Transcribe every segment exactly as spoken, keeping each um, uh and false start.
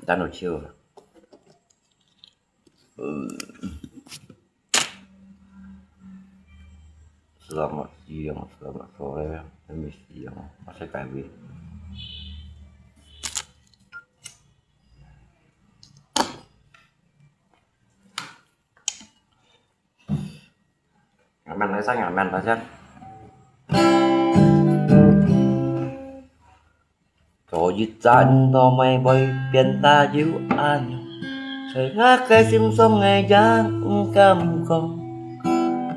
等到笑。Selamat siang, selamat sore, permisi siang, masih kami. Aman lah, sang aman lah, sang. 做一隻人都毋會變得有恁樣，在𠊎个心上𠊎也毋敢講。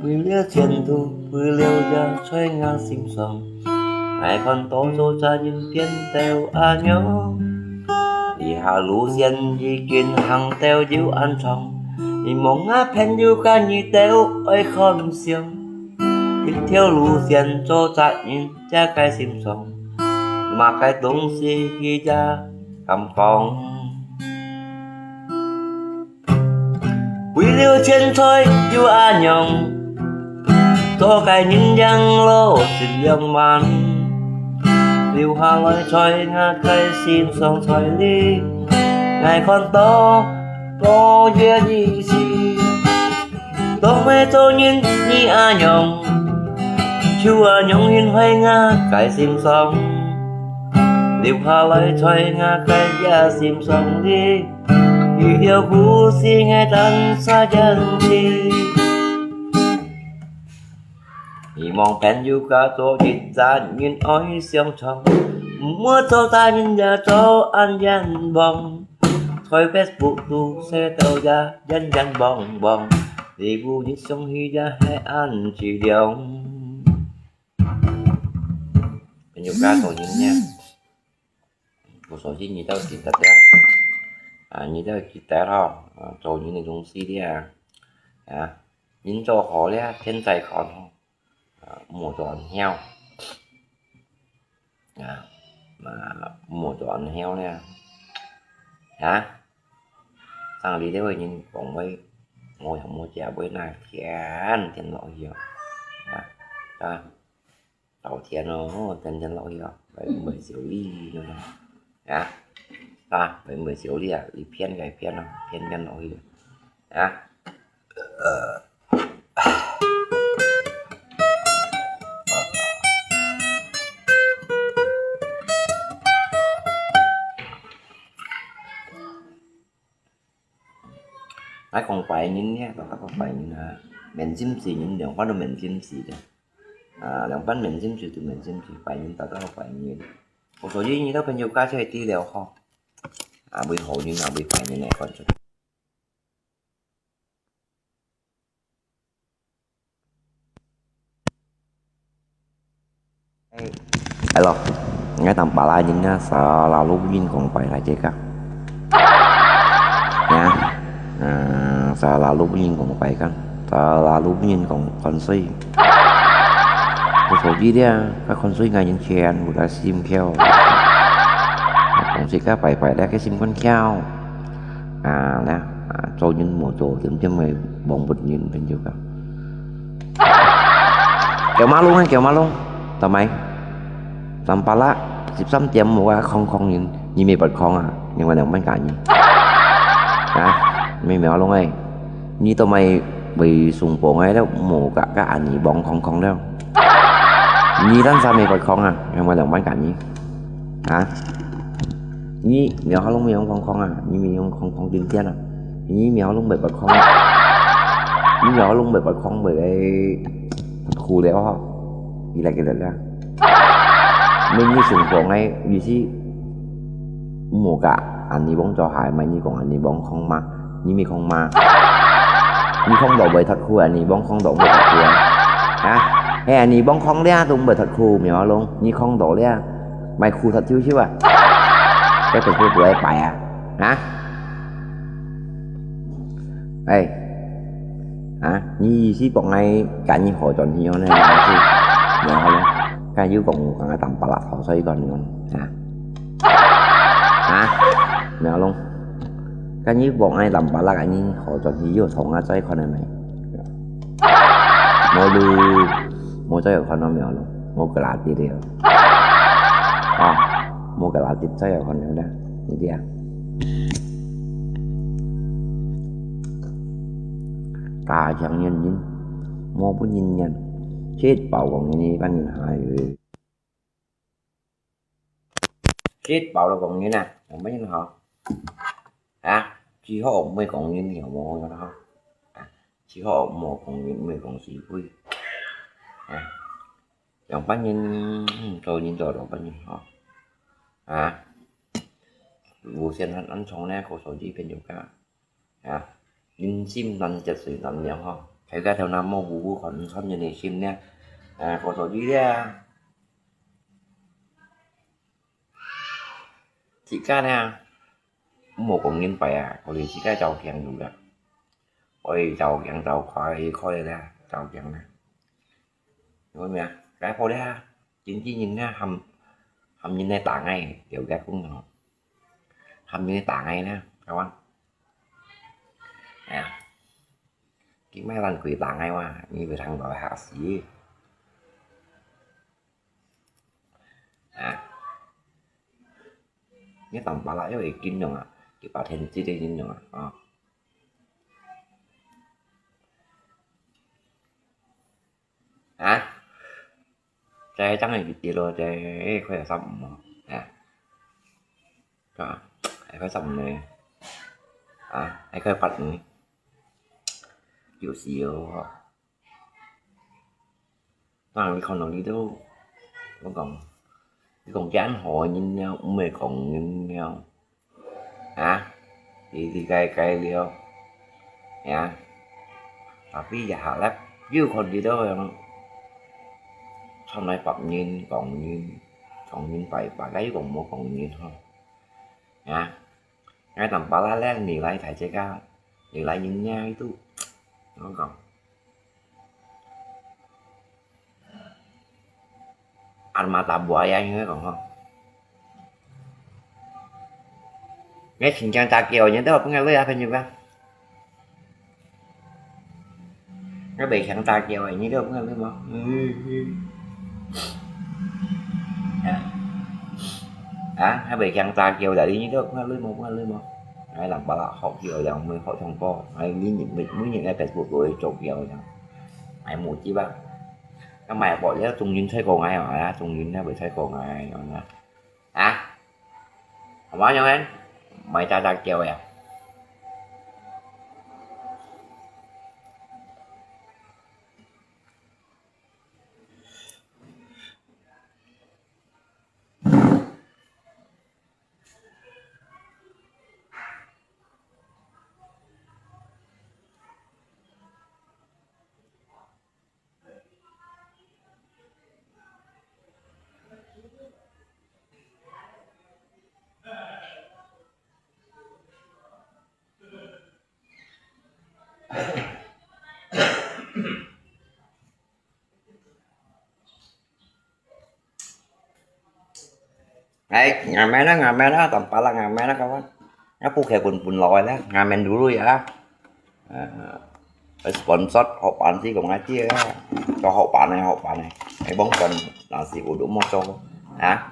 為了前途，為了這在𠊎心上，𠊎看到做隻人變到恁樣。這下路線已經行到有恁長，希望𠊎朋友佮你兜愛看相。一條路線做隻人 這个心上，麼个東西佢也敢講。為了錢財又恁樣，做个人樣老心兩萬，留下來在𠊎个心上在這，𠊎看到無有意思。 當會做人你恁樣，就恁樣引壞𠊎个心上，留下來在𠊎个這心上裡，一條故事𠊎單儕演起。希望朋友佮做一隻人愛相長，毋好做隻人也做恁冤枉。 在Facebook肚寫到也冤冤枉枉，你有日想起也係恁淒涼。朋友家做人呢，我相信你都記得的。啊，你都記得吼，啊，做人的東西的啊。啊，人做好了，天在看吼。 啊，莫做恁孬。啊，啊，莫做恁孬了。啊？生理了个人講話，無藥無食，會那天天落去哦。啊，啊，到天咯，天天落去哦，會，會燒你，啊？啊，會，會燒你啊，你騙該騙哦，騙騙落去。啊？ 𠊎講壞人呢，大家講壞人啊，面心事人，兩班都面心事的。啊，兩班面心事就面心事，壞人大家都壞人。所以你兜朋友家出去知了吼，啊，會好人啊，會壞人來看出。 Hello, ngai Tampalak人啊，selalu bunyi kong pai lah cakap. Ya, ah, selalu bunyi kong pai kan, selalu bunyi kong konsui. Konsui dia, ka konsui ngai yin qian, udah sim kiao. Konsui ka pai pai lah ke sim kon kiao. 啊，那，啊，做人無做，點點會忘不人，朋友講。Kiao malung啊，kiao malung，做麼？Tampalak，十三點無啊，空空人，你沒不空啊？另外兩班假你。啊，沒沒malung哎，你做麼會送報哎了，無个个安尼忘空空了？你單三沒不空啊？另外兩班假你。啊？ 你苗下弄苗框框啊，你苗用框框點點啊，你苗弄白白框啊，你苗弄白白框白个苦了哈，你來个了啦。你你送光个意思，無个，啊你忘做下，買你講啊你忘框嘛，你咪框嘛，你框到白脱苦啊，你忘框到白脱苦啊，啊，嘿啊，你忘框了都白脱苦，苗下弄，你框到了。 買苦頭少少啊？該本書做來擺啊？啊？哎，啊，你意思講𠊎趕你好轉去哦，那樣子，然後呢，該又講𠊎講个Tampalak好，所以講你講，啊？啊？然後咯，該你講𠊎Tampalak，趕你好轉去又從啊再看了沒？無咯，無再有看到苗咯。無个啦，對了。啊，無个啦，對，再有可能啦，你這樣。家強人人，無不人人，切包講人一般人還有。切包都講人啊，有麼人好？啊，只好毋會講人，有無好？啊，只好毋好講人，毋會講是非。啊， 兩百年，嗯，做人做兩百年吼。啊，無線還恁長呢，可所以變有價。啊，人心難絕水難料吼。大家頭那毛糊糊看，看人个心呢，啊，可所以咧，自家呢，毋好講人壞啊，可能自家照鏡有啦。愛照鏡照開開啦，照鏡啦。 有無啊？該好咧，經紀人啊，含，含人來打𠊎，了解講吼，含人來打𠊎呢，係嘛？哎呀，佢買爛鬼打𠊎哇，你會聽到嚇死。啊，你當巴拉又會金融啊，佢把天地的金融啊，啊。 啊？這張係幾多咯？這，哎，快十五哦。啊。啊，還快十五呢。啊，還快八呢。有時哦。當然，你看到你都，我講，你講這樣好个人了，毋會講人了。 啊，你，你該，該了，呀，tapi這下咧，又看佢兜樣，出來白人、講人、講人白白，該又講無講人吼。啊，𠊎當巴拉咧，你來大隻啊，你來人家itu，我講。 Anak mata buaya，應該講吼。你真正打狗，你都分𠊎累啊，朋友啊。你袂曉打狗，你都分𠊎累無？嗯，嗯。啊，啊，你袂曉打狗，但係你都分𠊎累無？分𠊎累無？哎，人巴拉好狗，人會好唱歌，哎，每日，每，每日在Facebook都會做狗樣，哎，無雞巴。 該買薄了，中人菜過𠊎啊，中人啊，會菜過𠊎啊。啊？好嘛，樣呢？買大大狗呀。哎，ngamen啊，ngamen啊，tampalak ngamen啊，kawan。啊，不可分分老的啦，ngamen dulu ya。啊，sponsor好辦事講啊，姐啊，做好辦的，好辦的，哎，幫忙，nasi uduk mau做啊。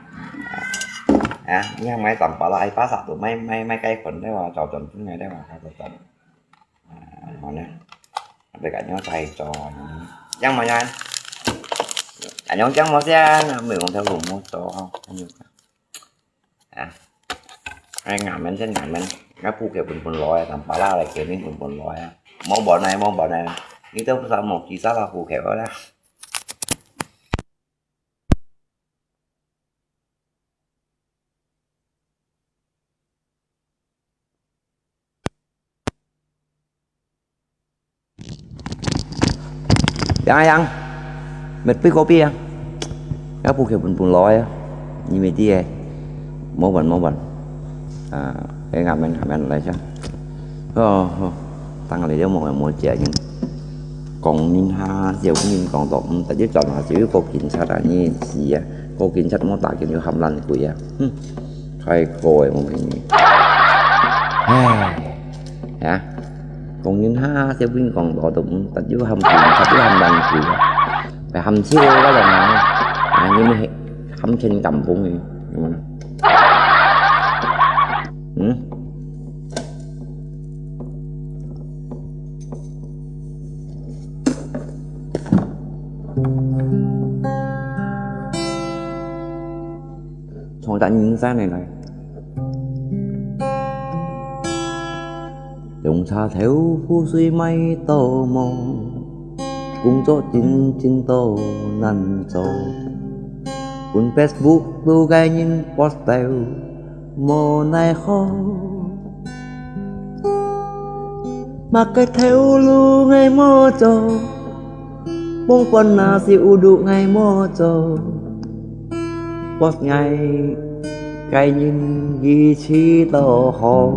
啊，你買tampalak，哎，pasar tu，買，買，買該款的哇，找准准的哇，找准准。 啊，好呢，啊，別个樣再做，樣嘛樣，啊，樣樣無先，啊，毋係講條路無做吼，恁樣啊，哎，ngamen先ngamen，啊，不可分分老的，tampalak來，肯定分分老的啊，無辦法，無辦法，你都不知道無幾時啦，不可啦。 Yang, yang. Met pi kopi yang. Ya, bu ke bun bun loi ya. Ni meti eh. Mau ban, mau ban. Ah, eh, ngamen, ngamen lai siang. Oh, oh. Tang lai dia mau, mau cia nyin. Kong nin ha, siu nin kong tok, mm, ta jiu chọn ha, siu ko kin chat ah, ni si ah. Ko kin chat mau ta kin yu ham lan kui ah. Hmm. Khai ko eh, mau kin ni. Hai. Ya. Kong nin ha, siu nin kong tok, mm, ta jiu ham kin chat, yu ham lan kui ah. Pai ham siu ka long ah. 你們還，還欠感動的，有無呢？嗯？從咱人生的來。 用茶豆污水買到無，工作真真都難做。分Facebook都个人post到無奈何。麼个頭路𠊎無做， 望本那時有路𠊎無做，post𠊎个人一切都好。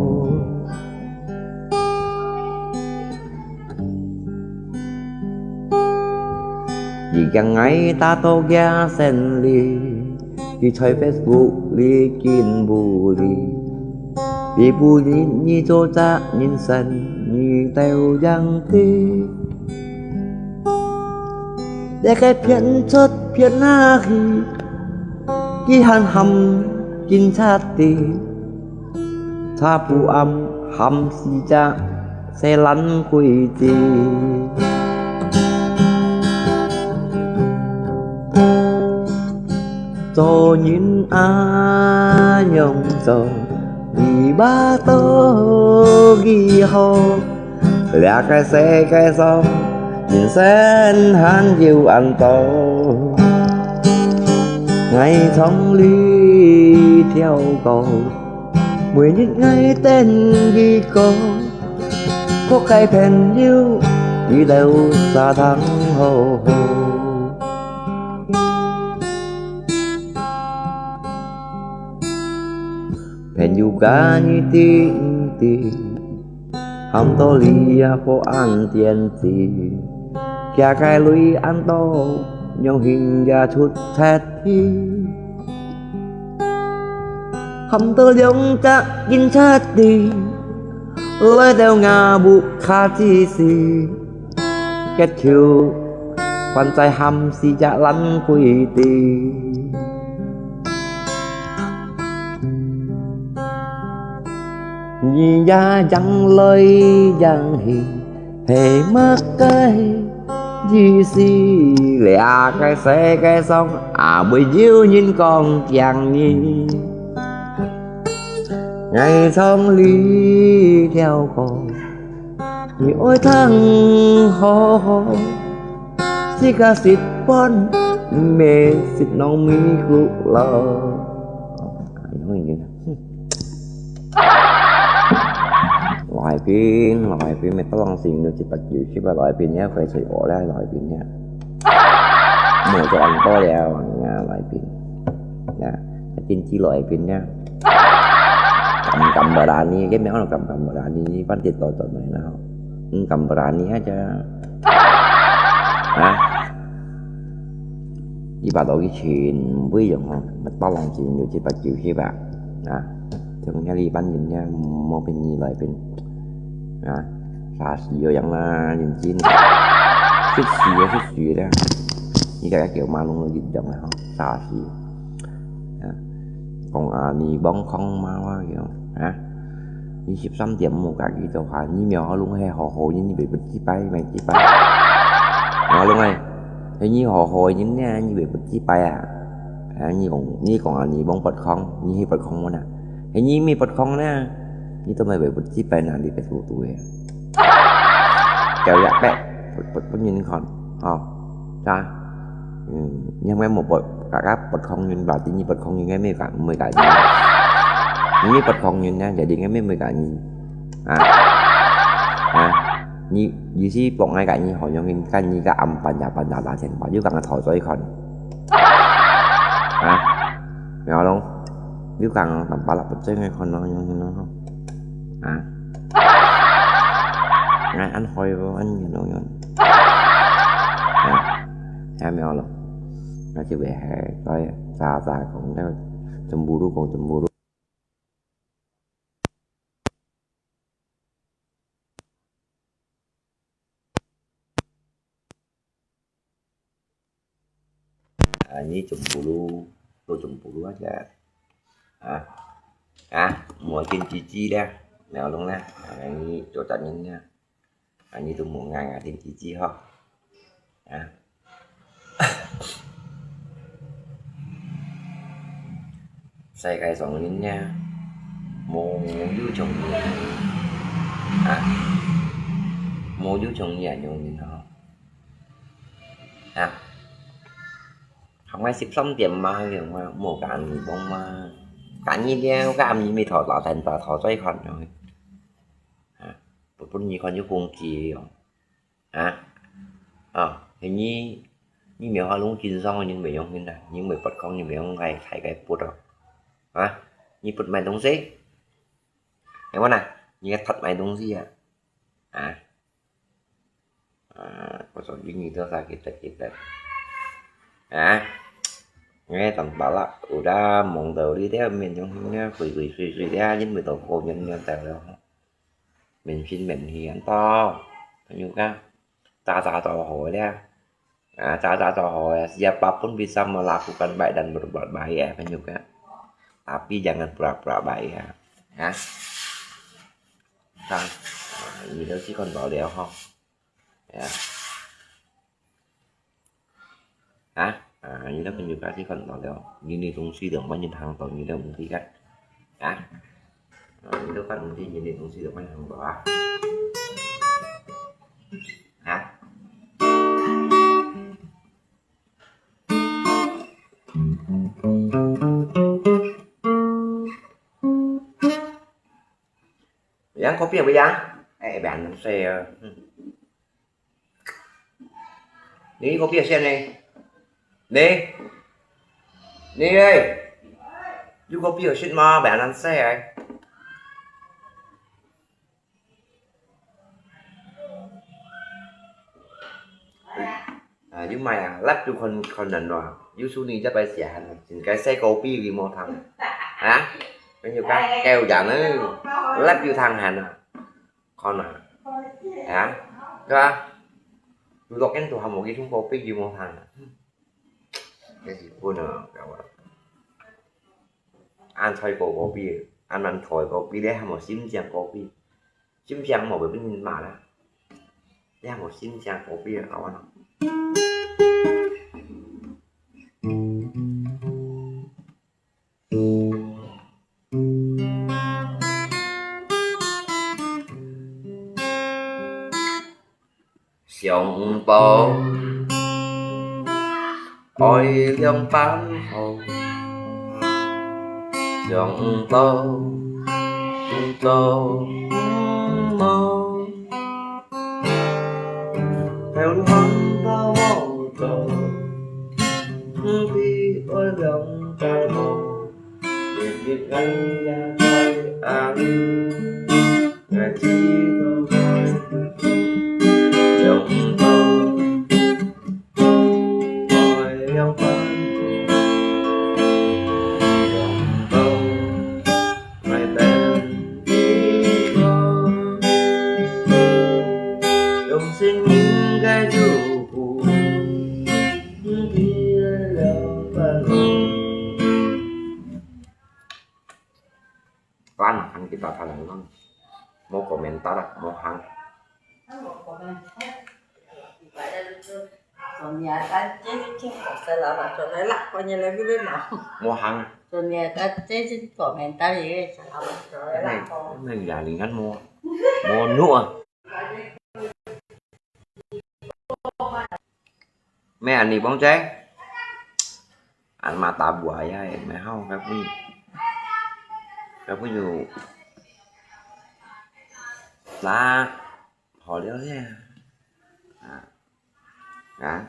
佢驚𠊎打到佢生理，佢在Facebook裡緊無理。 你不認你做隻人生，你都樣的。這个騙出騙下去，佢還喊警察的，茶不啱喊死隻細懶鬼子。 做人恁樣做，你話到幾好？這个世界上，人生還有恁多。𠊎唱這條歌，每日𠊎等佢歌，各个朋友，你兜煞聽好好。 朋友間你知毋知，喊到這下恁癲子，佢个鐳恁多，樣形也出忒去。喊到兩隻警察的，來到吾屋下之時， 結局，還在喊死隻懶鬼子。你也贏來贏去，係麼个意思？這个世界上，也會有人講驚你。𠊎唱這條歌， 你愛聽好好，自家食飯，毋係食糯米糊咯。來賓，來賓，麥當勞食到七八九十啊，來賓，你愛開喙脯啦，來賓呀。無做恁多了，啊，來賓。呀，一定知來賓呀。敢敢berani，佢名叫敢敢berani，反正到到來啦吼。 嗯，敢berani aja。啊？一百多个錢，毋會用吼，麥當勞錢有七八九十啊。啊，像這一般人呢，無便宜來便。啊，沙士个樣啦，認真。食屎啊，食屎啦！你个叫馬龍一樣个吼，沙士。啊，講啊，你幫康媽媽用，啊？ 你十三點無家己做下，你苗阿龍係好好人，你會不自敗，毋自敗。阿龍哎，係你好好人呢，你會不自敗啊？啊，你講，你講啊，你望不空，你係不空無呢？係你毋不空呢，你都毋會不自敗呢，你个速度哎。交易白，不不不認看，吼，啥？ 嗯，你還無不，kakak不空運，berarti你不空運，該沒感，沒感覺。你不空運呢，jadi該沒沒感覺。啊，啊，你，你是不愛感覺，好像跟，跟你个暗半夜半夜打電話，又講个討債款。啊，苗龍，又講个打巴拉不正个款咯，用用咯，啊。哎，恁會哦，恁樣咯，用。啊。 聽無咯？該就會係再渣渣講，該全部都講全部都。啊，你全部都，都全部都啊，啊，啊，無見知知咧，了懂咧，啊，你做責任咧，啊，你都無愛啊，見知知吼，啊。世界上人呢，無有像你，啊，無有像你恁樣人吼。 啊，還愛十三點嘛，樣嘛，莫講你講嘛。講你了，講你咪頭大頭大頭再看樣。啊，不，不，你看有攻擊哦。啊，啊，你，你沒有弄經商，你沒用心的，你沒不空，你沒用來開個不的。啊，你不買東西，哎，我呢，你還不買東西啊？啊。 啊，kosong gini tu sakit-sakit. Ah, nghe tang pala, udah mong tau li dia, min yung hingnya, kui kui sui sui dia, jin mi tau ko nyan nyan tau lo. Min sin min hian tau, kan juga. Caca tau ho dia. Ah, caca tau ho ya, siapapun bisa melakukan baik dan berbuat baik ya, kan juga. Tapi jangan pura-pura baik ya. Ya. Tang, ah, ini dah si kon tau liao ho. Ya. Hả? À, như đó, cái nhiều cái chứ không nói đâu. Như này cũng suy được bao nhiêu thằng, tao như đó cũng tí cách. Hả? À, như đó, phát cũng tí, như này cũng suy được bao nhiêu thằng, bảo hả? Hả? Yang kopi apa yang? Eh, bạn nắm xe. Ni kopi asin ni. Ni. Ni ơi. Yu kopi asin ma, bạn ăn xe ai. À, yu mai à, lắp yu con, con nần rồi. Yu su ni chắc phải xỉa hẳn. Chính cái xe kopi vì mô thằng. Hả? Cái nhiều cái kêu giả nữa. Lắp yu thằng hẳn à. Con à. Hả? Cái ba? Yu dọc cái tụi hâm một cái chúng kopi yu mô thằng. Cái gì quên à, cậu à. Ăn thôi cô kopi, ăn ăn thôi kopi đấy, hâm một xím chang kopi. Xím chang một cái bên mà đó. Đấy, hâm một xím chang kopi là cậu ăn. 想到愛兩班號，想到做夢，頭路行到無到，毋知愛兩班號。 Kan makan kita talang lang. Mau komentar, mau hang. Sonia kan cek cek pasal apa coba lah, pokoknya lagi dia mau. Mau hang. Sonia kan cek cek komentar ya, salah apa coba lah. Nang ya lingan mau, mau nu ah. Mẹ ăn nì bóng cháy. Ăn mà tà bùa ya, mẹ hao cái bún. Cái bún dụ. Lá. Hò liao thế. À. À.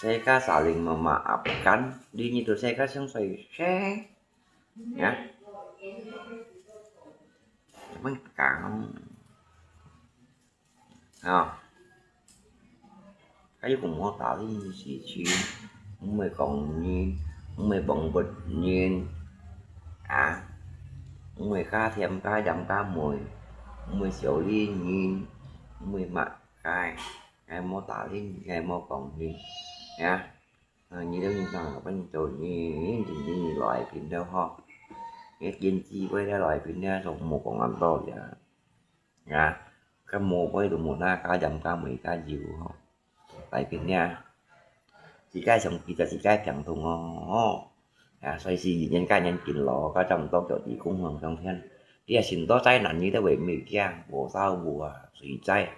Xe cá xả linh mà mà ập cắn. Đi như tụi xe cá sống xoay xe. Nhá. Bánh cà không? Hò. Cái cũng mua tao đi xì xì. Không mày còn nhìn. Không mày bận bật nhìn. À. Không mày cá thêm cá dăm cá mùi. Không mày xỉu đi nhìn. Không mày mặn cái. Ngày mua tao đi. Ngày mua còn nhìn. Nhá. 啊，你兜人生啊，反正做人，人人人來平了吼。你見智慧了來平了，就無講恁多了。啊，該無杯都無拿，加鹽加梅加油吼。來平了，自家上記得自家平等哦，吼。啊，所以是人家人敬老，該差毋多就地公上上天。你啊，尋到災難，你都會毋會驚，無燒無啊，水災啊，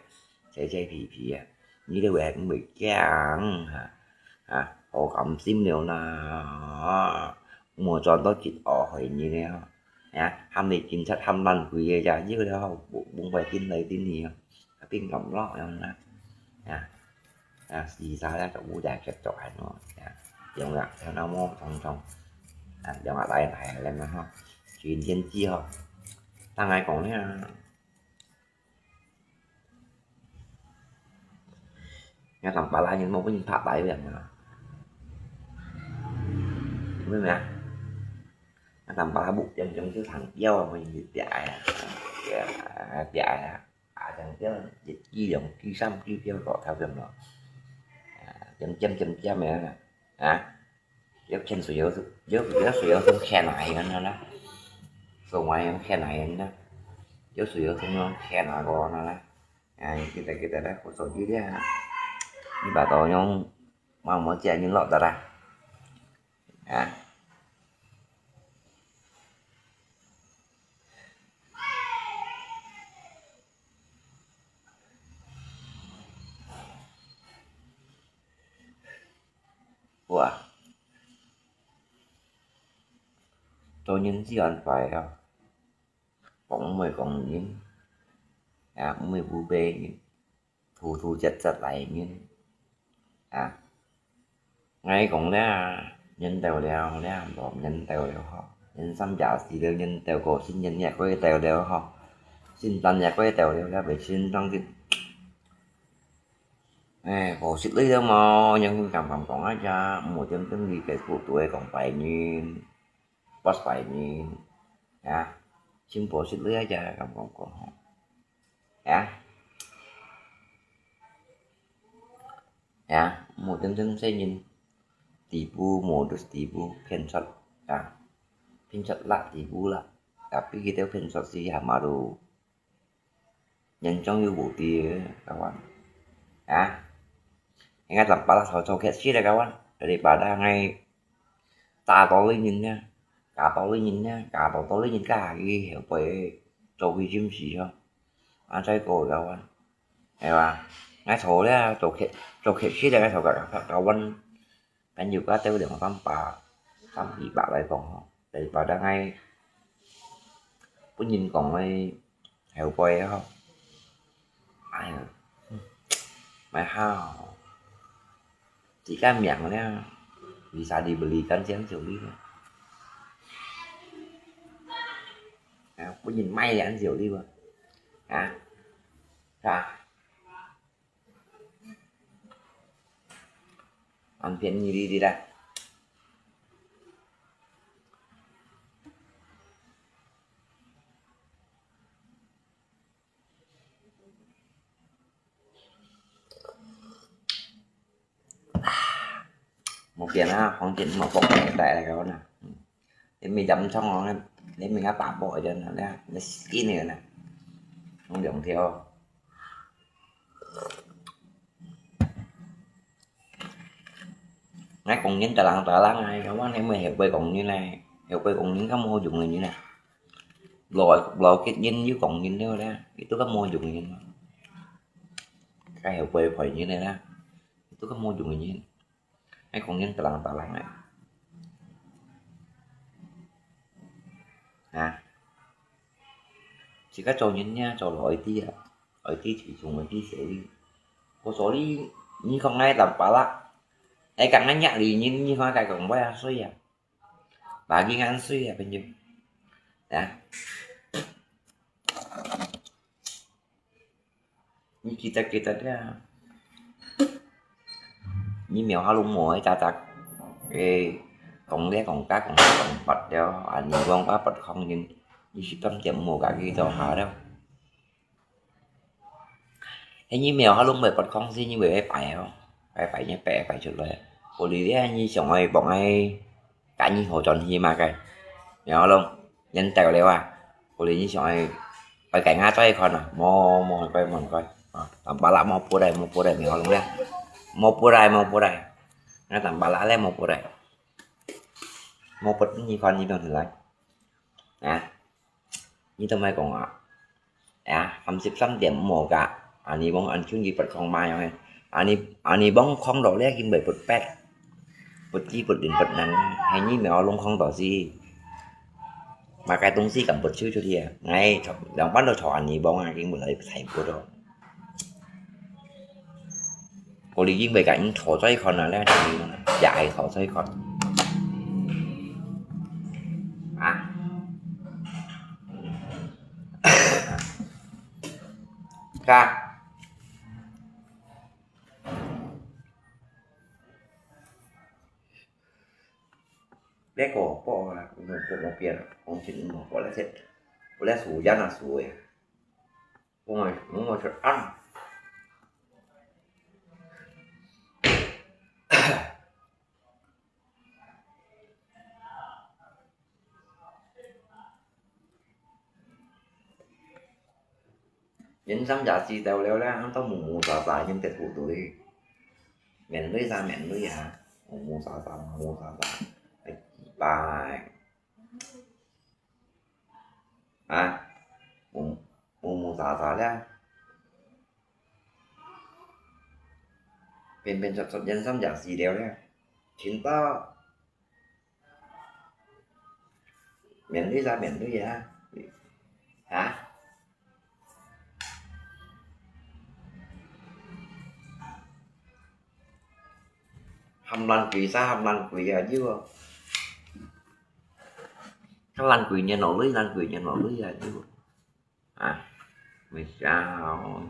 災災皮皮啊。 你兜會毋會驚？哈，啊，好甘心了啦！莫賺到一下害人了，啊，喊你警察喊爛鬼个呀，有了吼，分外緊來緊去哦，啊，變咁咯樣啦，啊，啊，時差咧，就烏在結束係咯，啊，兩日才那麼匆匆，啊，兩日來來了嘛吼，全天氣吼，當然講咧。 若Tampalak人無分人拍敗个嘛。明白啊？若Tampalak不將將就長腰啊，分人拍啊，拍啊，啊，將將一支兩支三支標大頭咁咯。啊，尖尖尖尖个啊，啊。 有牽水有，有，有水有通牽來个啦，所以有牽來个啦，有水有通用牽來个啦。哎，kita kita dah kusuk dia. Ni ba tau nyong mau mau cia ni lok dah dah. Ha. 哇，做人是恁壞哦，講毋會講人，啊，毋會烏白人，突突切切來人，啊，𠊎講了，人到了了，無人到了吼，人三夜死了，人到過身，人也過到了吼，聖誕也過到了，了，未聖誕節。 哎，無食類了嘛，樣樣敢敢講啊，呀，無點點理解，不對，講拜年，不拜年，啊，真無食類啊，呀，敢敢講吼，啊，啊，無點點細人，底部無就是底部偏出啊，偏出辣底部啦，tapi kita偏出是還嘛都 人總有無知个，kawan。啊？應該Tampalak頭做客死了，kawan。Daripada ngai打到你人呢，打到你人呢，打到到你人家去後背做佢心事吼。啊，再過，kawan。係吧？𠊎頭了，做客，做客死了，𠊎頭个，kawan。 朋友家兜兩三百、三四百來講吼，daripada𠊎分人講个後背吼。哎呀，嗯，買好，自家命了，bisa dibelikan siang suli了。啊，分人買了siang suli了，啊，是吧？ 恁便宜哩哩啦。無變啊，黃金毛薄个帶來个呢。嗯。 你咪飲湯哦，你咪个打薄个呢，你你skin个呢，用兩條。𠊎講人大人大人啊，𠊎講你咪後背講人呢，後背講人較無用个人啊。老老結人又講人了咧，佢都較無用个人啊。該後背陪人个啦，佢都較無用个人。 愛講人大人大人啊。啊，自家做人呢，做老一啲啊，愛知體重，愛知細粒。過所以，你講𠊎Tampalak，愛講𠊎若里人，你看該講話啊，衰啊，把人恁衰啊，朋友。啊。 你記得記得呀。你廟下攏無一隻隻，誒，講這講該講該講法了，啊，你講該佛康人，你是當點無家己做下了。誒，你廟下攏無佛康時，你會拜哦，拜拜你拜拜出來。故所你想愛幫𠊎介紹轉去麼个？然後咯，人到了啊，故所你想愛，愛介紹𠊎再看啊？無，無該，無該。啊，tanpa lah，無不來，無不來，無好弄了。無不來，無不來。那tanpa lah咧，無不來。無不，你看你放出來。啊，你都莫講啊。 Ya，三十三點五个，恁樣講恁樣佢不放嘛樣个。恁樣，恁樣講放落咧，佢會不白，不知不靈不能，係你無弄放到時，麼个東西敢不抽出去啊？𠊎坐，兩班都坐恁樣講啊，佢會來睇不到。 故所你應該趕緊坐再看啊，咧，也係坐再看。啊。嘎。這個，不啊，我，我，我變了，我，我，我來先，我來數一下那數呀。 我，我，我食啊。人三十四到了啦，都無無沙沙，人得好多哩。面對沙面對啊，無無沙沙，無無沙沙，哎，拜。 啊，無，無無沙沙了。變變出出人三十四了了，聽到。面對啥面對啊？啊？喊爛鬼啥喊爛鬼啊，有無？ 看爛鬼年老了，爛鬼年老了呀，就，啊，沒啥哦，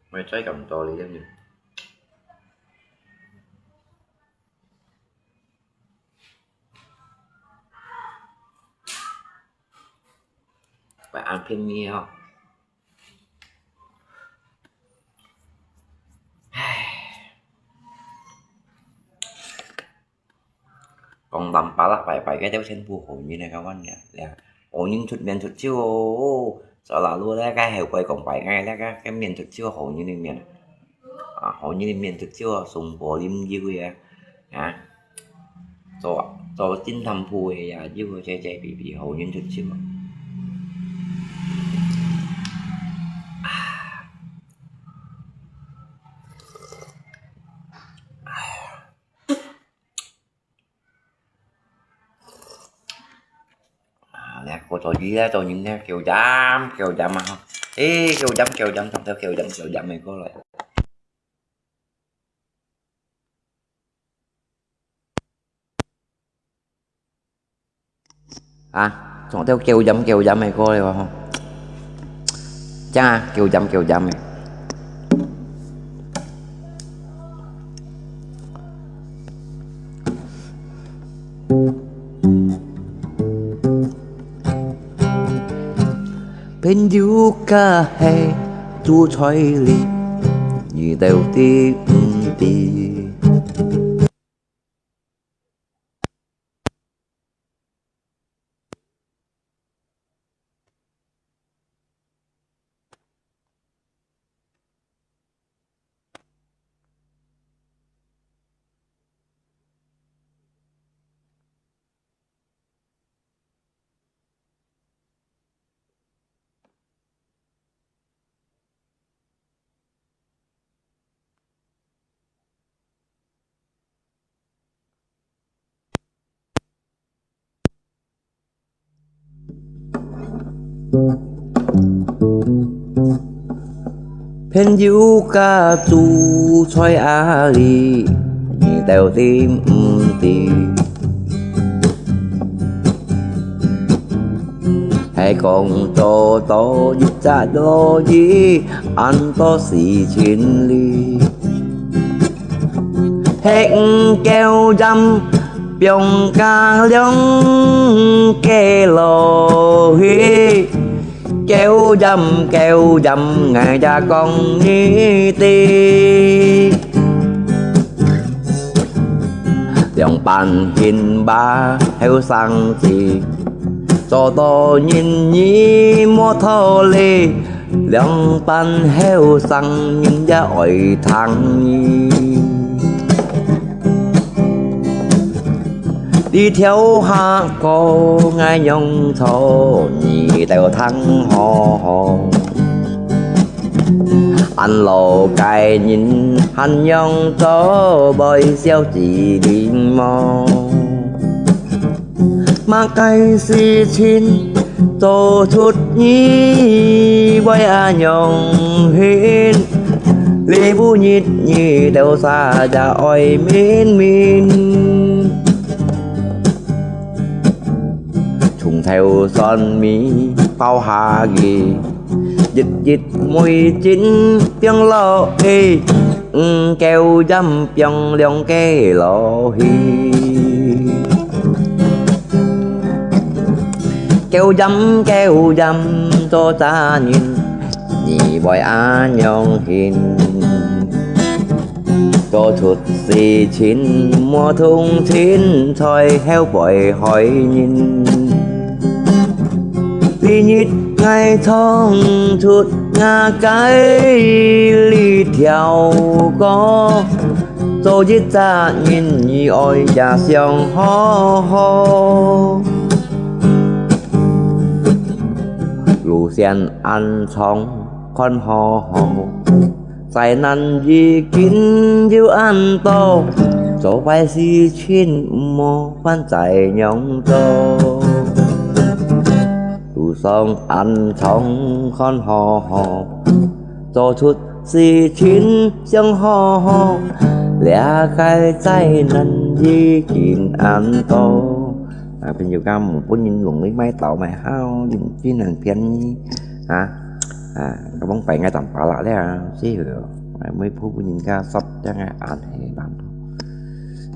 沒再講道理了呢。不然便宜哦。唉。 講坦白啦，拜拜个就全部好人來个，完了，了，好人出面出手哦，selalu咧，該後背講拜个，該，該，該面出手，好人个面，啊，好人个面出手，送寶臨油个啊，啊，做，做金湯鋪个呀，有遮遮比比好人出手啊。 啊，這個做魚咧，做人咧，叫飲，叫飲啊，吼。誒，叫飲，叫飲，同條叫飲，叫飲个過來。 啊，從頭叫飲叫飲个過來哇吼。正啊，叫飲叫飲个。朋友家係住在裡，你到底毋知。 朋友家住在哪裡，你到底毋知。係講做到一隻落雨，恁多事情哩。 係毋夠飲，放加兩個落去。夠飲，夠飲，𠊎也講你知。兩班眩話後生仔，做到人人無道理，兩班後生人也愛聽你。你跳下歌，𠊎仰做你兜聽好好。 恁老个人還仰做會笑自己無？麼个事情做出你會恁樣形？禮拜日你兜儕也愛明明。從頭算尾包下去， 一一尾針放落去，五九針放兩個落去。九針九針做啥人，你會恁樣形？做出事情無同情，在後背害人。 這日𠊎唱出𠊎个這條歌，做一隻人你愛也想好好。路線恁長看好好， 災難已經有恁多，做壞事情毋好還再仰做。路上恁長看好好，做出事情想好好，這個災難已經恁多。啊，朋友講，無分人弄你買到買好，你真係便宜啊！ 啊，該往擺𠊎淡薄仔了，係哦，𠊎會鋪分人家煞，這樣𠊎恁係啦。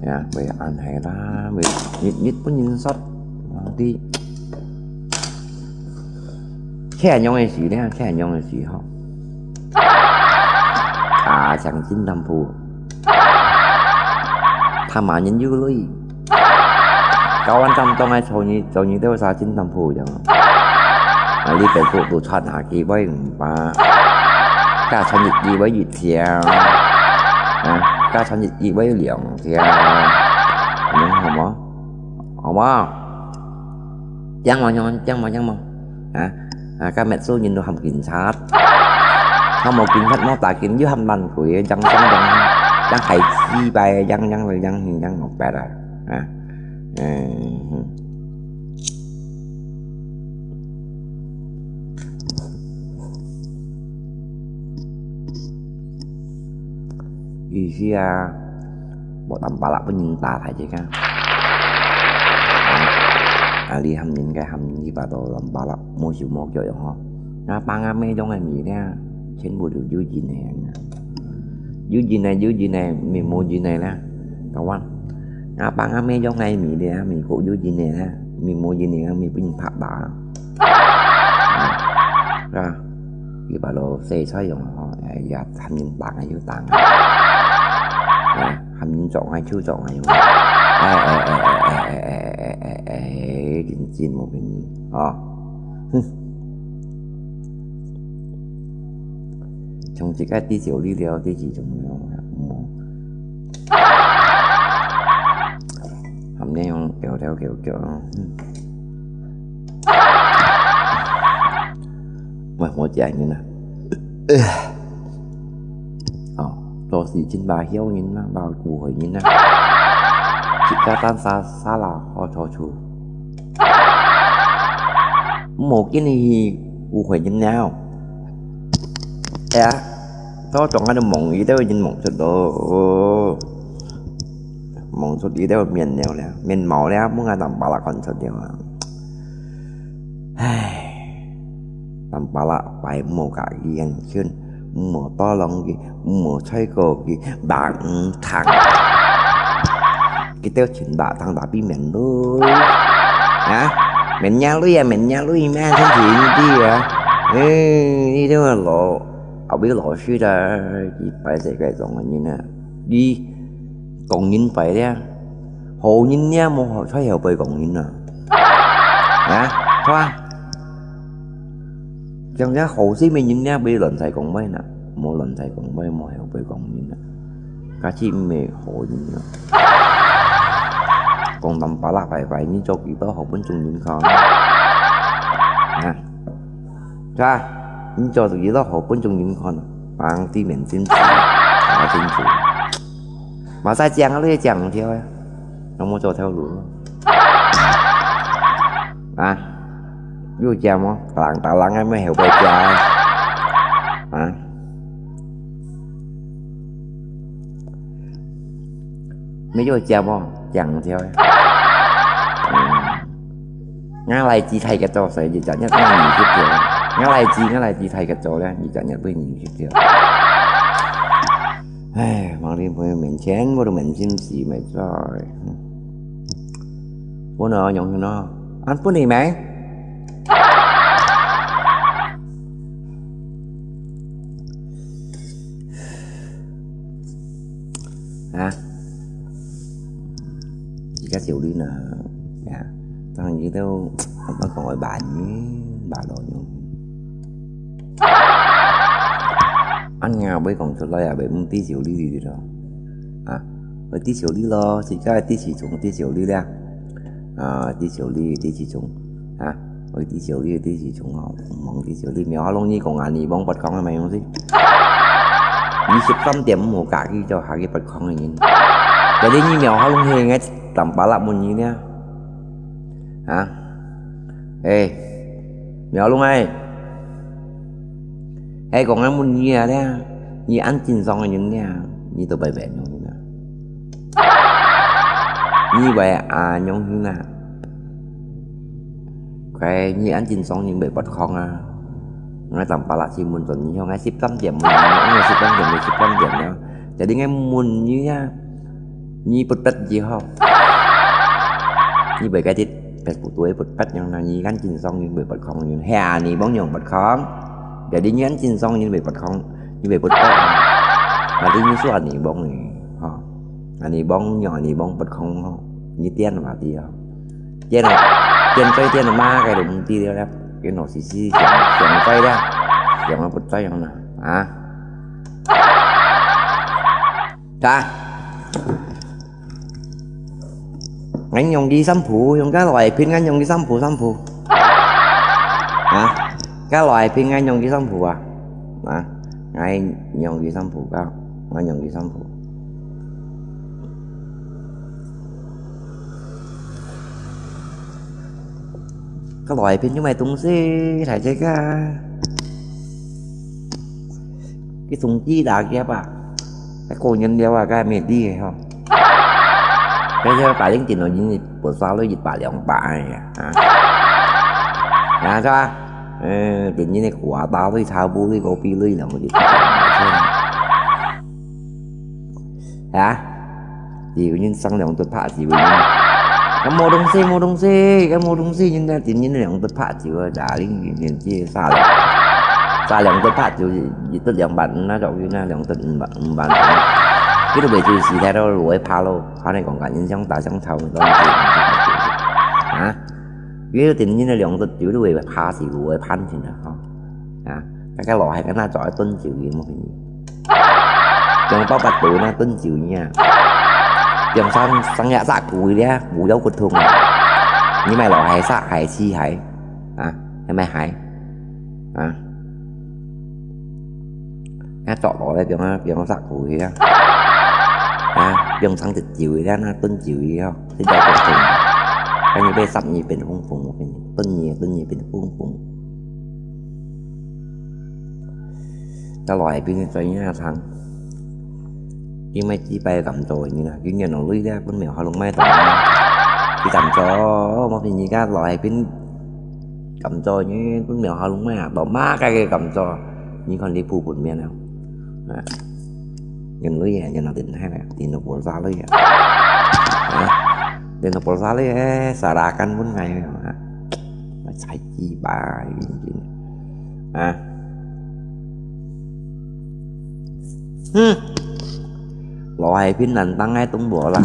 呀，會恁係啦，會日日分人煞，皇帝。這樣个事呢，這樣个事吼。啊，像金丹鋪，他媽人有鐳。 高安站當愛坐你，坐你兜啥真淡薄樣。啊，你北部都穿下機會五百，加穿一機會一條，啊，加穿一機會兩條，恁樣好無？好無？聽無？聽無？聽無？啊？ 啊，該滅數人都喊警察，喊無警察無打緊，又喊爛鬼，樣樣樣，樣害雞掰，樣樣樣樣樣無白啊！啊，嗯，意思啊，無淡薄仔分人打大隻啊！啊，啊，你喊人該喊人去把到淡薄仔，無手無腳樣吼。 吾爸吾姆種个米呢，全部都有印个啊。有印个，有印个，無無印个呢，各位。吾爸吾姆種个米呢，無有印个呢，無無印个，無分人拍打。啊，佢把路洗菜用吼，哎呀，喊人打个又打个。啊，喊人撞个就撞个又。哎哎哎哎哎哎哎哎哎哎，認真無騙你，哦。 哼。從這個地球裡了，地球中央啊，嗯。含那樣叫叫叫叫，嗯。喂，我講你呢。 哦，做事情吧，曉人啦，吧，誤會人啦。自家單儕儕啦，好做主。無見你去誤會人了。哎呀，到中間都望佢兜人望出咯，望出佢兜面了了，面貌了，毋係淡薄仔看出了啊。唉。 淡薄仔擺無家己人權，無多lòng佢，無在乎佢，白毋聽。佢兜全白聽tapi面鐳。啊？面䀴鐳啊，面䀴鐳咩？真係毋知啊！唉，你兜老，後尾老師啦，佢擺世界上个人啊，你講人擺了。好人呢，無好在後背講人啊。啊，著啊。像這好心个人呢，會亂在講話呢，無亂在講話，無後背講人啊。假使毋係好人啊。講淡巴拉壞壞，你做幾多好分眾人看？啊，著啊，你做幾多好分眾人看啊？放地面真實，搞清楚。 嘛使講啊，你講毋著啊，有無做頭路？啊，有講無？打人打人啊，毋係後背講啊？啊，毋有講無？講毋著啊？嗯。 𠊎來自大个做事，日日日會認識著。𠊎來自，𠊎來自大个做咧，日日日會認識著。唉，望你朋友面前，我都捫心事，毋係在。嗯。分你用呢，恁分你咩？ 啊，而家小綠呢，呀，當然都，我講愛罵你，罵到你。恁樣會講出來啊，會毋知小綠哩咯。啊，會知小綠咯，自家知時鐘，知小綠咧。 啊，知小綠，知時鐘，啊，會知小綠，知時鐘哦，毋知小綠，苗阿龍你講啊，你幫不講係麼个東西？你十三點五加佢就下去不講个人。Jadi你苗阿龍係𠊎淡巴拉問你呢？啊？誒，苗阿龍誒， 係講𠊎問你啊咧，你恁正常个人咧，你都白白弄啦。你會啊，樣形啊？該你恁正常人會發狂啊？𠊎淡巴拉去問準你，𠊎十三點問你，𠊎十三點，你十三點了。Jadi𠊎問你啊， 你不得以後，你會該隻別不對不得樣啦，你恁正常人會發狂人，係啊，你幫樣發狂，jadi你恁正常人會發狂，你會不得。Jadi你說你幫你，哈，你幫樣，你幫發狂吼，你癲嘛啲啊，癲啊，癲衰癲到媽个都毋知了，癲到死死想想衰了，想啊不衰樣啦，啊。 Ka. Ngan用佢三步，用該來拼，ngan用佢三步，三步。啊，該來拼，ngan用佢三步啊。啊，ngan用佢三步，ka，ngan用佢三步。 Ka來拼有麼个東西，大隻个？佢中指打劫啊！該過年了啊，該沒力个吼。該个白領頂多一百三十、一百兩百个呀，啊。啊，是吧？嗯，頂日个瓜打類、茶布類、咖啡類，兩個一百兩百。 啊？有人生兩隻拍子，有人，該無東西，無東西，該無東西，人家頂日兩隻拍子啊，哪裡人家三兩，三兩隻拍子，一隻兩百五那種，有那兩隻五百，五百。佢都袂注意時態都落去拍咯，拍你講緊，人想打想吵，你都毋知，啊？佢頂日兩隻酒都會拍死，落去拍人啊，吼。 啊，該个落海个那早一頓酒个，無便宜。用八百度那頓酒呢啊，用三，三日殺鬼咧，無有骨痛啊。你買落海殺海、死海，啊，還買海，啊。那早落咧，用啊，用殺鬼啊。啊，用三日酒个，那頓酒个哦，這叫骨痛。那你被殺你變紅紅，我跟你，頓你，頓你變紅紅。 到來邊个做人啊，因為幾擺敢做人啊，佢年老累咧，分苗學龍買到，佢敢做，無變而家來邊敢做，你分苗學龍買啊，到麼个个敢做，你看你鋪本面啊，啊，年老啊，年老等下咧，年老無啥累啊，啊，年老無啥累，哎，sarakan分𠊎啊。 才幾百，啊。嗯，落海邊難當个東坡啦。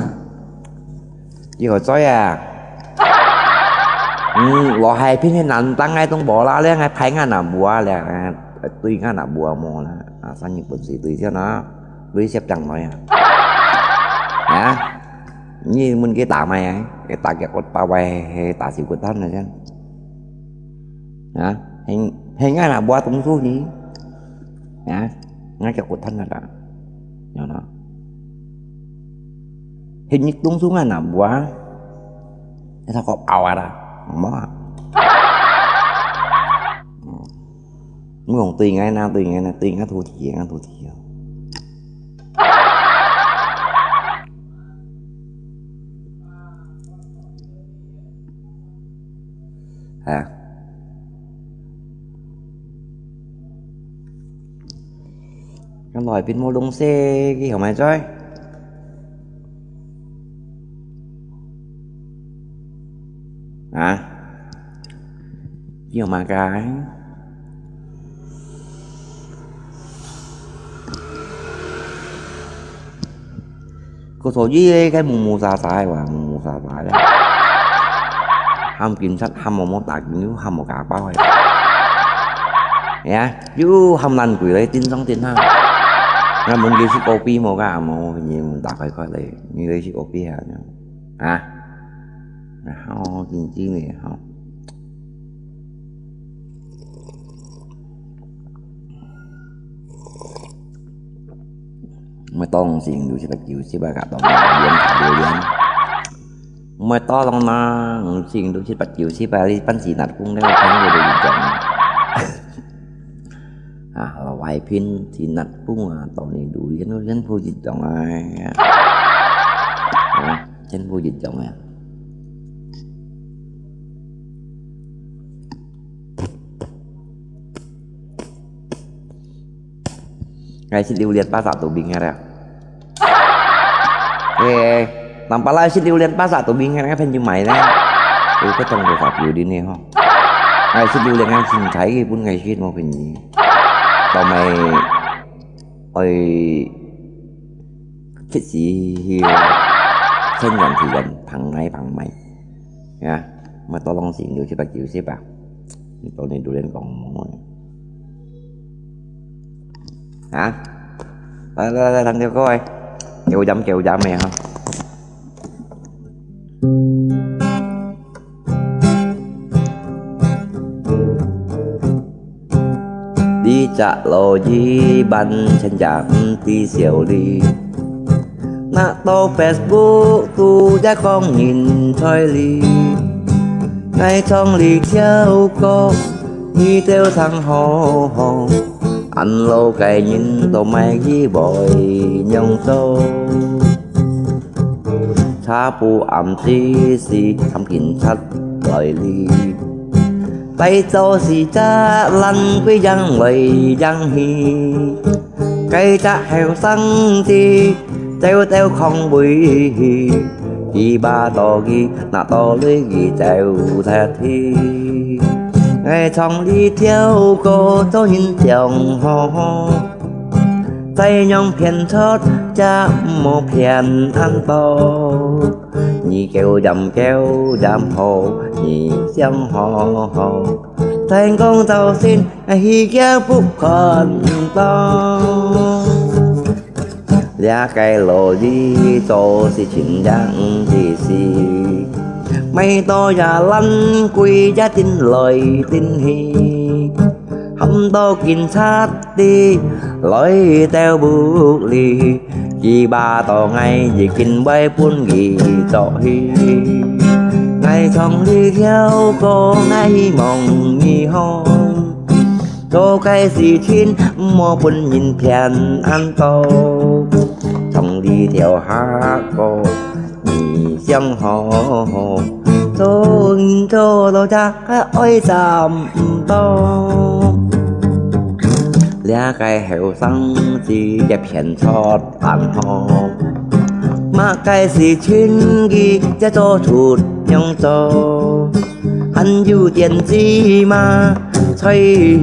你好嘴啊！嗯，老害偏偏難當，愛動無啦，你愛拍𠊎哪無啊，你愛對𠊎哪無啊，無啦。啊，生日本事對象啊，對接上來啊。啊？你問佢打咩啊？佢打佢骨巴歪，打死骨頭那樣。啊？係，係𠊎哪無啊，動手呢？啊？𠊎腳骨斷了啦。有啦。 係你動手啊，哪無啊？你頭殼拗啊啦，好無啊？嗯，你講對𠊎哪，對𠊎哪，對𠊎土地，𠊎土地啊。啊。 該來賓無東西，佢好買嘴。啊？佢好買个？ 个所以个，該木木沙沙个哇，木木沙沙个。喊警察，喊某某打警，又喊無家暴个。哎呀，又喊爛鬼來，頂上頂下。𠊎問佢食kopi無个，無，你門打開開來，你來食kopi啊？啊？啊，好，緊緊个，好。 毋係多人四五六七八九十啊，甲當榴槤，榴槤。毋係多人啦，五四五六七八九十啊，你辦事難講，你看過都一樣。啊，老外片是難講啊，當你榴槤，榴槤不一樣啊。啊，真不一樣啊。 𠊎食榴槤巴沙都冰个啦。誒，南巴拉食榴槤巴沙都冰个，𠊎朋友買呢。有个當多發榴槤个吼。𠊎食榴槤，𠊎先採去分𠊎食，無便宜。到買，愛，fit死去，千元、千元，捧來捧買。 呀，乜多東西六七八九十啊？你到底榴槤講麼个？啊？來來來，聽條歌誒，叫飲叫飲誒哈。 這隻老二扮成隻毋知笑哩，那到Facebook都也講人才哩。𠊎唱哩條歌，你兜聽好好，恁老个人都毋知會仰做。 差不暗之時，探警察來哩。擺做四隻爛鬼迎來迎去，該隻後生仔走到空位去，佢把刀佢拿到來佢走忒去。𠊎唱哩條歌做人想好好， 再仰騙出，也莫騙恁多。你狗染狗染好，你想好好，再講造成，係佢不看到。這个老二做事情也毋知事，買到這爛鬼也頂來頂去。 喊到警察的來到屋裡，佢把刀𠊎一定會分佢捉去。𠊎唱這條歌，𠊎希望你好，做个事情莫分人騙恁多。唱這條客歌， 你想好好，做人做到這个愛站到。這个後生仔也騙出恁好，麼个事情佢也做出樣做，還有電子嘛，在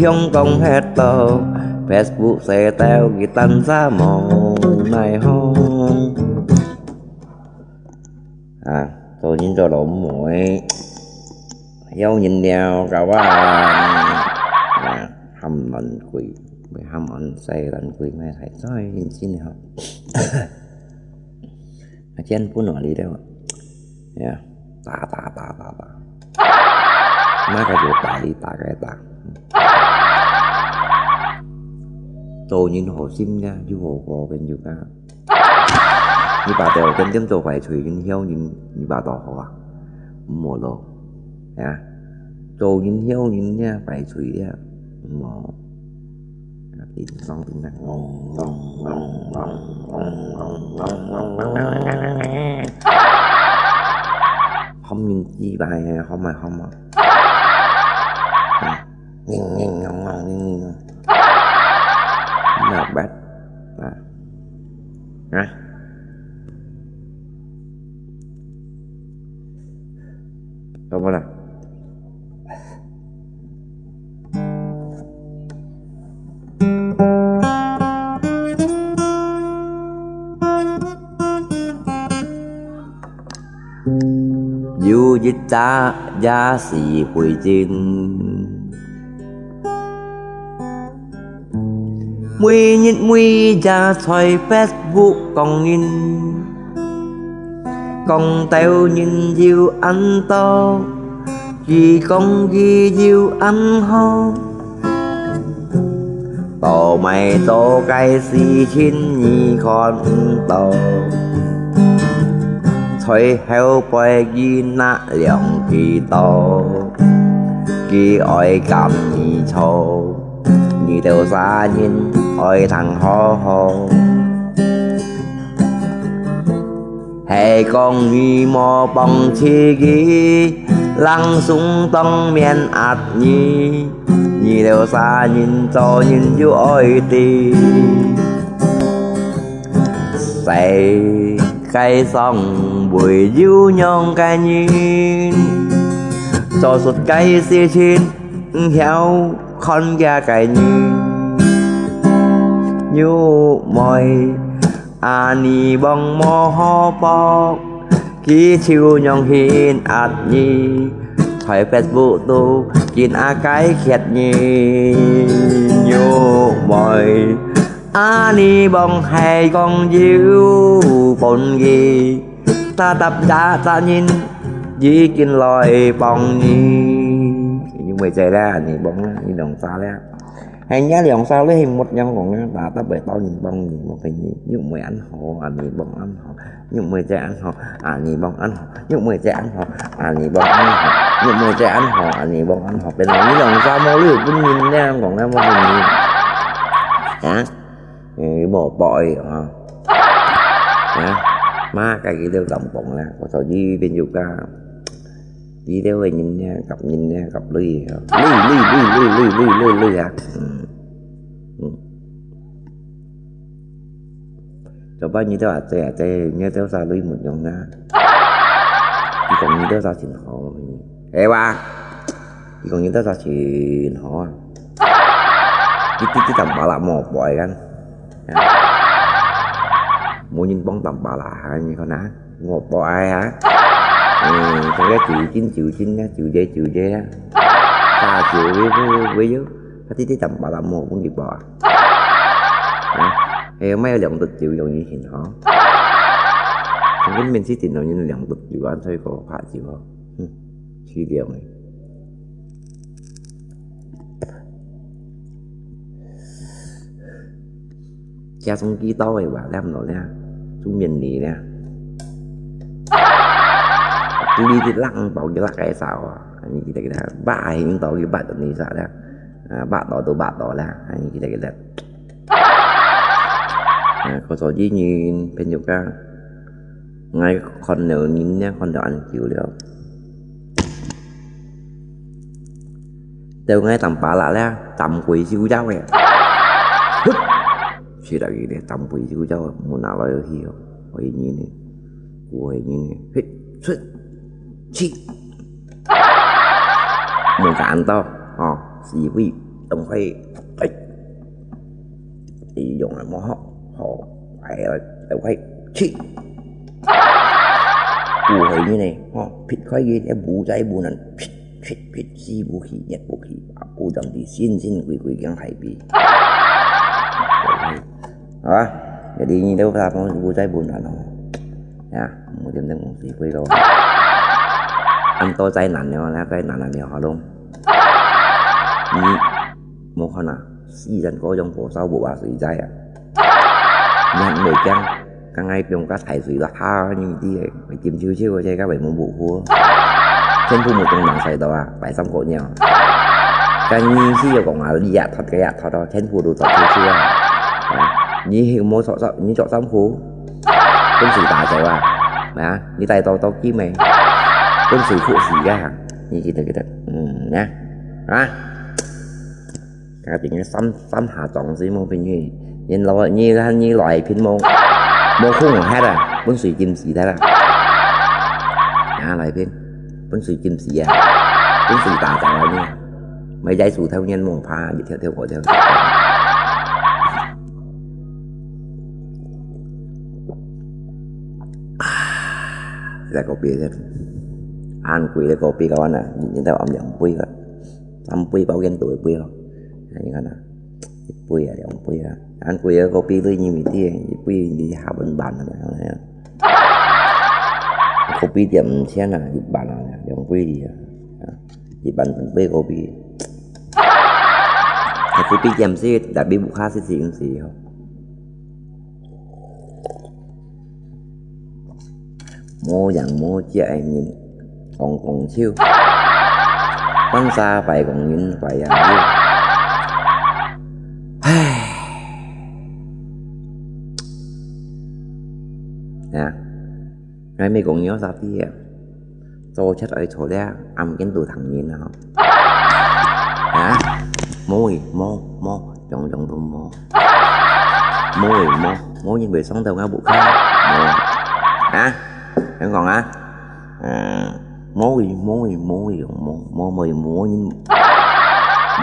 香港歇到，Facebook寫到佢單啥無奈何。 啊，做人做老母个，曉人了，搞啊，啊，喊懶鬼，會喊恁細懶鬼，莫太在認真吼。啊，真不努力了，呀，打打打打打，那個就打你打該打。做人好心呀，有好報跟有啊。 你爸到點點做壞事，人曉人，你爸到好啊？毋好咯，啊？做人曉人呀，壞事呀，毋好。叮當叮當，嗡嗡嗡嗡嗡嗡嗡嗡嗡嗡。喊人幾擺，喊啊喊啊。啊，嚶嚶嗡嗡，嚶嚶嗡。Not bad. 啊。 啊？怎麼了？有一隻夜市會整。 每日每夜在Facebook講人，講到人有恁多，佢講佢有恁好，到尾做个事情你看毋到，在後背佢拿兩支刀，佢愛揜你坐。 你兜儕人愛聽好好，係講你無幫助佢，人脣當面壓你，你兜儕人做人就愛知。世界上會有樣个人，做出个事情 毋曉看佢个人。玉妹，阿尼幫無好報，佢就樣形壓你，在Facebook肚緊啊解決你。玉妹，阿尼幫係講有本事， 打打打打人，已經來幫你。玉妹姐咧，阿尼幫啊，你兩儕咧。係你兩儕咧，係無樣講啊，打打會到人幫你，無分你。玉妹恁好，阿尼幫恁好，玉妹姐恁好，阿尼幫恁好，玉妹姐恁好，阿尼幫恁好，玉妹姐恁好，阿尼幫恁好，變到你兩儕無了本人咧，講咧無分你。啊？ 嗯，無報應啊。啊，嘛，該佢兜敢講啦，我操，你變有假，你兜个人呢，夾人呢，夾鐳啊，鐳，鐳，鐳，鐳，鐳，鐳，鐳啊。嗯，嗯。做麼你兜阿姐阿姐，你兜儕鐳無用啊？佢講你兜儕真好，係哇？ 佢講你兜儕真好啊！你，你，你淡薄啦，無報應啊！無人幫淡薄啦，你看啊，無報應啊！嗯，這個酒精酒精啊，酒精酒精啊，打酒會會會有，啊，你，你淡薄啦，無分佢報啊！啊，還有賣兩滴酒容易行哈？這個面試頂頭有兩滴酒啊，所以講怕酒啊，嗯，去掉呢。 家中幾多个話，了毋多了，中年你了。你你冷包佢落个少啊，你記得記得，八行到佢八你啥了，啊，八到都八到了，你記得記得。啊，可所以人朋友家，𠊎看到人呢，看到恁久了。 到𠊎淡薄啦咧，淡過燒焦个。哼！死啦佢咧，淡過燒焦个，無拿來去哦，害人呢，害人呢，嘿，出，去！無敢到，哦，是非，等會，哎。 你用啊，無好，好，哎呀，哎，喂，去！烏黑人呢，吼，撇開佢，一烏再烏人，撇撇撇，死烏去，熱烏去，啊，烏當地，神神鬼鬼講海邊。好啊，jadi你都發講烏再烏人哦，呀，我點點講水鬼咯。恁多災難了，那災難還沒有好弄。你，無看啊，死人各種火燒無啊，水災啊。你還袂驚？ 剛剛放假大水落下，你毋知个，金秋秋个，這个會無無貨。全部無東南西到啊，擺三個鳥。該你是有講啊，你也脫，該也脫咯，全部都著秋秋啊。啊，你有無著衫，你著衫褲，分水打走啊。啊，你帶到到金个，分水褲洗啊。你記得記得，嗯，啊，啊。 家庭个三，三下裝水無朋友，人老，你看你來拼無，無空下啦，分水浸死忒啦。啊，來拼，分水浸死啊，分水打走啊你，買在樹頭人無怕，你跳跳過跳。啊，這个杯咧，恁貴个个杯个話呢，你，你都暗兩杯个。 三杯包間都會杯咯。你看啊，一杯啊，兩杯啊，恁貴个个杯對你毋知，一杯你下半萬啊，个杯店五千啊，一萬啊，兩杯哩啊，啊，一萬兩杯个杯。个杯店是，tapi buka是真是吼。 無影無跡个人，講講笑，半沙排講人排也有。唉，啊，𠊎毋係講你有啥事啊？ 做賊愛做咧，暗間都聽人啊！啊？無欸，無，無，樣樣都無。無欸，無，無人會上到𠊎屋下，無。啊？聽講啊？嗯，無欸，無欸，無欸，無，無，無，無人，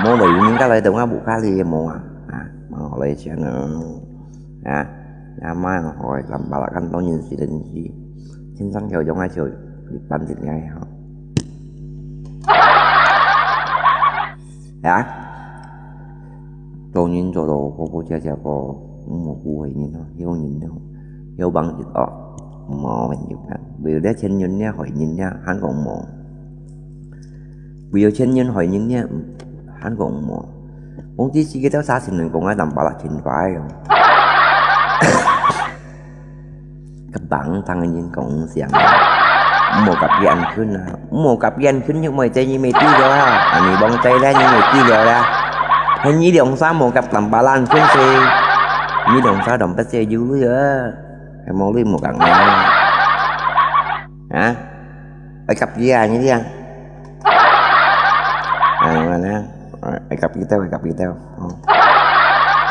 無，無人家來到𠊎屋下哩，無啊？啊，蠻好來錢啊！啊？ Nyaman，好个，tanpa lakan當然是人事，天生有種个就一般人个吼。啊？做人做到好好食食个，毋好辜負人咯，有人咯，有幫助哦，無朋友个，為了錢人了，害人了，還講無。為了錢人害人了，還講無。講這世界都啥情人講啊，tanpa lakan錢快哦。 个幫當个人講聲，毋好甲佢恁近啊，毋好甲佢恁近，又毋會在你面地了啊，啊，你忘記了，你面地了啦。係你兩儕無甲tanpa lakan錢勢，你兩儕當不識有鐳啊，係無鐳無講啊。啊？愛甲佢啊，你聽。啊，你看啊。 哎，哎，甲佢兜，甲佢兜，哦。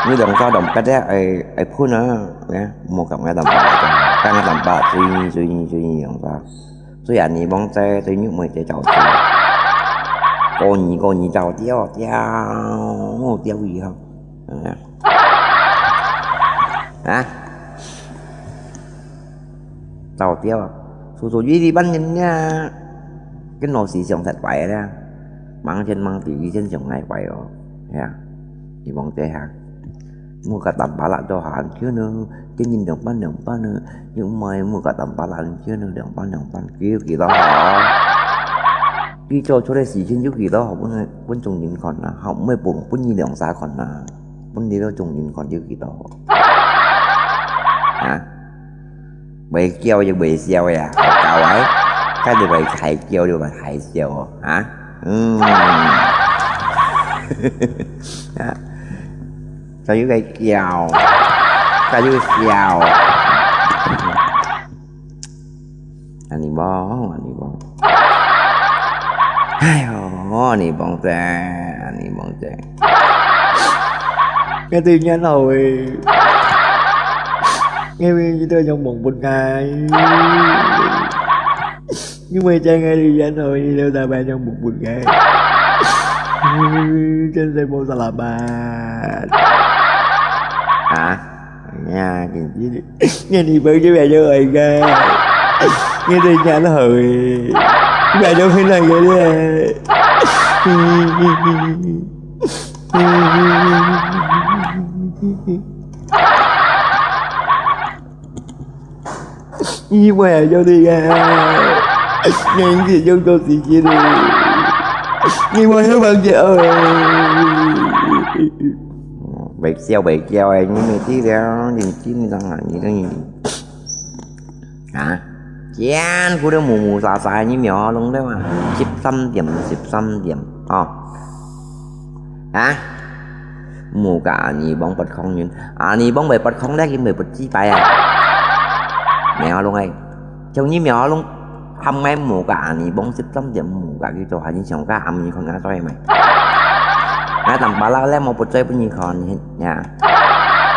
你兩儕當別个，哎，哎，噴啊，哎，莫甲𠊎tanpa，甲𠊎tanpa，注意，注意，注意兩儕。注意啊，你莫再，注意莫再走掉。過年，過年走掉，掉，掉以後，嗯。啊？ 走掉啊，叔叔，你這班人呀，跟老師想太壞了，忙前忙地，以前想太壞哦，係啊，你望這下，莫甲tanpa lakan做閒錢呢，跟人兩班兩班呢，又毋係莫甲tanpa lakan錢呢，兩班兩班，幾有幾多好？你做出來事情有幾多好分，分眾人看啊，好，毋係分，分你兩儕看啊，分你兜眾人看有幾多好？啊？ 會噭又會笑呀，搞哎，該你會害噭又會害笑哦，啊？嗯。啊，該又會噭，該又會笑。恁呢無，恁呢無。哎喲，恁呢無得，恁呢無得。該對你好誒。 因為佢兜樣望分𠊎，因為在𠊎裡邊吼，佢兜大半樣望分𠊎，真係無selamat。啊？呀，真係，你女朋友也有愛个。你對人好誒，你還有很難个咧。你莫還有你啊，你一直用到自己咧，你莫還有朋友誒。袂笑袂叫誒，你每天了，認真啦，你等於 啊，全部都霧霧煞煞，你苗阿龍了啊！十三點，十三點，哦。啊，無甲阿尼幫發空運，阿尼幫會發空咧，佢會發雞排啊！苗阿龍誒，像你苗阿龍，喊𠊎無甲阿尼幫十三點，無甲佢做下，你想甲暗你看𠊎做咩？𠊎淡薄仔咧，無發嘴分你看呀。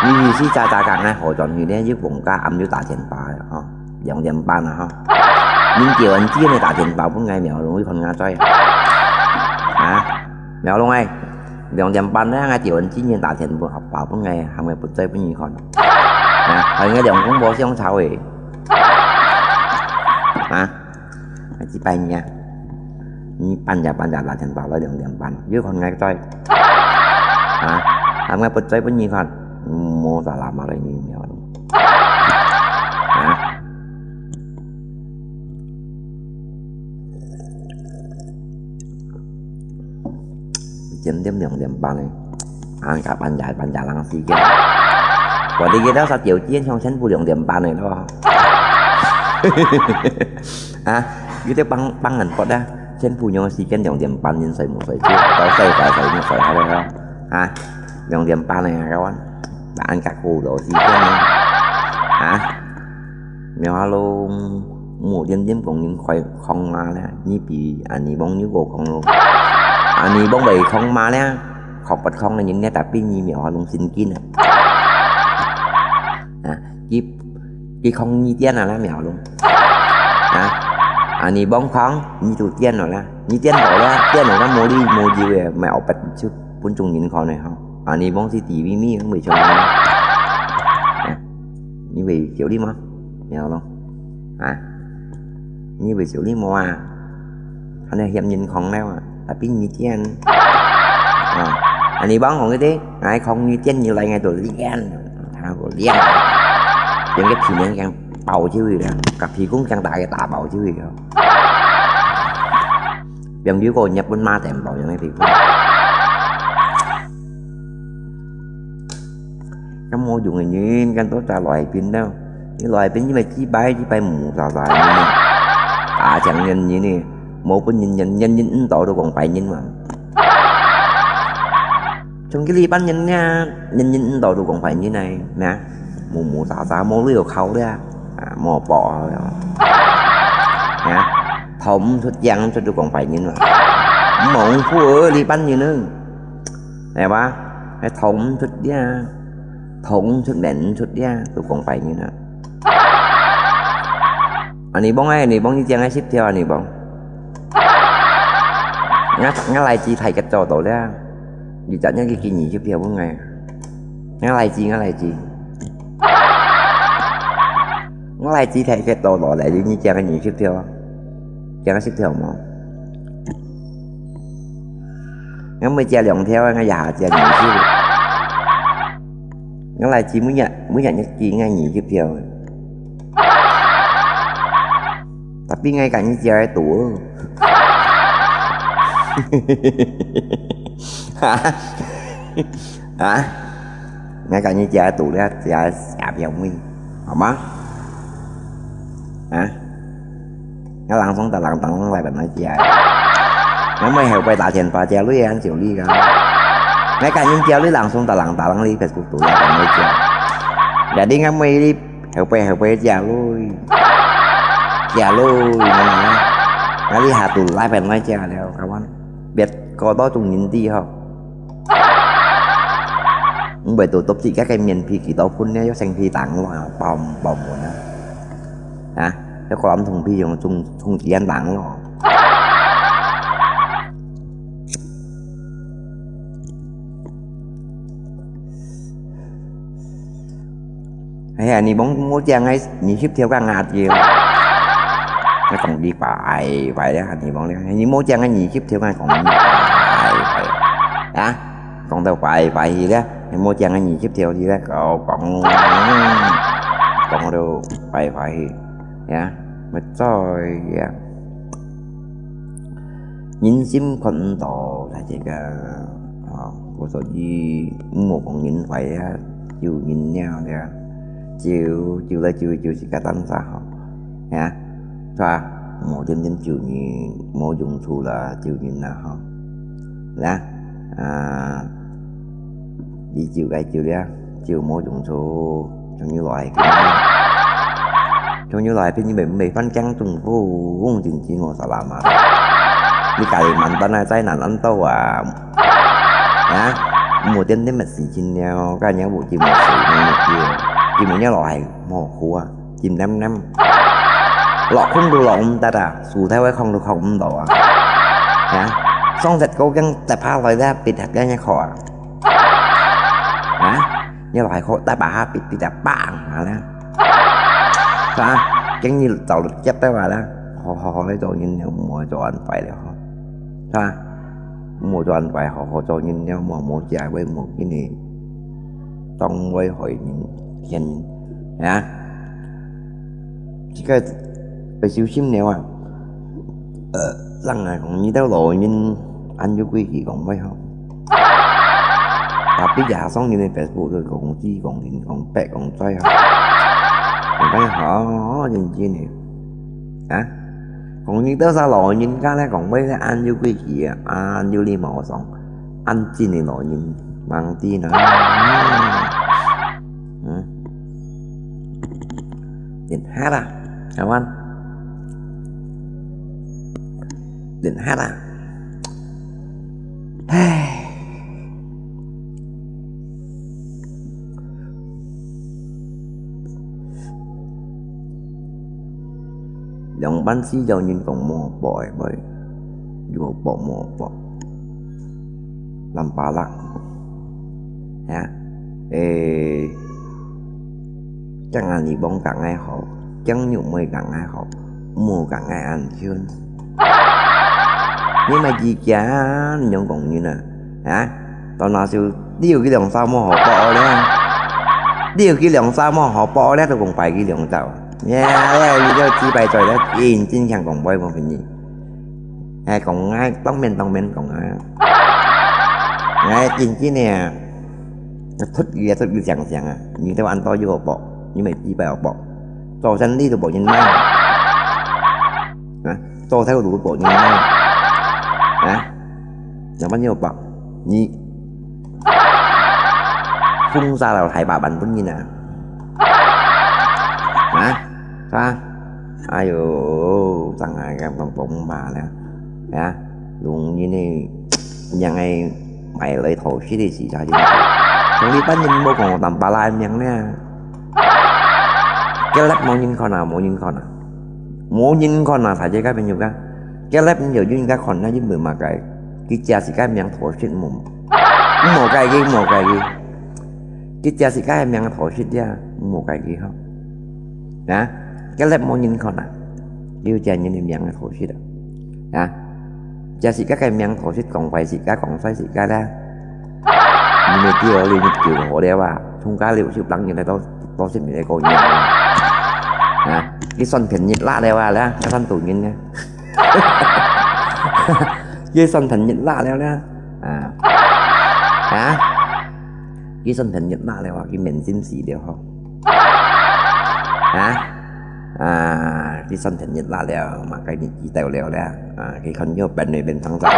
你意思喳喳甲𠊎好轉去咧，又無甲暗又打電話了，吼。 兩點半啊，吼。恁久恁久你打電話分𠊎苗龍，你看𠊎在。啊，苗龍誒，兩點半咧，𠊎久恁久你打電話分𠊎，喊𠊎發嘴分你看。啊，喊𠊎兩公婆相吵誒。啊，𠊎幾百年啊，你半夜半夜打電話來兩點半，你看𠊎在。啊，喊𠊎發嘴分你看，無啥啦嘛來你苗龍。啊。 點點兩點半呢，啊，甲半夜半夜人時間。我哋記得十九點像全部兩點半呢咯。啊，有啲幫幫人發啊，全部用時間兩點半，人睡無睡覺，到睡快睡無睡好了，啊，兩點半呢，kawan，哪恁个過到時間呢？啊？ 苗阿龍，無點點講人開空嘛咧，你比阿尼幫又過空咯。阿尼幫會空嘛咧，學不空个人咧，tapi你苗阿龍神經啊。啊，佢佢空你電啊啦，苗阿龍。啊，阿尼幫空，你就電了啦，你電到啦，電了，該無力無救个，買後壁就分眾人看个吼。阿尼幫是地咪咪，未出来。啊，你會笑你嗎？ 苗龍，啊，你會笑你無啊？還係嫌人空了啊？tapi你電。啊，啊，你幫我个的，𠊎空你電，你來𠊎就練，啊，𠊎練。用个皮鞭將包出去了，甲皮公將打个打包出去了。用如果日本馬電包用个皮公。 該無用个人，該都在內邊了。你內邊因為幾擺幾擺霧霧煞煞个呢，打成人人呢，無分人人人人毋到都講壞人嘛。從佢這班人呢，人人毋到都講壞人呢，咩？霧霧煞煞，無路口了，啊，無報了，啊，頭毋出，頸毋出都講壞人嘛。無福哦，這班人呢。 係吧？係頭毋出呀，頭毋出，面毋出呀，都講壞人啊。啊，你幫啊，你幫，你將个十條啊，你幫。𠊎𠊎來自大吉做到了，你昨日去寄二十條分𠊎。𠊎來自，𠊎來自。𠊎來自大吉做到了，你將个二十條啊，將个十條無？ 𠊎每隻兩條，𠊎也下隻二十。𠊎來自每日每日一斤，𠊎二十條。Tapi𠊎今日食个多。哈哈，啊，𠊎今日食个多了，食个下條尾，好嗎？啊？ 𠊎langsung打零零來分𠊎食。𠊎毋係後背打電話借鐳，恁少鐳个。𠊎今日借鐳langsung打零零來Facebook度來分𠊎食。Jadi𠊎毋係後背後背借鐳，借鐳，𠊎這下度來分𠊎食了，kawan。別過多種人知吼。毋會到到自家个面皮幾多分呢，又成皮打落，爆爆滿啊！ 啊，這個人同皮用中中間人咯。哎呀，你莫莫講哎，你去挑个牙掉。𠊎講你壞壞咧，你講咧，你無將个二十條，𠊎講你壞壞啊！講到壞壞去咧，你無將个二十條去咧，講講講到壞壞去呀，乜再呀，人心看毋到，大家个，哦，故所以毋好講人壞啊，就人了了，就就來就就自家單儕吼，呀。 是吧？莫天天咒人，無用處啦，咒人啦吼。來啊，啊，你咒該咒了，咒無用處，從你來去。從你來去，你袂袂翻江中風，真正無啥啦嘛。你家己滿單啊，災難恁多啊，啊，莫天天乜事情了，該人無金無水，無金，金無了來，無苦啊。 金黏黏，落空都落毋得啊，樹頭个空都空毋到啊。啊，上節高經跌下來咧，必跌个一殼啊。啊，你來殼跌下必跌啊，嘭啊咧。是吧？今日走了接到啊咧，好好好來做人了，莫做安排了吼。是吧？莫做安排，好好做人了，莫莫食會莫今日當會害人騙人啊。 這个會小心了啊。呃，人啊講，你兜老人恁有規矩講話吼。啊，比較上人个Facebook个講知講人講白講嘴啊。講話好認真个啊。講你兜儕老人家咧講話咧恁有規矩啊，恁有禮貌上，恁真个老人，吂知呢。嗯。 練下啦，阿灣，練下啦。唉，兩班四條人講無好報个，有好報無好報。 摻巴拉。啊，誒，將阿里幫講个好，將玉妹講个好，莫講个安全。你莫意見，你樣講人啊？啊，到那時候，你有去兩三毛好報咧？你有去兩三毛好報咧，都講擺去兩兆。呀，你就幾百歲了，認真想講話無分你。 哎，講啊，當面當面講啊。哎，真正个啊，出去啊，出去想想啊，你都恁多有好報，你莫幾百好報，做生理都無人買。啊，做頭路都無人買。啊，有麼有好報？你封殺了大把萬分人啊！啊，是吧？ 哎喲，正係咁講講嘛咧，啊，弄人呢，人个買來討食个時才真係。從呢班人無講摻巴拉个名咧，結粒無人看啊，無人看啊，無人看啊，大家个朋友个，結粒你就應該看啊，因為麼个，佢只係个名討食無，無計佢，無計佢，佢只係个名討食呀，無計佢吼。 啊，結粒無人看啊，有隻人个名个討食啊。啊，這係个个名討食，講壞自家，講衰自家啦。你咪知哦，你救好了啊，從家六十零年來到，到現在个人啊。啊，你算便宜啦了啊，啦，算多人呢。你算便宜啦了啦，啊，啊，你算便宜啦了啊，佢面心死了吼。 啊？啊，佢算便宜啦了，麼个年紀到了啦，啊，佢看有變來變成啥啊？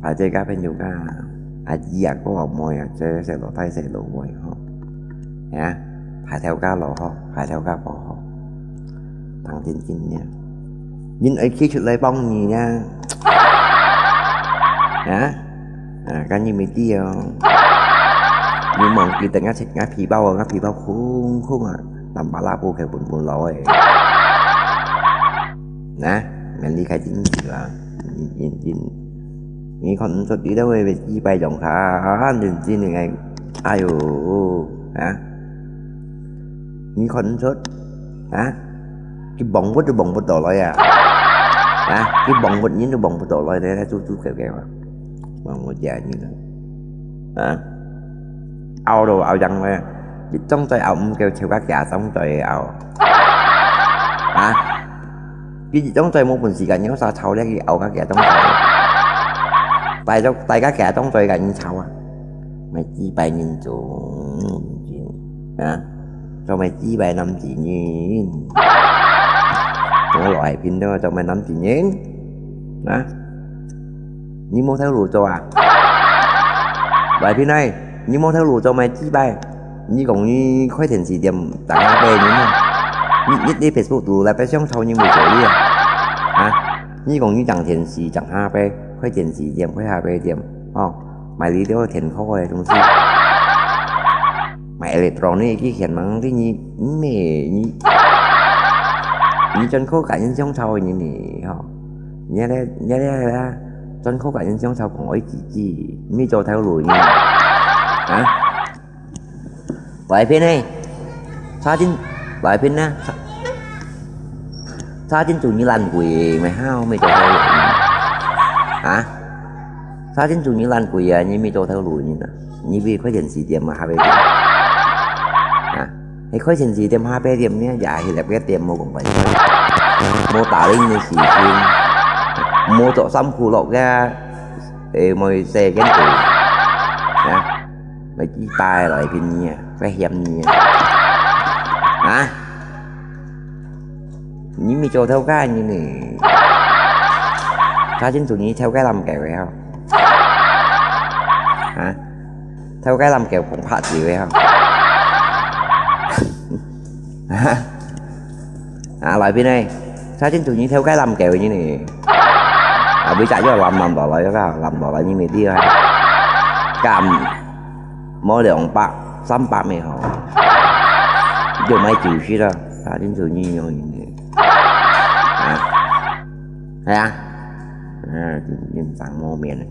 啊，這个朋友啊，阿姨啊，哥阿妹啊，這細佬大細佬妹吼，啊，排頭家佬吼，排頭家婆吼。 當真真呀。人愛企出來幫你呀。啊？啊，該你咪知哦。你忘記等下食，𠊎皮包哦，𠊎皮包空空啊，摻巴拉布佢本本老誒。啊，免離開真實啦，真真真。你看毋出你都會被擊敗用卡，真真个，哎喲，啊？你看毋出？啊？佢幫不都幫不到來啊！啊？佢幫不人都幫不到來，你來做做搞搞啊！幫不這人啊！啊？拗都拗贏咧，一張嘴拗毋夠，超過幾張嘴拗。啊？佢一張嘴無本事个，你有啥吵咧？佢拗个幾張嘴？大家大家幾張嘴个人吵啊？ 買幾百人做，啊？做買幾百男子人？做老海平都做買男子人？啊？你無頭路做啊？老海平哎，你無頭路做買幾百？你講你開電視店，當下个人啊？你你你Facebook都來白相吵，你會做你啊？啊？你講你當電視，當下个開電視店，開下个店，哦？ 買這兜電殼个東西，買electronic个電嘛，你你你你專靠甲人相吵个人呢吼，你咧你咧啦，專靠甲人相吵講愛自己，毋係做頭路呢，啊？ 來片呢？差真來片呢？差真做你爛鬼咩？好，毋係做頭路呢？啊？差真做你爛鬼啊！你毋係做頭路呢？你毋係開電視店嘛，下背店？啊？你開電視店下背店呢，也係立个店無講白，無打理你个事情，無做衫褲落个，誒，無洗乾淨，啊？ 買幾百來分你啊，怪嫌你啊！啊？你毋係做頭家个人呢？差真做你頭家濫狗个吼！啊？頭家濫狗講拍字个吼！啊？ 啊，來片呢，差真做你頭家濫狗个呢。啊，為啥要濫濫落來个，濫落來你毋知啊？敢無兩百、三百咩吼？就買九十啦，差真做你樣呢。啊，係啊，啊，真真生無面呢。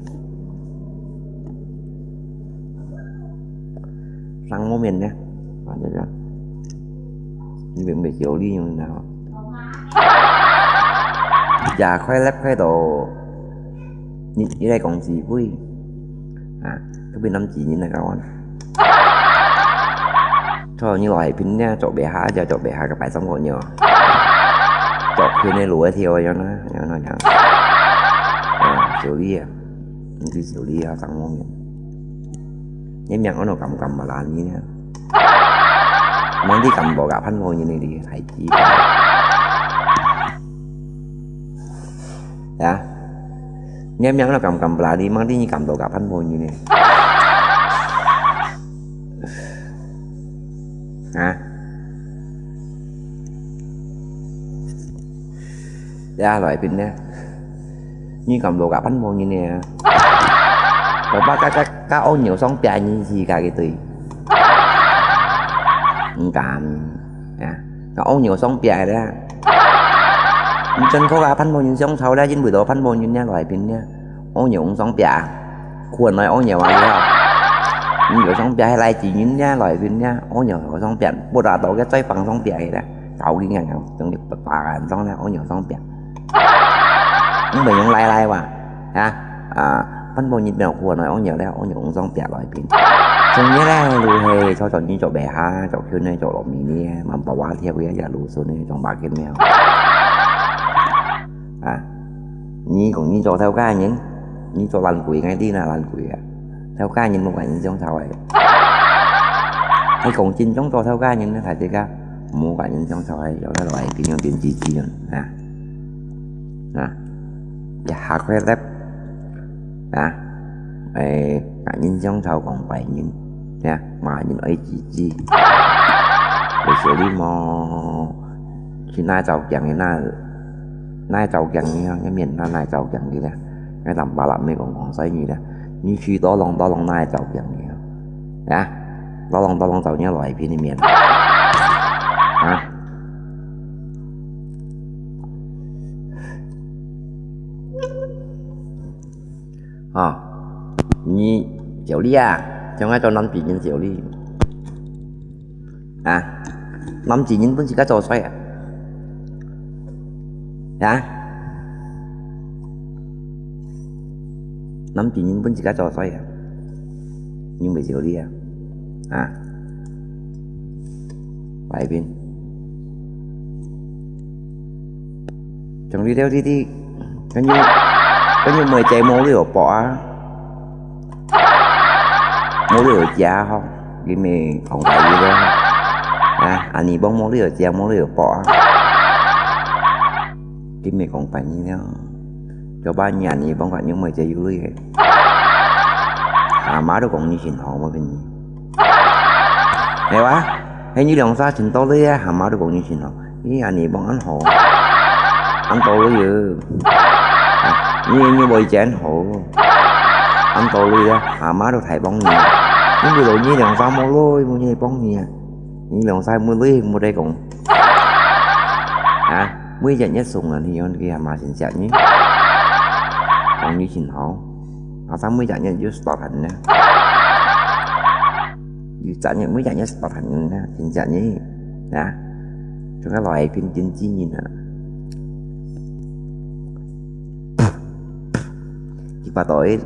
生無面呢，反正就，你明明有利用呢，也快樂快到，你你來講智慧，啊，特別男子人來講啊，錯，你來平呢，做別下就做別下个擺上火牛，做平个路一條樣啦，樣那樣，啊，小利啊，你對小利啊，生無面。 你命安到敢敢嘛啦你呢？望你敢無甲潘婆人呢？你太子。呀？你命安到敢敢啦你？望你敢無甲潘婆人呢？啊？呀，來宾呢？ 你敢無甲潘婆人呢？頭擺甲甲甲黃牛相拚人死甲个對。毋敢啊，甲黃牛相拚个啦。你真靠甲潘婆人相吵啦，因為到潘婆人呢，來賓呢，黃牛相拚，困來黃牛啊，你好。你有相拚，係來自人呢，來賓呢，黃牛有相拚，不打到个再放相拚个啦，搞个樣樣，等於白白人上呢，黃牛相拚。 毋會用來來哇，啊，啊，分分日變好啊，我有咧，我用上壁內邊。所以咧，就係坐坐你做白下，做圈咧，做落面咧，慢慢話跳嘅，也路順咧，做馬嘅咩？啊，你講你做頭家人，你做爛鬼，𠊎知啦，爛鬼啊！頭家人無管你種草誒。你講真正做頭家人咧，大家無管你種草誒，有得來，平常點支持啊，啊。 啊，一下快樂，啊，誒，甲人相吵講壞人，呀，罵人愛自己。有時你無去哪照鏡个哪，哪照鏡个啊，一面哪哪照鏡个啦，該南巴南咩講講衰你啦，你去多浪多浪哪照鏡个啊，啊，多浪多浪照你來片一面，啊。 吼，你小李啊，像𠊎做男仔人小李。啊，男仔人分自家做衰啊？啊？男仔人分自家做衰啊？你毋會笑你啊？啊？擺平。像你了你知，跟住，跟住妹仔無你有搏啊？無你有食吼，你咪講白你了。啊，恁樣講無你有食，無你有搏啊？你咪講白你了。 做麼你恁樣講法，你妹仔有鐳个？阿媽都講你真好，無騙你。係哇？係你兩儕真多鐳啊，阿媽都講你真好。你恁樣講恁好，恁多鐳啊？你你妹仔恁好，恁多鐳啊，阿媽都大幫你。你為了你兩儕無鐳，無人幫你啊？你兩儕無鐳，無得講。啊？ 每隻月送啊，你樣佢阿媽先食你，講你真好，阿生每隻月又十八萬呢，又隻月每隻月十八萬呢，先食你，啊，仲較來一片經紀人啊。佢把到藍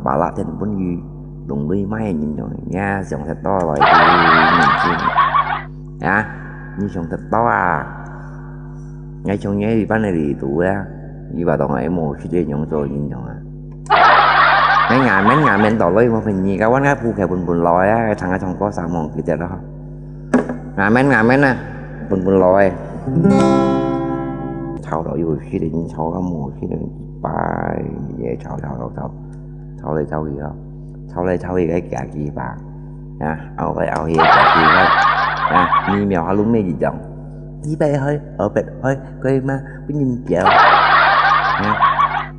巴拉天本有弄鐳賣个人樣，呀，想得到來一片經紀人，啊，你想得到啊？ 𠊎從你這班个裡肚啊，你把當𠊎無識得樣做人樣啊。免啊，免啊，免到來，無分你，該阮个鋪開分分來啊，唱啊唱歌上網去得了。啊，免啊，免啊，分分來。吵到有識得人吵，該無識得人拜，也吵吵吵吵，吵來吵去啊，吵來吵去，該家己吧。 啊，拗來拗去个，啊，你苗下攏咩一樣，一百開，二百開，可以嗎？不能掉。啊，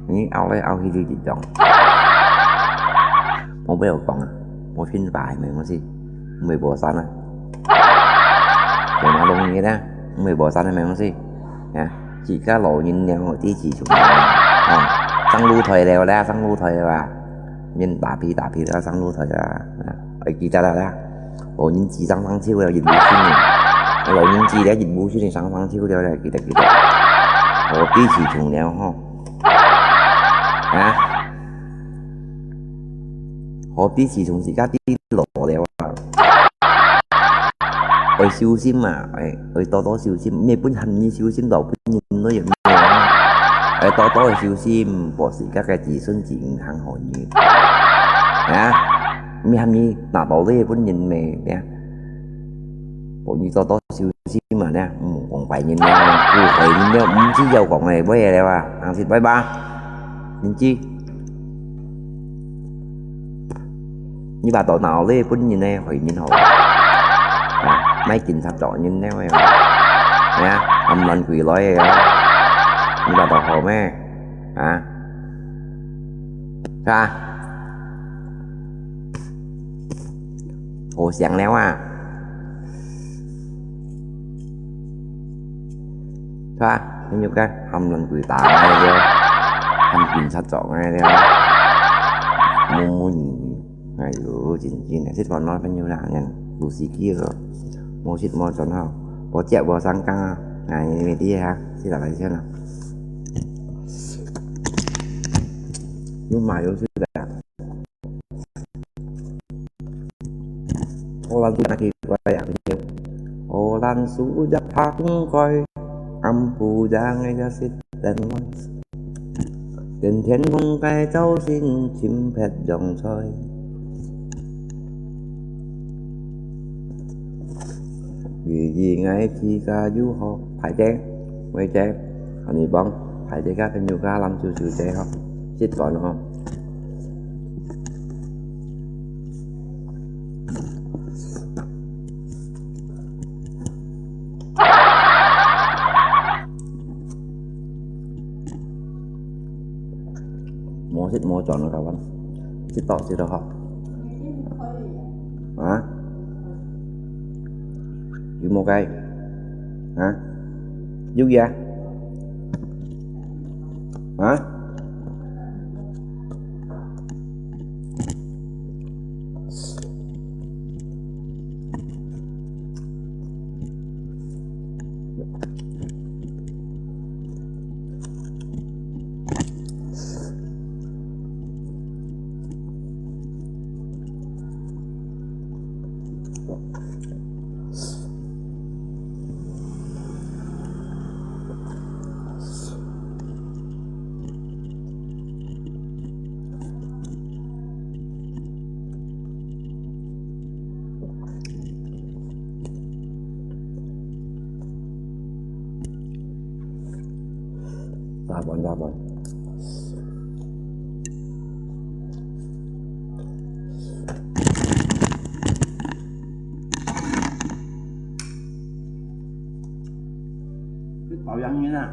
你拗來拗去就一樣。我不要講啊，我信法還沒東西，沒無山啊。有馬龍你呢，沒無山還沒東西，啊。 自家老人了，知自重了，哦，上露台了啦，上露台了啊，免打屁打屁了，上露台了啊，啊，愛記得了啦。老人知生生手了，人無信了，老人知了，人無信了，生生手了啦，記得記得。哦，知自重了吼，啊，何必自重自家知老了啊？ 愛小心啊，愛，愛多多小心，毋係分喊你小心到分人都有咩啊？愛多多小心，保自家个子孫子女行好運。啊，毋係喊你拿到這分人咩？啊，保你多多小心啊，呢，毋好講壞人了，不好人了，毋知要講个，不會了啊，行去拜拜，你知。 你把到腦裡分人呢，害人好。啊，買警察做人呢，喂。啊，暗亂鬼來个啊。你把到好咩？啊？是吧？好想了啊。 是吧？朋友間，喊人鬼打𠊎了，喊警察捉𠊎了，無無你，哎喲，真真个，這段咯，朋友啦，人無時機了，無食無穿好，無食無生工啊，哎，你知啊，這個來先啦。有買有食个啊。 荷蘭書真奇怪啊，朋友。荷蘭書一打開，暗晡夜𠊎就食等來。天天風該朝晨，尋別樣菜。日日𠊎自家又好，排隊，排隊，喊你幫，排隊个朋友个人就就這好，食飯吼。 無食無穿个，𠊎講，食到食到好。啊？有無該？啊？有呀？啊？ Saban, saban. 去保养院啊。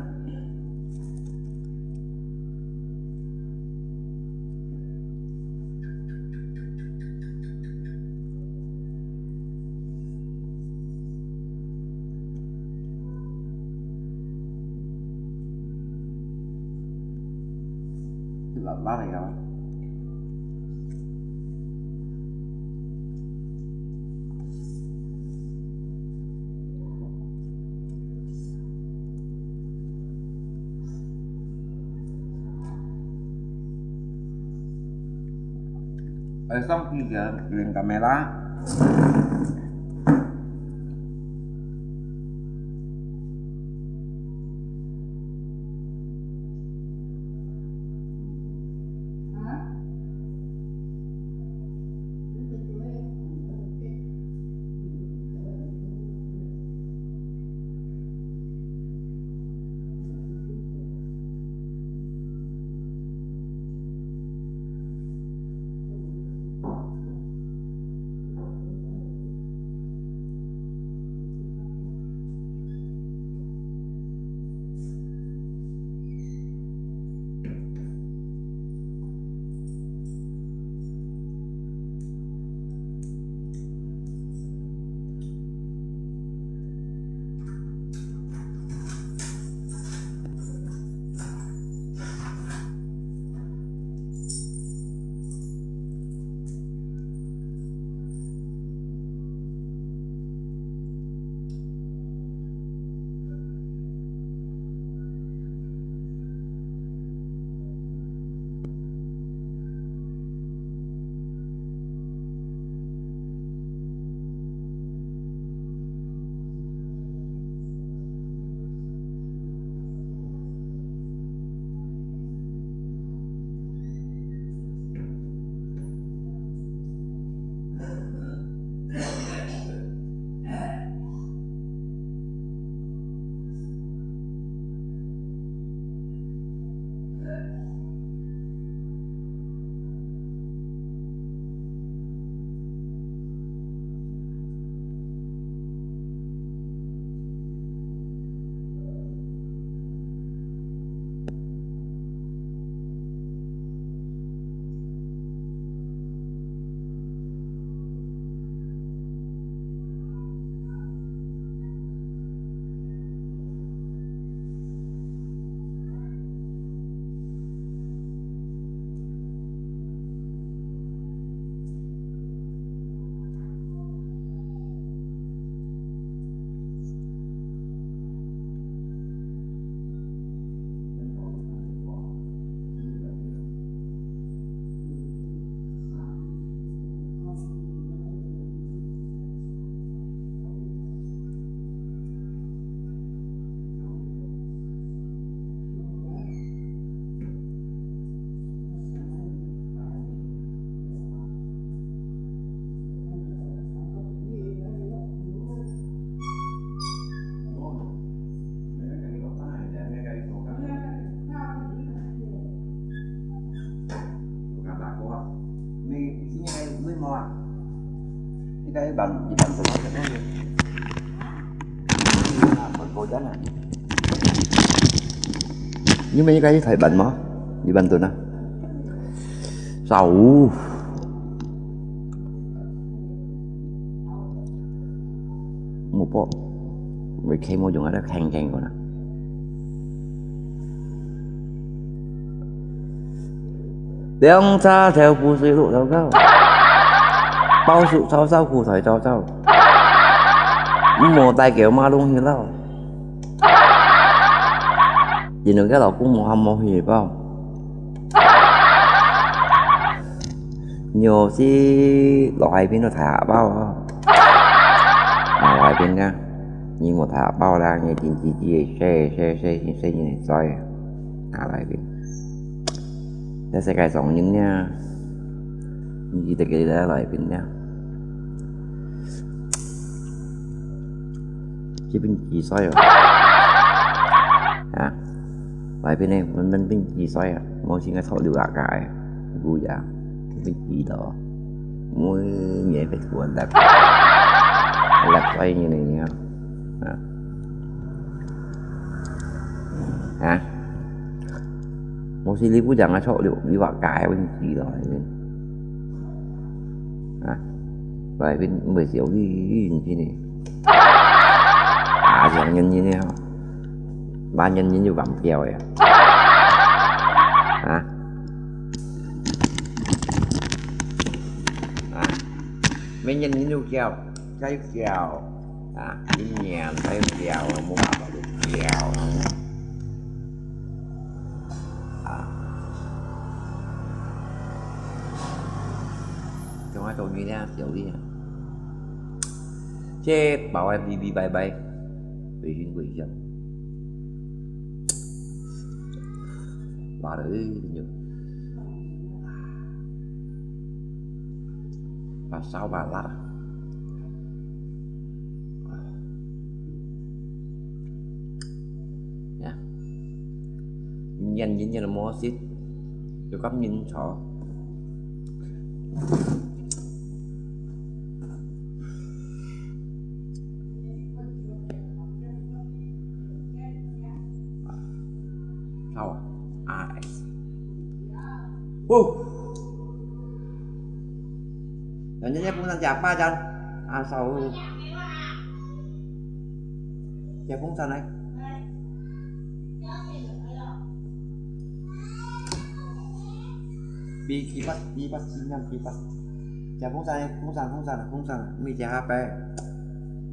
辣辣个呀。 Ê, song pi kìa, pi kamera.你们应该去台湾吗？一般都呢？Sao. Mo po. Mo khen mo yung ada khen khen ko na. 涼茶頭泅水綠豆糕，包粟炒燒苦菜燥燥，毋好帶狗馬龍去撈。因為佢老公無喊無去包。牛屎落海邊都大下包啊！來賓啊，你無打包啦，你緊急急个，細細細細人个嘴啊，拿來賓。這世界上人啊，你記得个來賓啊。這邊幾歲哦？啊，來賓呢，問問邊幾歲啊？我先个操六啊个，姑呀，這邊幾多？每年會突然的，六歲人呢，啊，啊，我是你不講啊，操六六啊个問題了，啊，來賓毋係小弟，你真的。 啊，像人人个吼，萬人人就忘掉个。啊？啊？每人人就叫，才叫，啊，一年才叫，無辦法就叫。啊。像啊，做你呢，小弟啊。 這包个嗶嗶拜拜，微信、微信。辣了，哎，真的。辣燒吧，辣啊。呀，人人人都無食，就咁人坐。 好啊，R S。哦。人家在风扇下霸占，啊，少。在风扇来。 Pi, pi pas, pi pas, pi pas. Chà, 風扇，風扇，風扇，風扇，mi chà H P.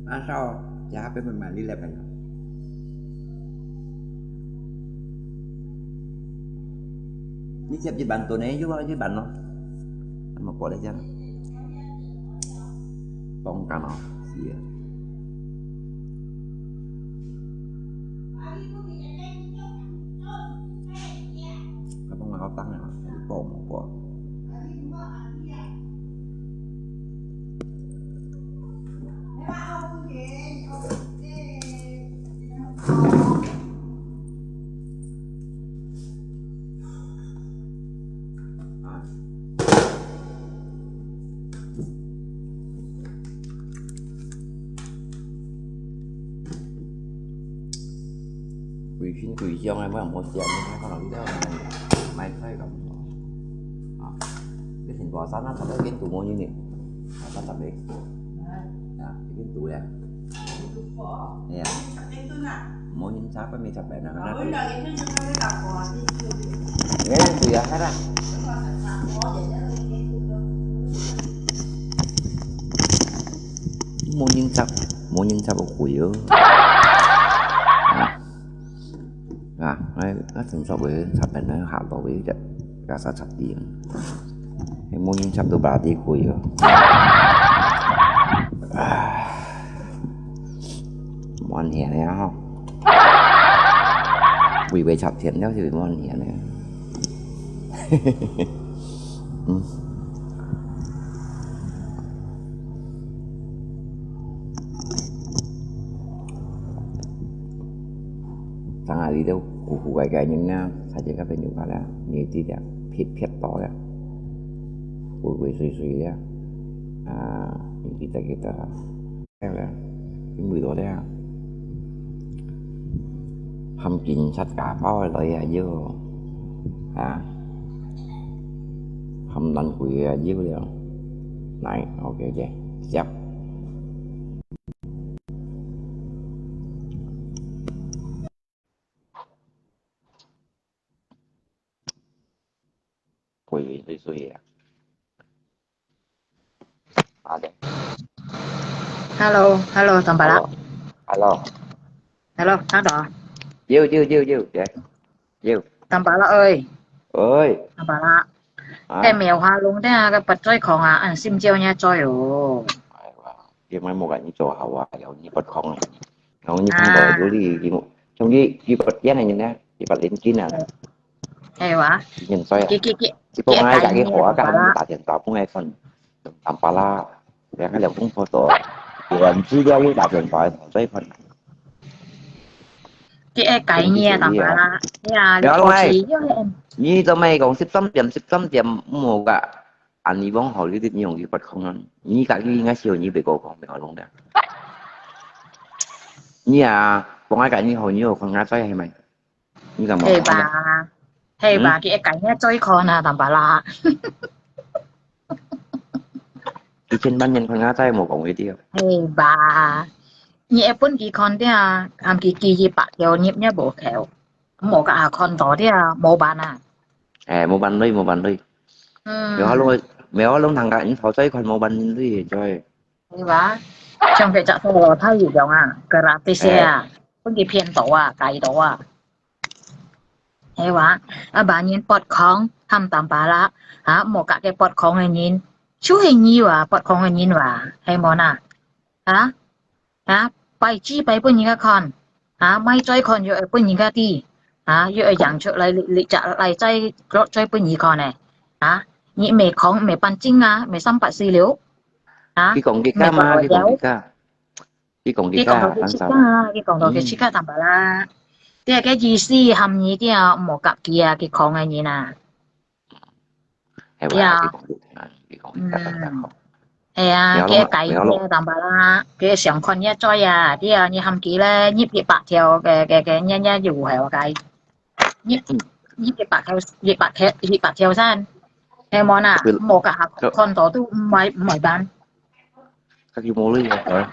An sao, chà H P mình mà đi lẹ phải. Đi chụp Nhật Bản, tuần này du lịch Nhật Bản nó. Mà qua đây chăng? Tông cả nó, xìa. Có tông nào tông nào, đi bộ một bộ. Quỳ xin quỳ siông ai mới không có tiền, nhưng mà con làm video này, mày thấy không? À, cái thìn bò sát nó sắp đến tù mua như nè. À, sắp sắp đi. À, cái đến tù nè. Nè. Mua những sắp với mi sắp bèn nè. Nghe tù ya hết à. Mua những sắp, mua những sắp của quỷ ơ. À. À, ai, ai, thùng sắp với sắp bèn nó hạ tổ với cái, cái sắp sắp đi. Cái mua những sắp tù bà đi quỷ ơ. À. Món hẻ này hả? Quỷ với sắp thiện nhau thì món hẻ này. Ừ. Tang hari tu, kuku kai kai nyeng na, saja ka penyu kala, ni ti dia, pit pit to dia. Kui kui sui sui dia. Ah, ni kita kita, dia, ni mui to dia. Ham kin sat ka pao lo ya yo. Ha. Ham nan kui ya yo dia. Nai, ok ok. Siap. 佢佢佢啊。啊，對。 Hello，hello，當巴拉。 Hello，hello。 Hello，聽到啊？ 有有有有，對。 有。 當巴拉，喂。 喂。 當巴拉。 啊。 該梅花鹿个八嘴空啊，恁心焦也嘴哦。哎呀，佢買無个你做好啊，有你不空啊，然後你看到有你，你，像你，你不驚个人呢，你不連筋啊，係哇？人衰啊，佢，佢，佢，你講啊，佢，佢，佢好啊，佢打電話分佢看，打巴拉，兩個兩公婆多，有人資料又打電話，所以看。佢愛改你啊，打巴拉，呀，你過去又係，你做咩講十三點，十三點無个？ 啊，你往後你，你用佢不空啊？你家己應該少你別个講，別个弄的。你啊，講啊，你好，你有看啊，再係咪？你敢無？係吧？係吧？佢會改你再看啊，淡薄啦。一千萬年看啊，再無講佢啲。係吧？你會分佢看的啊，含佢寄一百條，你也無條。 無个啊，看到的啊，無辦啊。哎，無辦法，無辦法。嗯。沒有弄，沒有弄，大家你跑出去看無辦法，對。係吧？像佢隻頭太一樣啊，gratis啊，分佢騙到啊，改到啊。係吧？啊，把人不空，喊淡薄啦，啊，無个个不空个人，就係你哇，不空个人哇，係無呐？啊？ 啊，擺紙擺分人家看，啊，賣嘴看又愛分人家知，啊，又愛影出來，你，你隻來再落嘴分人看呢，啊，你毋係講毋係半斤啊，毋係三百四六，啊，佢講佢家嘛，佢講佢家，佢講佢家，佢講到佢自家，佢講到佢自家淡薄啦，這个意思含義點無合佢啊，佢講个人啊。 係啊，佢講你聽，佢講你聽，等等講。係啊，佢改你个淡薄啦，佢想看你个嘴啊，對啊，你含佢咧，入一百條个个个，日日有係我改，入入一百條，一百條，一百條先，係無呐？無个下看到都毋會毋會辦。 佢又無鐳哦，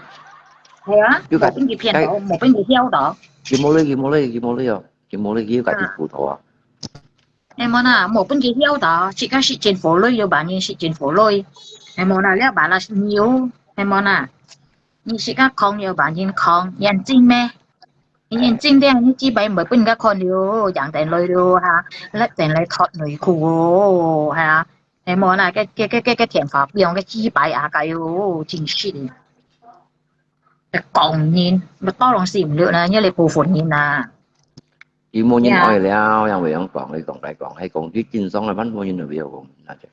係啊，又家，無分佢騙到，無分佢曉到。佢無鐳，佢無鐳，佢無鐳哦，佢無鐳，佢又家己糊塗啊。哎，無啦，無分佢曉到，自家食政府鐳，又別人食政府鐳。哎，無啦，了別啦，你有，哎，無啦，你自家空又別人空，眼睛咩？你眼睛的，你自家毋會分人家看了，養等來了哈，來等來托內褲哦，哈。 係無啦，个个个个个天花板个紙牌啊，个喲，真實个。講人，乜多人死毋了啦，你來部分人啊。佢無人愛了，樣會樣講，佢講來講，係講佢經商个，反正無人會講，那就。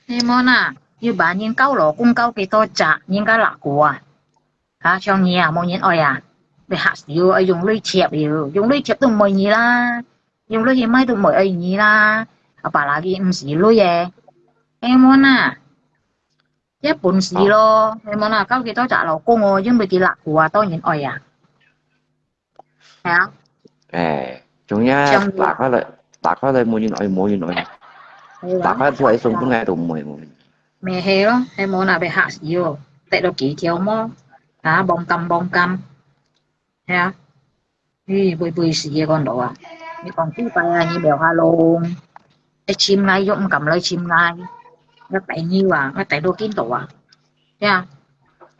係無啦，又別人交老公交幾多隻，人家老公啊。 哈，像你啊，無人愛啊，會嚇死哦，愛用鐳貼喲，用鐳貼都毋愛你啦，用鐳去賣都毋愛你啦，阿爸拿佢毋使鐳誒，係無啦？這本事咯，係無啦？交幾多隻老公哦，因為佢辣苦啊，當然愛啊。 係啊。誒，總之打開來，打開來無人愛，無人愛。打開出來送分𠊎都毋會，無人。毋係咯，係無啦，會嚇死哦，跌到幾條毛，啊，望甘望甘，係啊，咦，會會死个看到啊！你講幾擺啊，你撩下龍，一尋𠊎又毋敢來尋𠊎，𠊎帶你啊，𠊎帶到見到啊，係啊，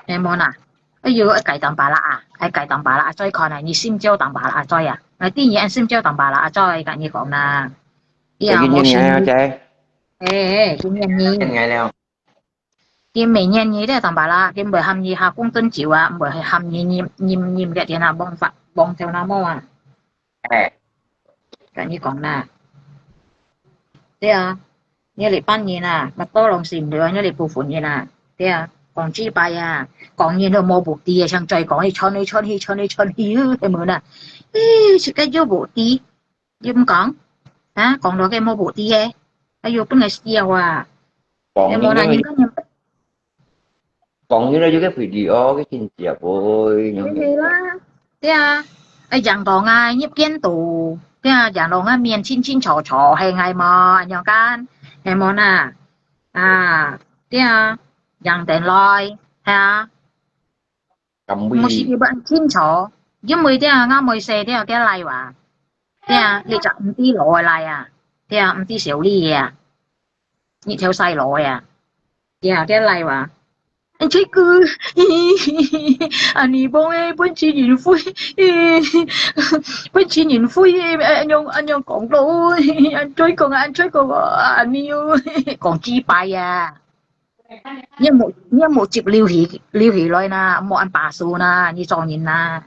係無啦？ 哎喲，愛改當巴拉啊，愛改當巴拉啊，再看啊，你心焦當巴拉啊，再啊，啊，第二按心焦當巴拉啊，再跟你講啦。哎呀，有人愛啊，姐。哎，哎，今年你，今年了。佢每年你咧當巴拉，佢毋會喊你下工蹲久啊，毋會喊你任任任个天啊，望發望頭那毛啊。 哎，跟你講啦，對啊，你這班人啊，乜多人死毋了，你這部分人啊，對啊，講幾擺啊，講人都無目的啊，像再講，你傳來傳去，傳來傳去，係無啦？咦，自家有目的，又毋講，啊，講到个無目的个，哎喲，本來死啊，係無啦？人家人 講起來有个video，个真正會，係啦，對啊，哎，養到𠊎入間肚，對啊，養到𠊎面清清楚楚，係𠊎無，恁樣kan，係無啦？啊，對啊，養等來，係啊，敢會？毋係佢分清楚，因為對啊，𠊎妹婿對啊，佢來哇，對啊，你就毋知老个來啊，對啊，毋知小李个啊，你條細佬个啊，對啊，佢來哇。 恁衰个，啊，你幫誒，分錢人費，分錢人費誒，恁樣，恁樣講咯，恁衰講啊，恁衰講啊，恁樣哦，講幾擺啊？你目你目汁流起流起來啦，莫恁巴手啦，你做人啦。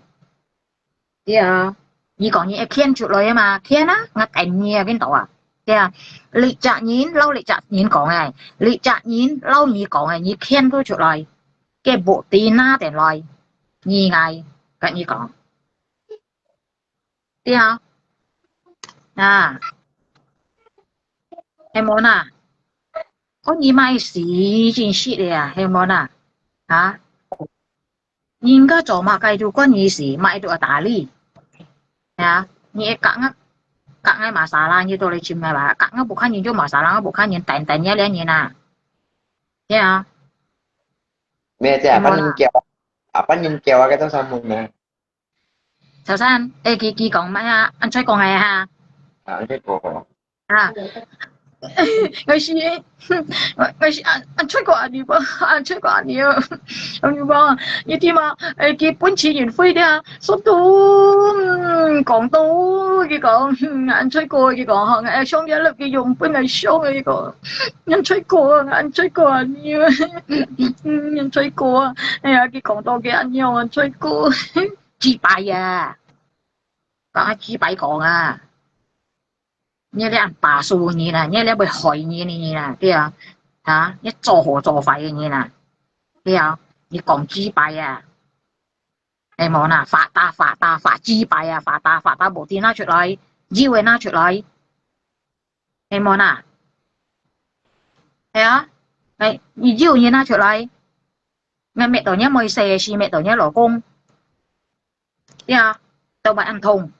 對啊，你講你愛牽出來啊嘛，牽啊，𠊎等你啊，見到啊。對啊，你隻人，摎你隻人講誒，你隻人，摎你講誒，你牽都出來，該目的拿等來，你𠊎跟你講。 對啊，啊，係無啦？講你莫死真實个啊，係無啦？啊，人家做麼个都管你事，麼个都愛打理。啊，你會夾硬，夾硬masalah，你都來尋𠊎吧，夾硬bukan人就masalah，bukan人等等你个人啊。對啊。咩，這係無啦？Apa人叫，apa人叫啊，該做啥物呢？ 早餐，誒，佢佢講麼啊？恁衰講誒哈？啊，恁衰講。啊，𠊎係，𠊎𠊎係恁恁衰講恁樣無？恁衰講恁樣，恁樣無？你知無？誒，佢本錢人費的啊，說到，嗯，講到，佢講，嗯，恁衰講，佢講吼，誒，上一粒佢用本來上誒，佢講，恁衰講，恁衰講恁樣，嗯，恁衰講，哎呀，佢講到佢恁樣，恁衰講。 自敗啊！講啊自敗講啊！你這恁巴手个人啊，你這會害人个人啊，對啊？啊，你做好做壞个人啊，對啊？你講自敗啊！係無啦？發達發達發自敗啊！發達發達無地拿出來，有个拿出來，係無啦？係啊，誒，你有你拿出來，𠊎搣到你妹婿，係搣到你老公。 對啊，都會恁痛，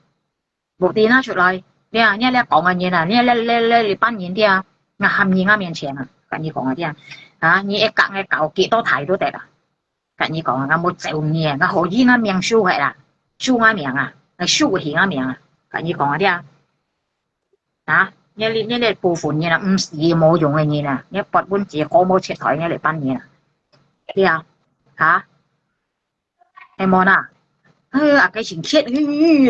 無地拿出來。對啊，你這講个人啊，你這這這這班人對啊，𠊎喊你𠊎面前啊，跟你講啊對啊，啊，你會甲𠊎搞幾多台都得啊，跟你講啊，𠊎無走你啊，𠊎好意𠊎命收起啦，收𠊎命啊，𠊎收起𠊎命啊，跟你講啊對啊。 啊，你這你這部分人啊，毋死無用个人啊，你發文字過無切台，你這班人啊，對啊，哈，係無啦？啊，該錢缺，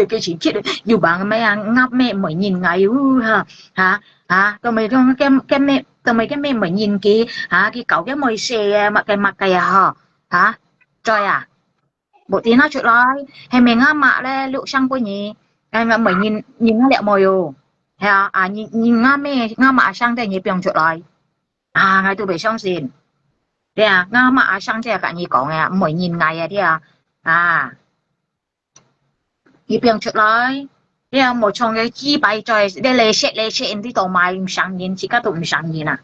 該錢缺，又講咩啊？鴨咩美人愛喲，哈，哈，哈，都未講該該咩，都未該咩美人計，哈，佢搞該妹婿啊，麼个麼个啊，哈，哈，在啊。 無地拿出來，係毋係吾媽咧，錄像分你，哎，吾妹人，人吾倈妹喲，係啊，啊，人人吾姆吾媽生个你放出來，啊，𠊎都袂相信，對啊，吾媽生个甲你講个，毋會認𠊎个，對啊，啊，你放出來，對啊，無像个雞排在，你來食來食，你都買毋承認，自家都毋承認啊。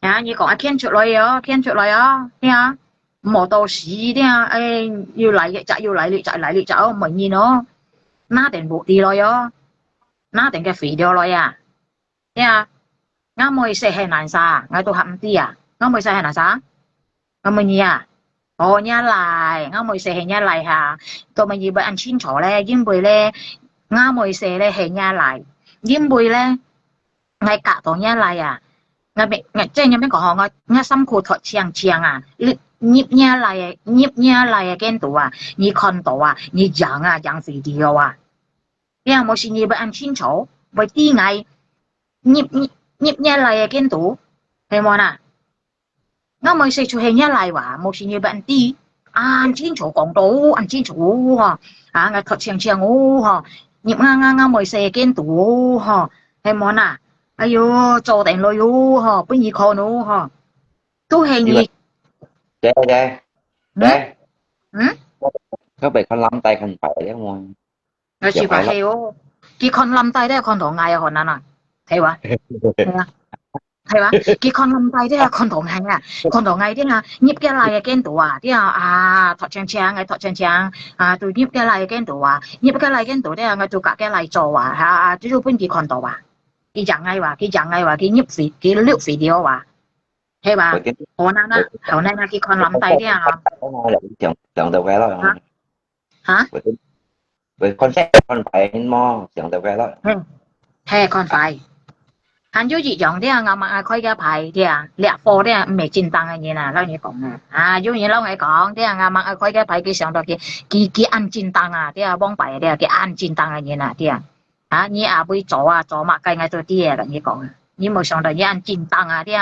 啊，你講啊，牽出來哦，牽出來哦，對啊，無到時對啊，哎，又來一隻，又來一隻，來一隻哦，問人哦，拿等物資來哦，拿等个肥料來啊，對啊，吾妹婿係哪儕，𠊎都還毋知啊，吾妹婿係哪儕，吾問你啊， 哦，若倈，吾妹婿係若倈哈，做麼个你會恁清楚咧？因為咧，吾妹婿咧係若倈，因為咧，𠊎嫁到若倈啊，𠊎乜，𠊎，即係仰般講吼，𠊎，𠊎衫褲脫淨淨啊，入，入若倈个，入若倈个間肚啊，你看到啊，你影啊，影video啊，這樣無係你會恁清楚，會知𠊎入，入，入若倈个間肚，係無啦？ 吾妹婿就係若倈哇，無係你會恁知。恁清楚講到，恁清楚吼，啊，𠊎脫淨淨哦吼，入吾，吾，吾妹婿間肚哦吼，係無啦？哎喲，做等來哦吼，分你看哦吼，都係你。對，對，嗯？對。嗯？佢會看男仔看大个嘛。 𠊎試過係哦，佢看男仔咧，看到𠊎啊，可能啊，係哇？係啊，係哇？佢看男仔咧，看到𠊎啊，看到𠊎咧啊，入个倈个間肚啊，對啊，啊，脫淨淨，𠊎脫淨淨，啊，都入个倈个間肚啊，入个倈間肚咧，𠊎就甲个倈做啊，啊，就分佢看到啊，佢影𠊎哇，佢影𠊎哇，佢入video，佢錄video啊，係哇？可能啊，可能啊，佢看男仔咧啊。想，想到个咯。啊？ 哈？會，會看相看牌麼？想到个咯。嗯，係，看牌。還有一樣，這吾媽愛開个牌，這，這貨這毋係正當个人啊，摎你講啊。啊，有人摎𠊎講，這吾媽愛開个牌，佢想到佢，佢，佢恁正當啊，這，王牌這，佢恁正當个人啊，這。啊，你阿會做啊，做麼个𠊎都知啊，摎你講啊。你無想到你恁正當啊，這，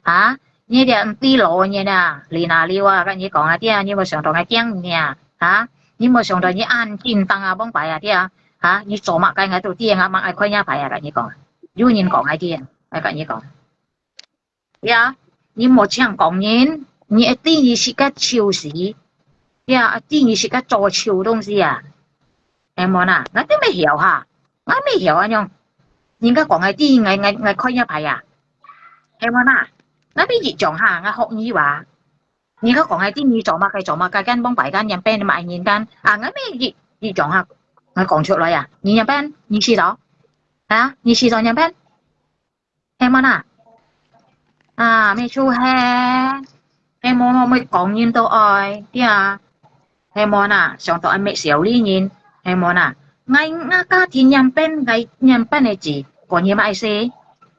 啊，你這毋知路个人啊，你哪溜啊，跟你講啊，對啊，你無想到𠊎驚你啊，哈？你無想到你恁緊張啊，往擺啊，對啊，哈？你做麼个𠊎都知啊，𠊎問𠊎看你牌啊，跟你講，有人講𠊎知啊，𠊎跟你講。對啊，你莫淨講人，你一定你識个笑死，對啊，一定你識个做笑東西啊。 係無啦？𠊎都毋曉哈，𠊎毋曉恁樣。人家講𠊎知，𠊎𠊎𠊎看一排啊，係無啦？𠊎乜一樣哈，𠊎學你話。人家講𠊎知，你做麼个做麼个，跟往擺跟人變麼人間啊？𠊎乜一一樣哈，𠊎講出來啊，你人變，你試到啊？你試到人變？ 係無啦？啊，乜就係，係無，乜講人都愛，對啊，係無啦？想到愛搣小利人，係無啦？𠊎𠊎家庭樣般，𠊎樣般个子，管你麼个事，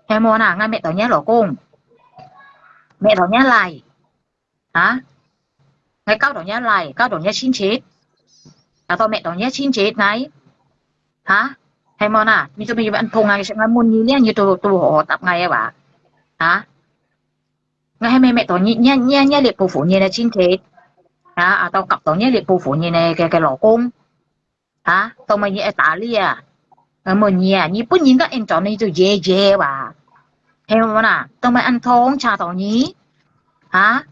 係無啦？𠊎搣到你老公，搣到你倈， 啊？𠊎交到你倈，交到你親戚，啊，到搣到你親戚，𠊎，哈？係無啦？你做麼个恁痛啊？𠊎問你咧，你都都好好答𠊎个話，哈？𠊎係毋係搣到你你你你這部分人个親戚，啊，啊，到夾到你這部分人个个个老公， 哈？做麼个你愛打你啊？𠊎問你啊，你本人个應該你就爺爺哇？係無啦？做麼个恁痛，吵到你？哈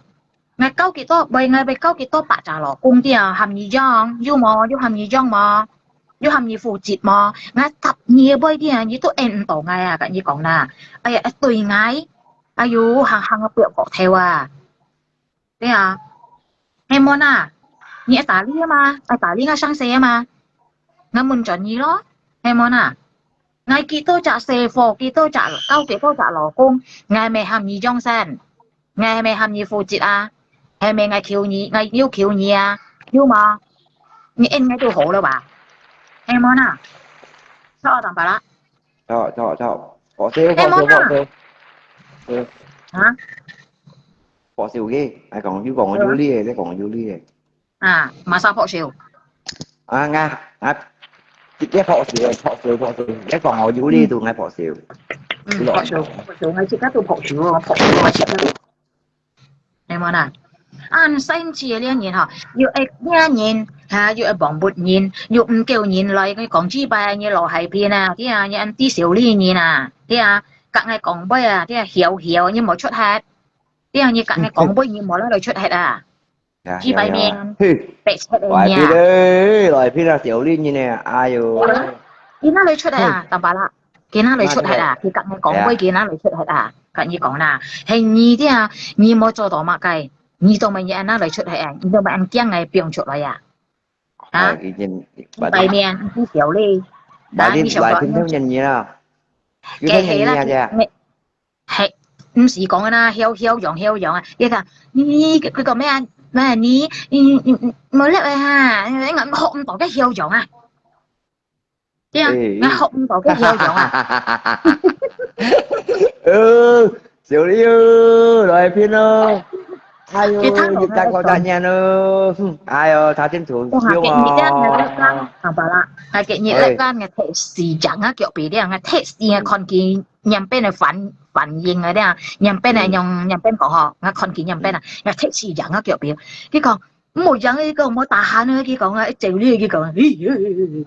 ？𠊎交幾多，為𠊎為交幾多百隻老公，對啊，喊你養，有無？有喊你養無？有喊你負責無？𠊎答你个話，對啊，你都應毋到𠊎啊，跟你講啦。哎呀，對𠊎，哎喲，行行个不要過頭啊。 對啊，係無啦？你愛打你啊嘛，愛打你𠊎生死啊嘛。𠊎問轉你咯，係無啦？𠊎幾多隻細貨，幾多隻交幾多隻老公，𠊎乜喊你養先，𠊎乜喊你負責啊，係毋係𠊎求你，𠊎有求你啊，有無？你應𠊎都好了吧？係無啦？錯，當白啦。 著著著，拍手拍手拍手。嗯。啊？拍手个，𠊎講，你講有理个，你講有理个。啊，麼儕拍手？啊，𠊎𠊎直接拍手，拍手拍手，你講𠊎有理就𠊎拍手。嗯，拍手拍手，𠊎自家都拍手哦，拍手𠊎自家都。 係無啦？恁生趣个這人吼，又愛惹人，哈，又愛幫不人，又毋叫人來，佢講幾擺你老害片啊，對啊，你恁知小利人啊，對啊，甲𠊎講話啊，對啊，曉曉，你莫出血，對啊，你甲𠊎講話，你莫拿來出血啊，幾擺面，白切个面啊。來片啊，小利人呢，哎喲。你拿來出血啊，當巴啦。 佢拿來出血啊，佢甲𠊎講過，佢拿來出血啊，甲你講啦，係你啊，你無做到麼个，你做麼个你拿來出血啊，你做麼个驚𠊎放出來啊？啊？白面，你不曉得，啊，你想到，來聽聽你啊，有聽你啊，係，毋是講啦，曉曉樣曉樣啊，你講，你佢講咩啊？咩啊？你你你你無力啊哈，學毋到个曉樣啊。 對啊，𠊎學毋到个曉樣啊。呃，小李哦，來片哦。哎喲，你大哥大娘哦，哎喲，他真ถูก哦。𠊎今日來講，好吧啦，𠊎今日來講，𠊎踢死人啊，腳皮咧，𠊎踢死啊，看見兩邊个反反應啊，這樣，兩邊个用兩邊講吼，𠊎看見兩邊啊，𠊎踢死人啊，腳皮。佢講， 無樣，佢講無tahan了，佢講啊，一走了，佢講，嘿，嘿，嘿，嘿。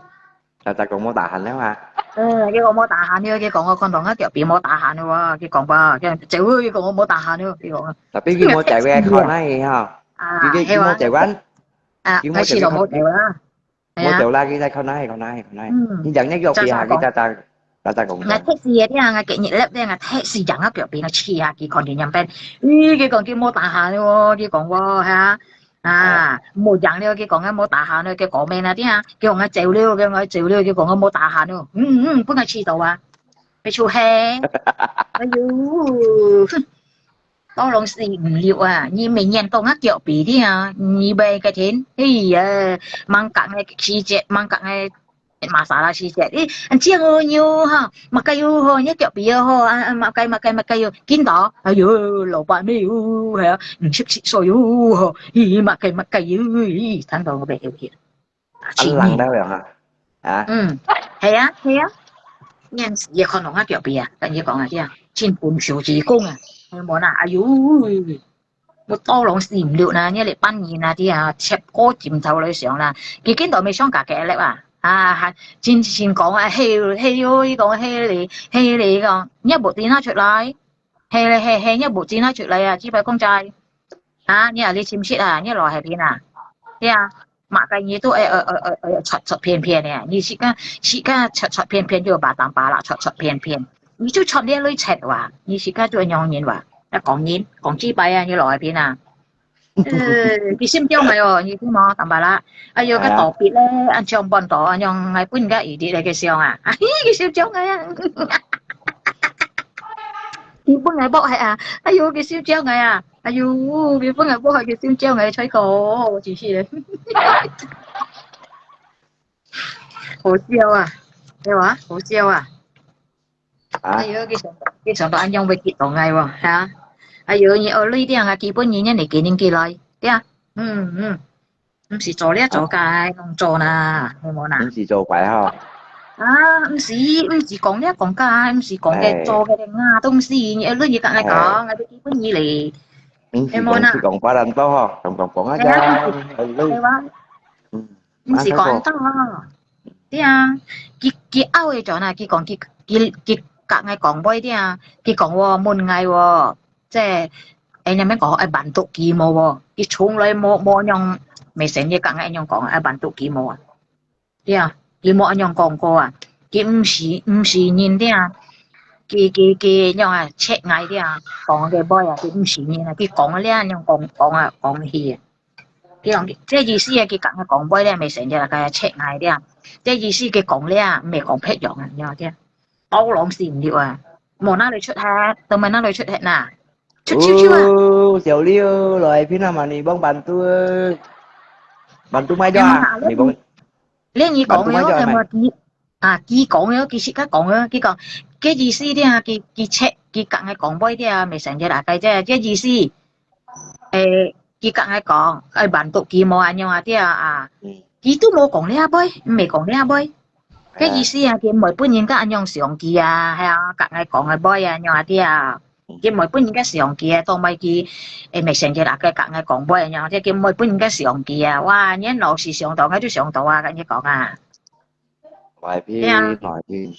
大家講無tahan了啊？嗯，佢講無tahan了，佢講我看到𠊎腳皮無tahan了啊，佢講吧，佢走了，佢講我無tahan了，佢講啊。Tapi佢無走个，看哪个哈？啊，佢佢佢無走完，啊，佢無走个，佢試到無走啦。 無走啦，佢再看哪个，看哪个，看哪个。嗯，你講那个腳皮啊，佢再再再再講。𠊎踢死个，𠊎今日粒咧，𠊎踢死人个腳皮，𠊎試下佢看佢樣般。咦，佢講佢無tahan了哦，佢講哦，哈，啊，無樣了，佢講啊無tahan了，佢講咩啦，對啊，佢講啊走了，佢講啊走了，佢講啊無tahan了，嗯嗯，分𠊎試到啊，佢就係，哎喲，哼。 Tolong si Meliu啊，你每年到𠊎腳皮的啊，你買个天，哎呀，mangkak个時節，mangkak个masalah時節，哎，這个喲哈，麼个喲吼，你腳皮喲吼，啊，啊，麼个麼个麼个喲，見到，哎喲，老闆咩喲，係啊，五十七歲喲吼，咦，麼个麼个喲，咦，聽到我被丟棄。 啊，冷了了哈，啊？嗯，係啊，係啊。年時也看到𠊎腳皮啊，跟你講啊，這樣，真本事之功啊。係無啦？哎喲，我刀郎四五六啦，你來半年啊，這啊，切過枕頭來想啦，佢見到未上架个了啊？啊，還真心講啊，嘿，嘿喲，佢講嘿哩，嘿哩講，你也無知拿出來，嘿哩嘿嘿，你也無知拿出來啊，只不過講在，啊，你啊，你親戚啊，你來海邊啊，對啊，麼个你都愛愛愛愛愛出出片片呢，你自家自家出出片片就把當巴啦，出出片片，你就出這類出哇，你自家就樣人哇，愛講人講幾擺啊，你來海邊啊。 呃，佢心焦𠊎哦，你知無，當巴啦。哎喲，个倒閉咧，恁像半島恁樣，𠊎分人家edit个相啊，佢心焦𠊎啊。佢分𠊎剝係啊，哎喲，佢心焦𠊎啊，哎喲，佢分𠊎剝係，佢心焦𠊎，衰過，我真係咧。好笑啊，對哇，好笑啊。 啊？哎喲，佢想到，佢想到恁樣會激動𠊎喎，哈？哎喲，你學雷點啊，基本人你幾年幾來，對啊？嗯嗯，毋使做了做个，弄做啦，係無啦？毋使做怪吼。啊，毋使，毋使講了講个，毋使講个做个啊，東西，你學雷你同𠊎講，𠊎都基本人咧，毋使講，係無啦？毋使講巴蘭多吼，講講講啊，係啊，係啊，嗯，毋使講到啊。 對啊，佢佢拗个轉啊，佢講佢佢佢甲𠊎講話對啊，佢講哦，問𠊎哦，即係，誒，你乜講愛bantu佢無哦？佢從來無無樣，未成日甲𠊎樣講愛bantu佢無啊？對啊，佢無恁樣講過啊，佢毋係毋係人對啊，佢佢佢樣啊，check𠊎對啊，講个話啊，佢毋係人啊，佢講个咧樣講講啊講去啊。 佢講，這意思啊，佢甲𠊎講話咧，未成日啊，佢check𠊎咧。這意思佢講咧，毋係講別樣啊，你知無？刀郎四五六啊，無拿來出下，都無拿來出下呐，出手手啊！哦，小六，來，平常嘛，你幫bantu，bantu mai就啊，你幫，連你講个哦，bantu mai就啊，係無？佢啊，佢講个哦，佢自家講个哦，佢講，佢意思咧，佢佢check，佢甲𠊎講話咧，未成日啊，該這這意思。 誒，佢甲𠊎講，愛bantu佢無恁樣啊，對啊，啊，佢都無講這話，毋係講這話。該意思啊，佢毋會分人家恁樣想佢啊，係啊，甲𠊎講个話啊，恁樣啊，對啊，佢毋會分人家想佢啊，到尾佢，誒，未成日啊，佢甲𠊎講話恁樣，佢毋會分人家想佢啊，哇，你老是想到，𠊎就想到啊，甲你講啊。 來片，對啊。來片，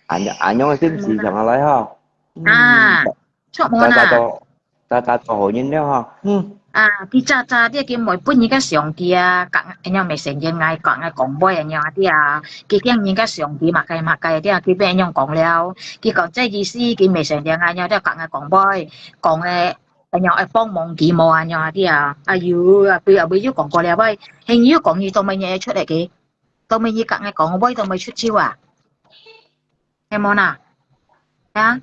恁樣恁樣个心思上下來吼。啊，著無啦？早早做，早早做好人了吼。嗯。啊，佢早早啲，佢毋會分人家想佢啊，甲恁樣未成日𠊎甲𠊎講話恁樣啊啲啊，佢驚人家想佢麼个麼个啲啊，佢變恁樣講了。佢講這意思，佢未成日𠊎樣，就甲𠊎講話，講个恁樣愛幫忙佢無恁樣啊啲啊。哎喲，啊，佢後尾又講過了，喂，係你又講你做麼个出來个？ 都毋係你甲𠊎講，話都毋係出手啊，係無啦？啊，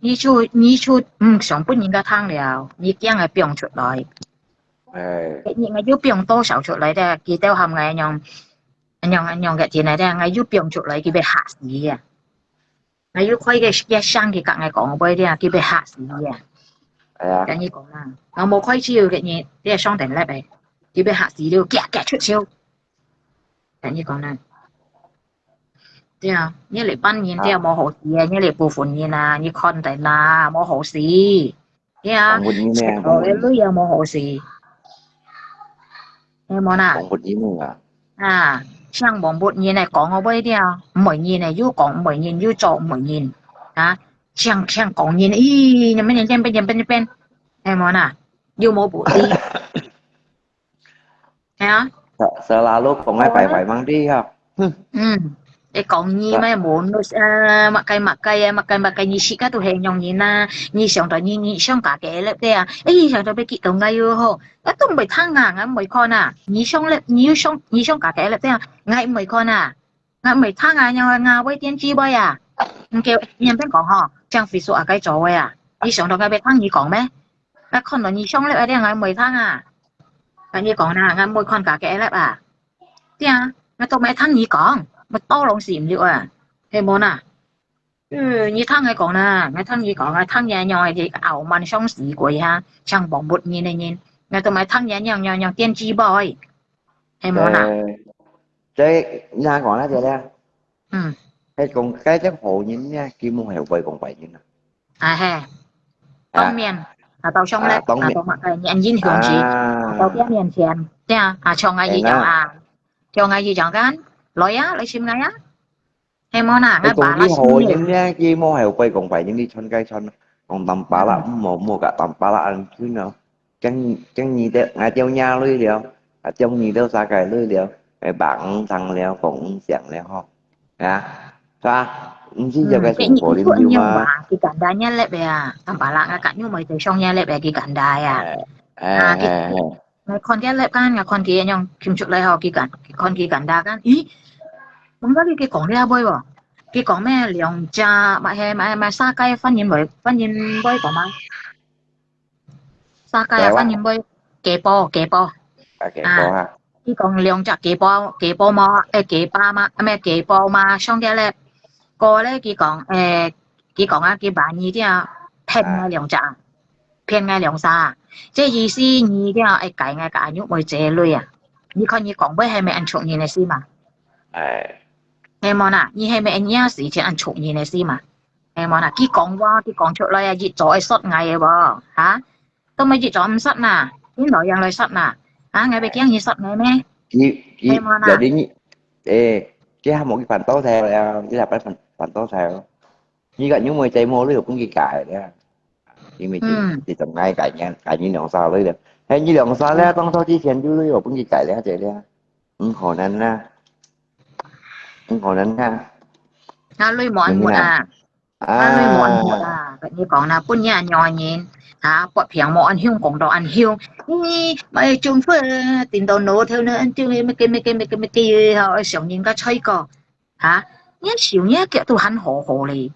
你就你就毋想分人家聽了，你驚𠊎放出來。哎。你𠊎又放多少出來的，佢兜喊𠊎恁樣，恁樣恁樣个進來的，𠊎又放出來，佢會嚇死啊！ 𠊎又開个个聲佢甲𠊎講話咧，佢會嚇死啊！哎呀，甲你講啦，𠊎無開手个你，你係上等力个，佢會嚇死了，遽遽出手。甲你講啦，對啊，你來半年，對啊，無好事啊，你來部分人啊，你看等啦，無好事。 呀，講不贏呢，食到个鐳也無好勢。係無啦？講不贏啊。啊，像講不贏个講个話了，毋會人个又講，毋會人又做，毋會人。啊，像像講人，咦，你們人變變變變，係無啦？又無補地。 係啊。Selalu講个壞壞吂知哈。嗯，你講你咩無，呃，麼个麼个啊，麼个麼个，你自家都係樣人啊，你想到你你想家己个粒个啊，誒，想到要激動个又好，𠊎都毋會聽啊，𠊎毋會看啊，你想粒，你又想你想家己个粒个啊，𠊎毋會看啊。 𠊎毋會聽啊，𠊎𠊎會電視會啊。毋叫人變講吼，像Facebook啊該做个啊，你想到𠊎會聽你講咩？𠊎看到你上粒啊，𠊎毋會聽啊。𠊎你講啦，𠊎毋會看家己个粒啊。對啊，𠊎都毋會聽你講，𠊎到攏是毋對啊，係無啦？嗯，你聽𠊎講啦，𠊎聽你講，𠊎聽你樣个傲慢像死鬼哈，像忘不人个人，𠊎都毋會聽你樣樣樣電視會。 係無啦？呃，這人講那個咧，嗯，係講該隻好人呢，佢毋係會講壞人啊。啊係，當面，啊，到上來，啊，當面。啊，到麼个，你恁英雄時，啊，啊，到佢面前，對啊，啊，像𠊎一樣啊，像𠊎一樣kan，來啊，來尋𠊎啊，係無啦？𠊎爸啦，你講佢好人呢，佢無後背講壞人，你穿該穿，講Tampalak，嗯，莫，莫甲Tampalak恁近哦。驚，驚你兜，𠊎兜惹來了，啊，驚你兜啥个來了，哎，把五常了，講五常了吼。 啊，係啊，毋係這个生活，嗯，你有嘛？佢簡單一粒个啊，Tampalak啊，甲又毋係上一粒个，佢簡單啊。哎，哎，啊，佢，哎，哎。𠊎看佢粒kan，𠊎看佢樣聽出來吼，佢簡，佢看佢簡單kan。咦，講到你佢講了會無？佢講咩兩隻，乜係，乜係，乜係，沙雞番人會，番人會講嗎？ 沙雞啊，白話。番人會雞婆，雞婆。啊，雞婆啊。啊，佢講兩隻雞婆，雞婆嘛，誒，雞爸嘛，啊，咩雞婆嘛，上吊咧。過咧，佢講，誒，佢講啊，佢爸二條騙𠊎兩隻啊，騙𠊎兩儕啊。這意思二條，誒，該𠊎个阿玉妹姐女啊。你看你講話係毋係恁出人个事嘛？哎。係無啦？你係毋係恁樣事情恁出人个事嘛？ 係無啦？佢講話，佢講出來啊，一早愛殺𠊎个無？哈？都毋係一早毋殺啦，今朝樣來殺啦？啊，𠊎會驚佢殺𠊎咩？佢，佢，係無啦？Jadi你，誒，佢還無去辦到頭了，佢還辦，辦到頭。你个因為在無你有分佢解了。因為佢，嗯。佢同𠊎解人，解人兩三歲了。嘿，你兩三了，嗯。當初之前就有分佢解了，這了。毋可能啦。毋可能啦。啊，你無安活啊？ 啊，你無恁好啦，甲你講啦，本人恁樣个人，哈，發病無恁凶，講到恁凶，你買中藥，頂到腦頭呢，恁樣个，麼个，麼个，麼个，麼个，吼，愛上人家菜果，哈，你想你腳都還好好咧，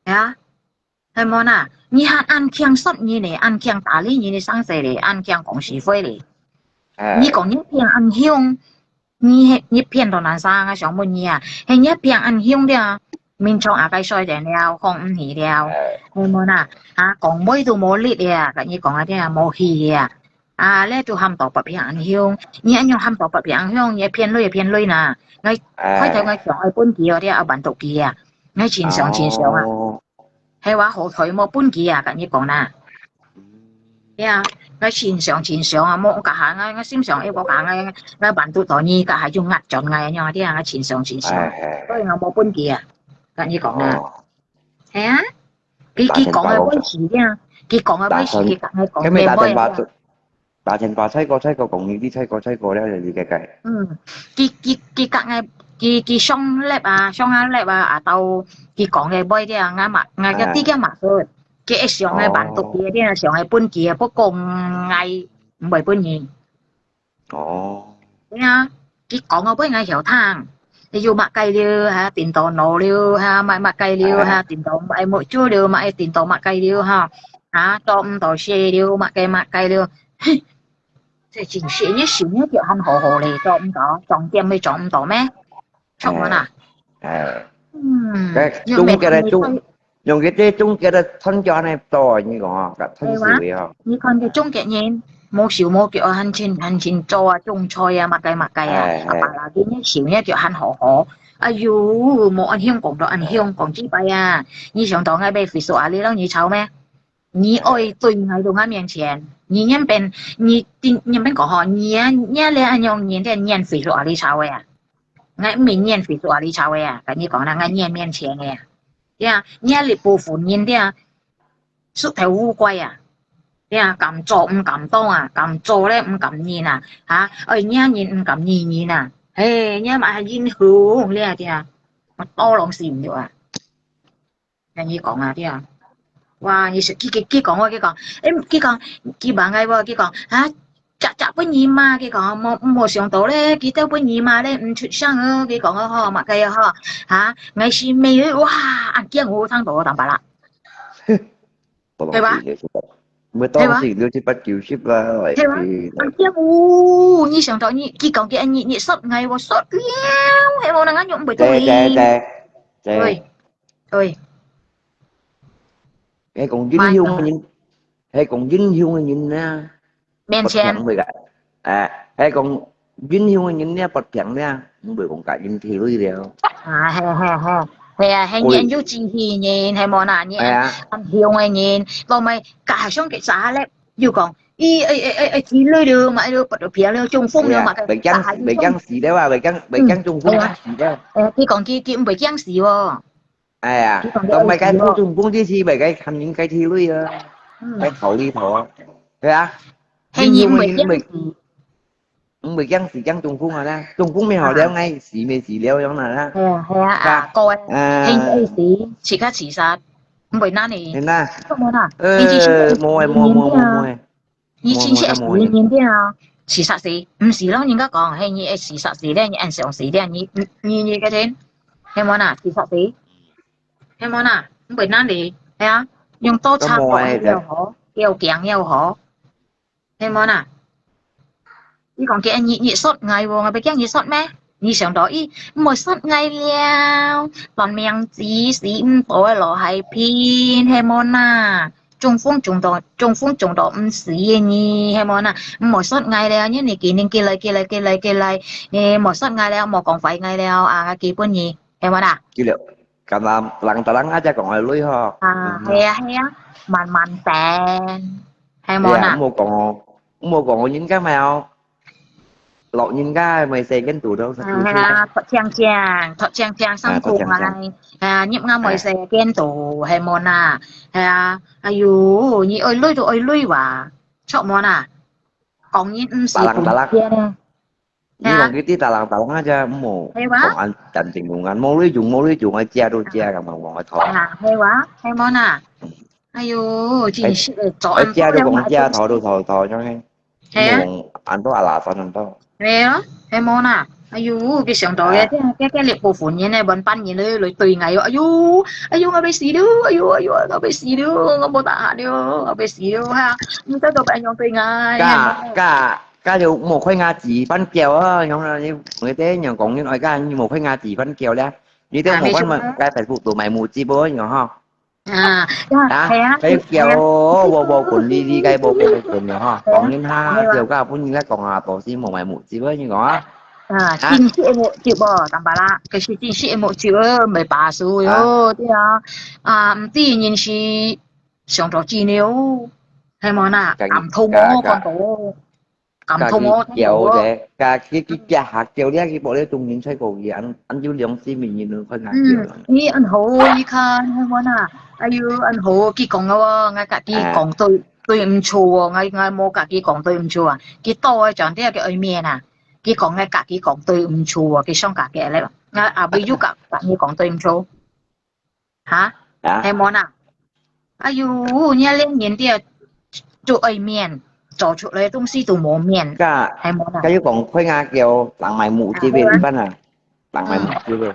啊，係無啦？你還恁強殺人咧，恁強打理人个生死咧，恁強講是非咧，哎。你講你病恁凶， 你係，你病到哪儕？𠊎想問你啊，係你病恁凶了，眠床也該睡等了，䟘毋起了，哎。係無啦？啊，講話都無力了，甲你講啊，這無氣了。啊，這都喊到發病恁凶，你恁樣喊到發病恁凶，你騙鐳騙鐳啦。𠊎，哎。開頭𠊎想愛分佢哦，這愛辦毒佢啊，𠊎盡想盡想啊。哦。 係話好彩無分佢啊，甲你講啦。嗯。對啊，𠊎盡想盡想啊，無甲下，𠊎，𠊎心想，誒，無甲下，𠊎，𠊎辦毒到你，甲下就壓轉𠊎，恁樣，對啊，𠊎盡想盡想。哎，哎，哎。所以𠊎無分佢啊，甲你講啦。哦。係啊，佢，佢講个本事啊，佢講个本事，佢甲𠊎講个話啊。打電話做， 打電話，菜果，菜果，講你，你菜果，菜果了，你个个。嗯，佢，佢，佢甲𠊎，佢，佢上粒啊，上下粒啊，啊，到佢講个話了，𠊎嘛，𠊎个知个嘛係，佢會想个辦毒佢个，想个分佢个，不過𠊎毋會分你。哦。對啊，佢講个話𠊎曉聽。 你有麼个了，哈，顛倒腦了，哈，麼，麼个了，哈，顛倒愛目珠了，麼个顛倒麼个了，哈，哈，做毋到事了，麼个麼个了。嘿，這真係，你想你就還好好咧，做毋到，重點你做毋到咩？出門啊？哎，哎。嗯，該中間个中， 用佢這種叫做傳教呢，多，你講啊，甲傳授个吼。你看佢中國人，無手無腳，還真，還真做啊，種菜啊，麼个麼个啊，哎，哎。啊，把那个人手呢，就還好好。哎喲，無恁香講到恁香，講幾擺啊！你想到𠊎被Facebook啊，你讓你吵咩？你愛對𠊎到𠊎面前，你原本，你，你原本講吼，你啊，你啊，你恁樣，你在念Facebook啊，你吵个啊！ 𠊎毋係念Facebook啊，你吵个啊，甲你講啦，𠊎念面前个啊。對啊，你這部分人對啊，縮頭烏龜啊，對啊，敢做毋敢當啊，敢做咧毋敢認啊，哈，愛認人毋敢認人啊，嘿，你嘛還認紅咧，對啊，多攏死毋著啊。 甲你講啊，對啊。哇，你是，佢，佢，佢講我，佢講，誒，佢講，佢問𠊎無，佢講，啊，隻隻分你罵，佢講，無，無想到咧，佢兜分你罵咧，毋出聲哦，佢講哦，吼，麼个哦，吼，哈，𠊎是咩，哇，恁驚哦，聽到哦，當巴拉。對吧？對吧？ 毋會當時六七八九十啦，對吧？哎，恁驚哦，你想到你，佢講个，你，你說𠊎，我說了，係無？人家用毋會對。對，對，對，對。對，對。係講英雄个人，係講英雄个人啊。面前。發病會个，哎，係講英雄个人呢，發病呢，毋會講甲人體會了。啊，係，係，係。係啊，係你恁有志氣人，係無啦？你恁，恁雄个人，講麼个，加上佢查下咧，又講，咦，哎，哎，哎，哎，之類了，嘛，哎，不得了了，中風了嘛，係啊，會驚，會驚死了啊，會驚，會驚中風啊，死了。誒，佢講佢，佢毋會驚死哦。哎呀，佢講佢會死哦。當然該中風之時，會該看應該之類啊，該考慮頭啊，對啊。係你毋會驚死。 毋會驚死驚中風啊啦，中風未好了，哎，死未死了樣啦啦。係啊，係啊，啊，各位，啊，係你愛死，自家自殺，毋會難呢。係啦。做麼啦？呃，你只係無誒，無無無無誒，你只係死人了，自殺死，毋係咯，人家講，係你愛自殺死了，你恁想死了，你你你你个人，係無啦？自殺死，係無啦？毋會難呢，係啊，用刀叉割也好，要強也好。 係無啦？你講佢日日殺𠊎哦，𠊎會驚佢殺咩？你想到，咦，毋會殺𠊎了，短命子死毋到落海邊，係無啦？中風中到，中風中到毋死个呢，係無啦？毋會殺𠊎了，因為佢能寄來寄來寄來寄來，誒，毋會殺𠊎了，無講壞𠊎了，啊，基本你，係無啦？ 佢了，敢若人逐人啊，就講愛累吼。啊，係啊，係啊，慢慢等，係無啦？毋好講哦，毋好講哦，人家嘛哦，老人家嘛世間肚都係，係啊，托青青，托青青辛苦啊，係啊，入𠊎嘛世間肚，係無啦？係啊，哎喲，你愛累都愛累哇，著無啦？講人毋係本錢。 你講佢啲打冷打冷啊，就無講恁感情用啊，無內容無內容个，借都借咁樣講个討。啊，係哇，係無啦？哎喲，真係个，做恁多借都講借，討都討討，樣个，係啊，講恁多啊啦，煩恁多。係啊，係無啦？哎喲，佢想到个，這這這這部分人呢，半半人咧來對𠊎喲，哎喲，哎喲，𠊎要死了，哎喲，哎喲，𠊎要死了，𠊎無tahan了，𠊎要死了哈，你到底愛仰對𠊎？該該 該就莫開牙子番叫啊，樣啊，你你等樣講，你愛講，你莫開牙子番叫咧，你等莫番嘛，該Facebook都賣母雞啵，樣吼。啊，係啊，係啊，我我滾哩哩，該我我滾樣吼，講人哈，就該本人來講啊，都係莫賣母雞啵，你講啊。啊，真係愛目汁哦，淡薄啦，可是真係愛目汁哦，袂巴適喲，對啊，啊，毋知人是上到幾了，係無啦，感動哦，看到。 感動哦，佢叫咧，佢佢佢下叫咧，佢無咧中人出過去，恁恁有良心个人，你看下叫啦。嗯，你恁好，你看，你看啊，哎喲，恁好，佢講个哦，𠊎甲佢講對對毋住哦，𠊎𠊎無甲佢講對毋住啊，佢到个講這个愛面啊，佢講𠊎甲佢講對毋住哦，佢想甲佢咧，𠊎阿妹又甲甲你講對毋住。 哈？啊？係無啦？哎喲，你連人哋做愛面，做出來个東西都無面，該係無啦？該又講開牙叫，人賣母雞个一般啊，人賣母雞个，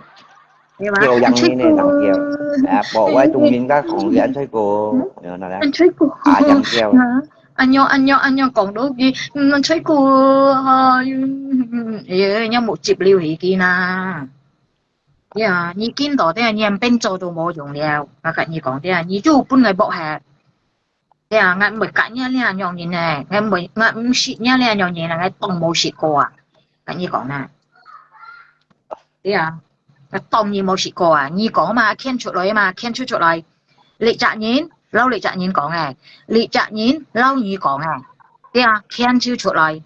係嘛？叫人面个人叫，啊，無愛中人家講你恁衰過，有哪咧？恁衰過，啊，人叫。啊，恁樣恁樣恁樣講到佢，嗯，恁衰過，哎喲，嗯，哎喲，你目汁流起去啦。 呀，你見到這，你變做都無用了。𠊎甲你講這，你就分𠊎剝忒。呀，𠊎毋會甲你這樣人呢，𠊎毋會，𠊎毋識你這樣人呢，𠊎當無識過啊。甲你講呢。對啊，𠊎當然無識過啊。你講嘛，牽出來嘛，牽出出來。這隻人，摎這隻人講誒，這隻人摎你講誒，對啊，牽就出來。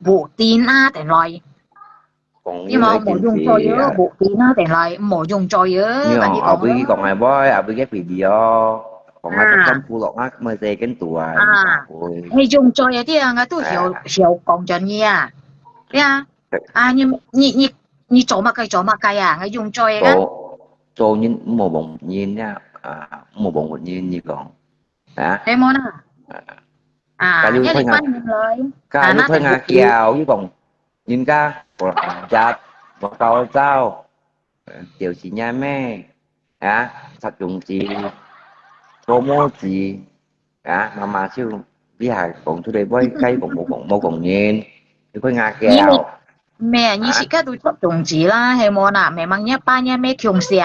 無電啊，電來。你嘛無用嘴啊，無電啊，電來，無用嘴啊，你講阿妹講个話，阿妹个比例哦，講个全部落啊，麼个跟肚啊，啊，係用嘴啊，對啊，𠊎都曉曉講真个啊，對啊，啊，你你你你做麼个做麼个啊？𠊎用嘴啊，做做人毋好忘恩啊，啊，毋好忘恩，你講。 啊？係無啦？啊，該又開牙，該又開牙叫，又講人家無人家無教招，就是若咩啊，插種子，做麼子啊，媽媽就你還講出來，會該講無講無講人，又開牙叫。咩，你自家都插種子啦，係無啦？Memang若爸若姆共姓。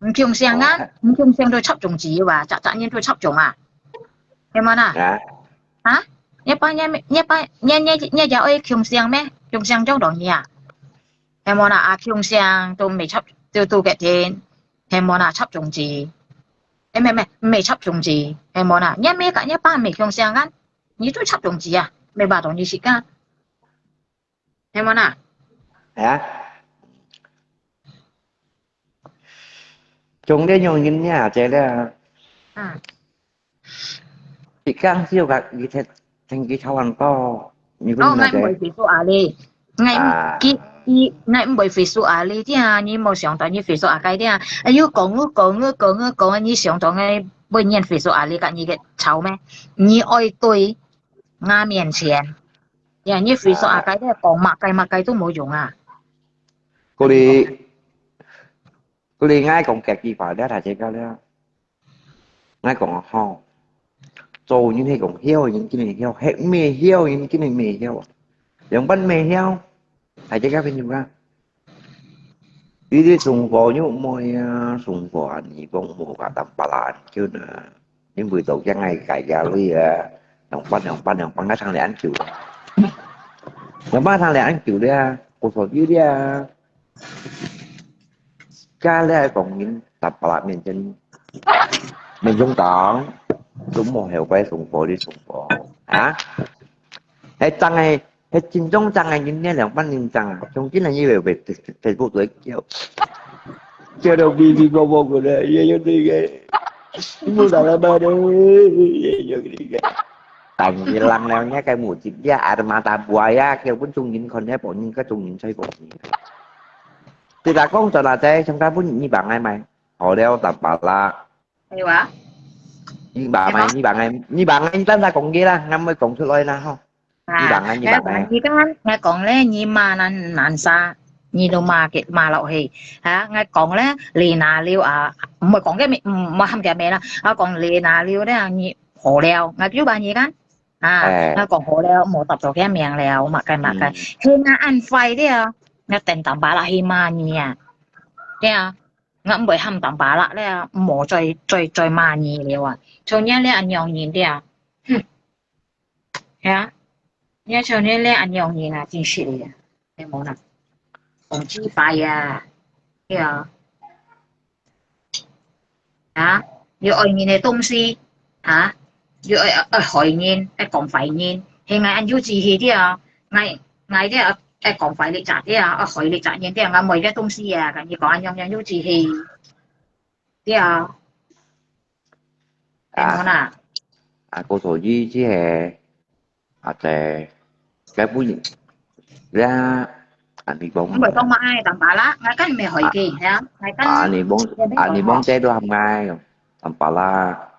毋共姓啊，毋共姓都插種子哇，隻隻人都插種啊，係無啦？啊？啊？若爸若若爸若若若也愛共姓咩？共姓種東西啊？係無啦？啊，共姓都毋係插，就都決定，係無啦，插種子。誒，毋係，毋係，毋係插種子，係無啦，若姆佮若爸毋係共姓啊，你都插種子啊，毋係話同你食啊，係無啦？係啊。 總个原因呢，這个，啊。一講就个，你聽，聽佢超很多，你哦，𠊎毋會Facebook啊你，𠊎毋，啊。佢，佢，𠊎毋會Facebook啊你，這樣你無想到你Facebook啊該這樣，哎喲，講啊講啊講啊講啊，你想到𠊎會念Facebook啊你，佮你个吵咩？你愛對 𠊎面前。呀，你Facebook啊，該个講麼个麼个都無用啊。故所，故所𠊎講這句話了，大家了。𠊎講吼，做人係講曉人，今日曉，係毋曉人，今日毋曉。兩半毋曉，大家朋友啊。 佢兜送貨又毋會啊，送貨啊，你講無法當巴拉安久呢，因為都驚𠊎改價鐳啊，兩百兩百兩百，𠊎聽了恁久了。兩百聽了恁久了，我說有了。家了講人，打巴拉面前，面中當，都無後悔送貨你送貨啊？還真个 係真正正个人呢，兩百人正啊，從今日以後會Facebook都會叫。叫到嗶嗶啵啵个咧，也有這个，你無打了吧咧，也有這个。但是人了，你个目的呀，ada mata buaya，叫分眾人看，你幫人个眾人吹風。對啦，講真啦，這像佢分二百个買，好了，打巴拉。 係哇？二百萬，二百萬，二百萬，你單單講佢啦，𠊎毋會講出來啦，吼。啊，二百萬，二百萬。𠊎，𠊎講，𠊎講咧，你罵人，人啥，你都罵佢，罵落去。哈，𠊎講咧，你拿了啊，毋會講佢名，毋，毋會喊佢名啦。𠊎講你拿了咧，你好了，𠊎就罵你kan。啊，哎。𠊎講好了，無答到佢名了，麼个麼个。嗯。佢那恁壞了，𠊎等等把啦去罵你啊。對啊。 𠊎毋會喊當巴拉咧，無再，再，再罵你了啊！像你這恁樣人咧，哼，係啊，你像你這恁樣人啊，真失禮啊，係無啦？講幾擺啊，對啊，啊，又愛人个東西，啊，又愛，愛害人，愛講壞人，係𠊎恁幼稚去了啊，𠊎 𠊎這愛講壞你隻，這愛害你隻人，這𠊎無个東西啊，跟你講恁樣樣幼稚去，這，啊，係無啦？啊，故所以這个，啊，這，該本，這，啊，你講，毋會講嘛，哎，當巴拉，𠊎跟你無害佢，係啊，𠊎跟，啊，你講，啊，你講這都喊𠊎，當巴拉，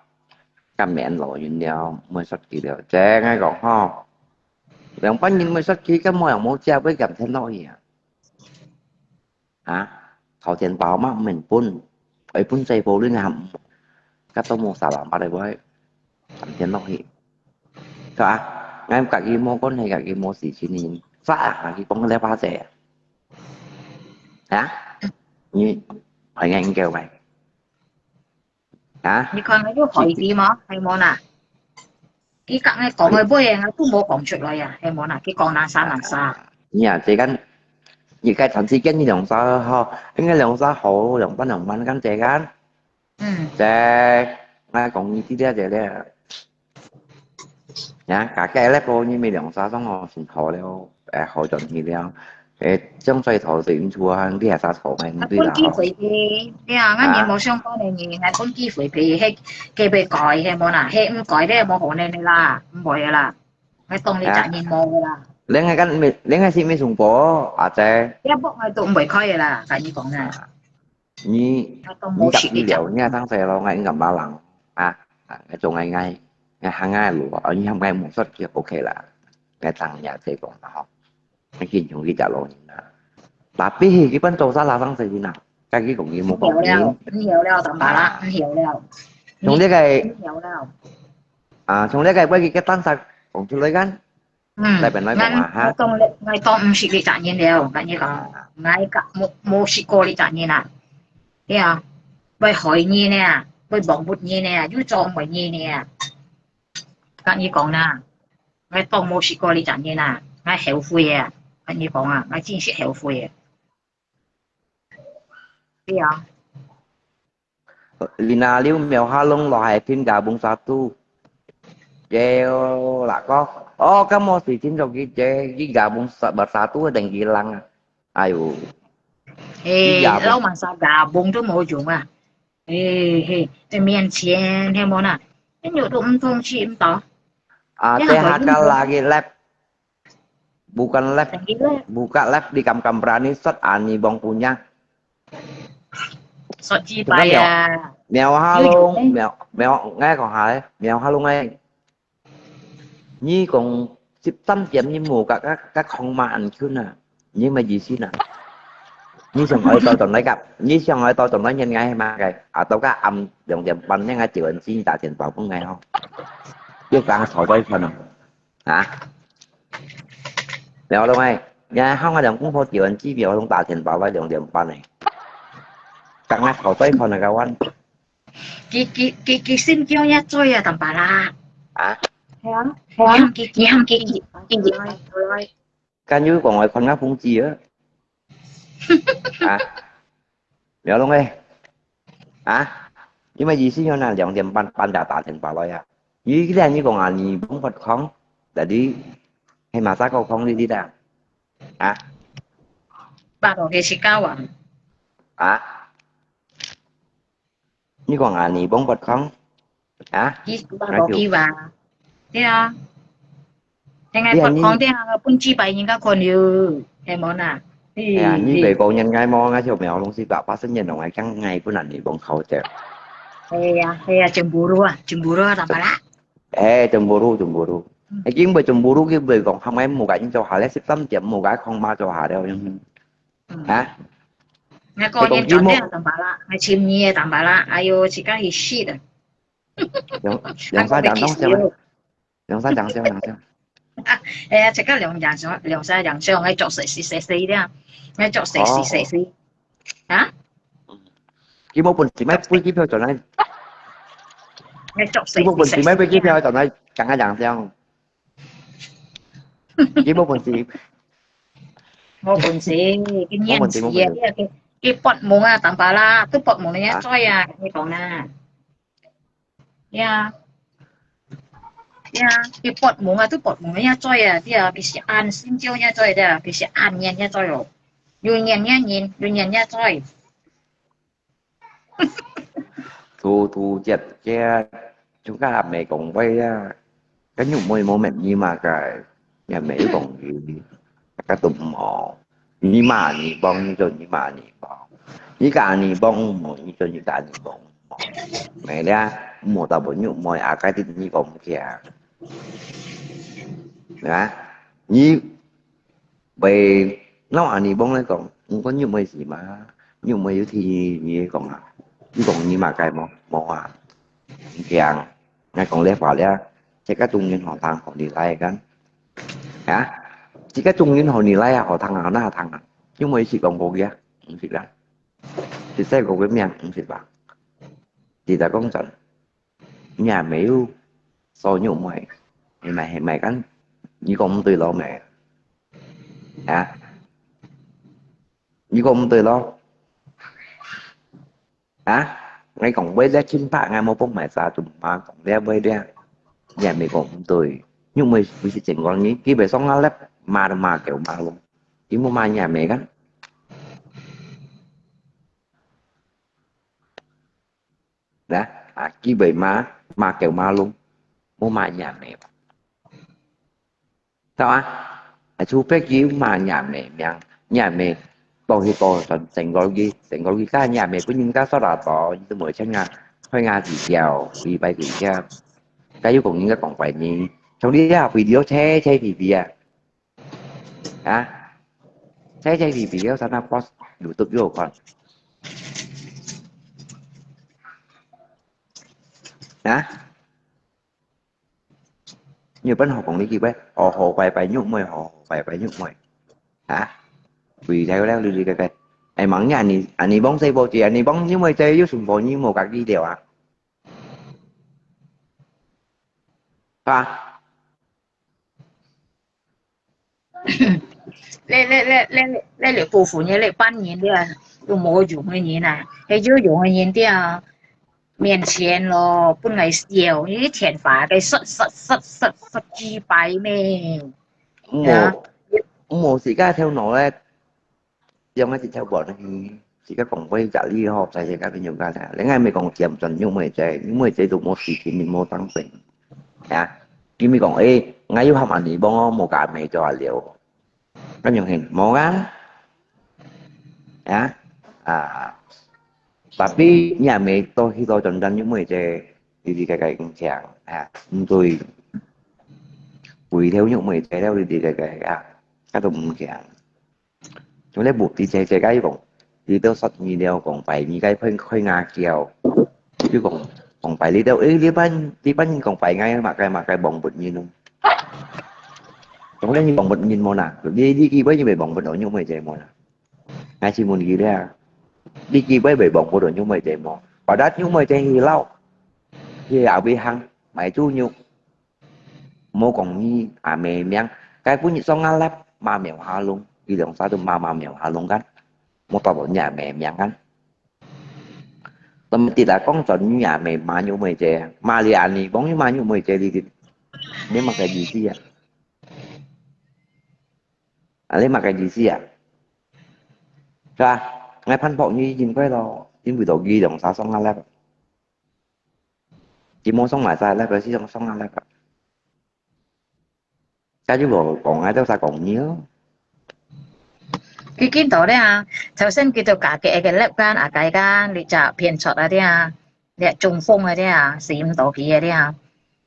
甘面老人了，毋會說佢了，這𠊎講吼。 兩百人毋會失去，該無人無食，會減添落去啊？啊，頭前包嘛毋免分，愛分細包恁還，該都無salamat个會減添落去。係啊，𠊎佮佢無關係，佮佢無事情，你啥啊？佢講个話者啊？啊？你還應該應該喂？ 啊？你看𠊎有害佢無？係無啦？佢佮𠊎講个話，𠊎都無講出來啊，係無啦？佢講難啥難啥。你啊，這間，你該長時間你兩儕好，應該兩儕好，兩半兩半，敢這間？嗯。這，𠊎講你知這這這。 呀，家家咧，無你們兩儕種哦，先好了，誒，好轉去了。誒，種水頭先出啊，你還啥草咩？啊，你對啦，分機會佢，對啊，𠊎人無相干个人，𠊎分機會佢，係，佢會改，係無啦？係毋改咧，無可能个啦，毋會个啦。𠊎當你責任無个啦。你還敢，你還係毋送貨，阿姐？這屋𠊎都毋會開个啦，跟你講啊。 你，你答佢了，你也當細咯，𠊎應該馬人啊，啊，𠊎做𠊎，𠊎，𠊎行𠊎路啊，你喊𠊎無說就OK啦。𠊎當也這講啦吼，𠊎敬重佢隻老人啦。Tapi佢本做啥啦，當細人啊，該佢講佢無講你。曉了，曉了，當爸啦，曉了。從這個，曉了。啊，從這個，我佢个單儕講出來看。 嗯，來，本來講啊，哈。𠊎，𠊎當，𠊎當毋識你隻人了，跟你講，𠊎个無，無識過你隻人啊。對啊，會害人呢，會忘不人呢，又做毋會人呢。跟你講啦，𠊎當無識過你隻人啊，𠊎後悔啊，跟你講啊，𠊎真係後悔啊。對啊。Lina Liu 秒下弄 lo hai pin gabung satu. Jeo lah ko. Oh, kamu si Chin Sok Kije, gabung sa-, bersatu dan hilang ah. Ayo. Eh, gabung. Lau masa gabung tu mau jom ah. Eh, eh, eh, 面前 hei mo na. Ini tu empung si em tau. Ah, T H K lagi live. Bukan live, buka live di Kam Kam Brani, sot ani bong punya. Sot 幾擺啊？秒下弄，秒，秒，𠊎講下咧，秒下弄誒。你講十三點你無甲，甲，甲康媽恁近啊？你麼意思啊？你想愛到轉來甲，你想愛到轉來見𠊎係麼个？啊，到甲暗兩點半，你愛九點鐘打電話分𠊎吼。又講吵到一半了。 啊？苗龍誒，你還喊𠊎兩公婆九點鐘苗龍打電話來兩點半誒。剛剛好對方那個彎。佢，佢，佢，佢心叫也醉啊，淡薄啦。啊？係啊，係啊。你喊佢，你喊佢，佢，佢，佢。敢有講愛看𠊎風紀啊？啊？苗龍誒，啊？你麼意思要拿兩點半，半打打電話來啊？ 你既然你講啊，你幫不空，jadi係嘛啥个空你知道？啊？Baru ke sikawan. 啊？你講啊，你幫不空？啊？Ki-，baru kiwa. 對啊。 你啊，你，你講，你啊，本子擺人家看了，係無啦？哎呀，你，你。你別講人家無，𠊎就苗龍係百八十年了，𠊎講𠊎本來你講好的。哎呀，哎呀，cemburu啊，cemburu啊，淡薄啦。哎，cemburu，cemburu。嗯。哎，因為cemburu，佢會講，後尾無个人做下了，十三點無个康媽做下了，嗯。嗯。啊？𠊎個人做了，淡薄啦，𠊎尋你个淡薄啦，哎喲，自家去死的。兩，兩三點鐘，兩三點鐘，兩三點鐘。哎呀，自家兩點鐘，兩三點鐘，愛做事事事事的，愛做事事事事。啊？佢無本事，買飛機票轉來。愛做事佢無本事，買飛機票轉來，講下兩鐘。佢無本事。無本事，佢年紀啊，佢，佢發夢啊，淡薄啦，都發夢你也知啊，你講啊。 呀，呀，佢發夢啊，都發夢也知啊，對啊，佢係恁心焦也知的，佢係恁年也知哦，有年也年，有年也知。都，都，這，這，就甲阿妹講話啊，跟有妹無問你嘛該，也沒有講你，該都無。 你罵你幫，你就你罵你幫。你甲你幫，你就你甲你幫。沒了，莫到朋友，莫啊，該啲你講毋聽。啊？你會鬧啊你幫來講，毋管你妹事嘛，你妹有聽你講啊，你講你罵該無？無啊，毋聽。𠊎講這話了，這個中間好聽好你來講。 啊？這個中間好你來啊，好聽啊，哪聽啊？因為係講國語啊，毋識啦。係細個个名，毋識吧？你在講真，你也沒有說你有妹，你買，買กัน，你講毋對咯咩？啊？你講毋對咯？ 啊？𠊎講話咧，清白，𠊎無放埋沙，做麼講咧話咧？你也沒講毋對，因為毋係真講你，基本上啊咧，罵都罵狗罵咯，佢無罵你也沒个。來，啊，基本罵，罵狗罵咯，無罵你也沒。 知啊？啊，除非佢罵若妹名，若妹講起個算成個佢，成個佢，但若妹本人家說啦，你都無請啊，開牙治療，禮拜治療。該又講人家講壞人，從你這video切切皮皮啊，啊，切切皮皮，又上那post YouTube又有看，啊？ 你有辦法講你幾擺，好好拜拜玉妹，好好拜拜玉妹。啊？為了了，你你个个，哎，忙呀，你啊，你幫誰不接？你幫玉妹這又什麼？你莫搞低調啊？啊？ 你你你你你你部分你你半年了，都無用个人啊，係有用个人在面前咯，分𠊎笑，你天花个實實實實實雞掰咩？啊？毋好自家頭腦咧，用个一條半去，自家講過一隻理吼，在自家朋友家咧，另外咪講尖酸玉妹姐，玉妹姐都無事情，你無當真，啊？佢咪講，誒，𠊎有喊阿尼幫我，無加咩做阿了。 恁樣形，無啊？啊，啊，tapi你也無到去到真正玉妹姐，你你个个影響啊，毋對，回頭玉妹姐了，你你个个啊，該都毋強。所以無知姐姐个講，你都說你了講拜你个開開牙叫，就講講拜你了，誒，你班你班人講拜𠊎嘛該嘛該望不人咯。 總之你望不人無啦，你你幾位你會望不到玉妹姐無啦？𠊎先問你咧，你幾位會望不到玉妹姐無？Padahal玉妹姐去老，去阿尾行買豬肉，無講你阿妹名，該本日上阿粒，媽廟下弄，佢兩儕都媽媽廟下弄kan，無到到你阿妹名kan。 Tapi tidak講轉你阿妹罵玉妹姐，罵你阿尼，講你罵玉妹姐，你你你麼个意思啊？啊，你麼个意思啊？係吧？𠊎反駁你應該咯，因為到佢兩儕上阿粒，佢無上埋晒粒，佢係上上阿粒。 該就無講，𠊎兜儕講你咯。佢見到咧啊，頭先佢就加个个粒干啊，該干，你隻偏出啊啲啊，你中風啊啲啊，死毋到佢啊啲啊，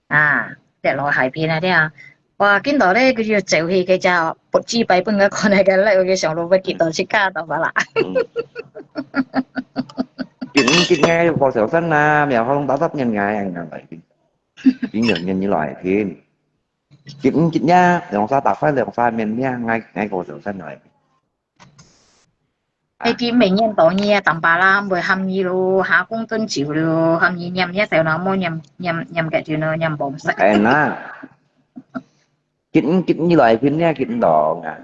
啊，你落海邊啊啲啊，哇，見到咧佢就走去佢隻不知擺分佢看那個粒，佢想到會見到自家到吧啦。今今年過小生啦，苗可能打得人愛人愛來，今年年你來天。 今今日兩儕打翻兩儕面面，𠊎𠊎過小生來。你今明年到你啊，當巴啦，會喊你咯，下工蹲久咯，喊你念一條那麼念念念个就呢念黃色。哎那，今今你來今日今到啊，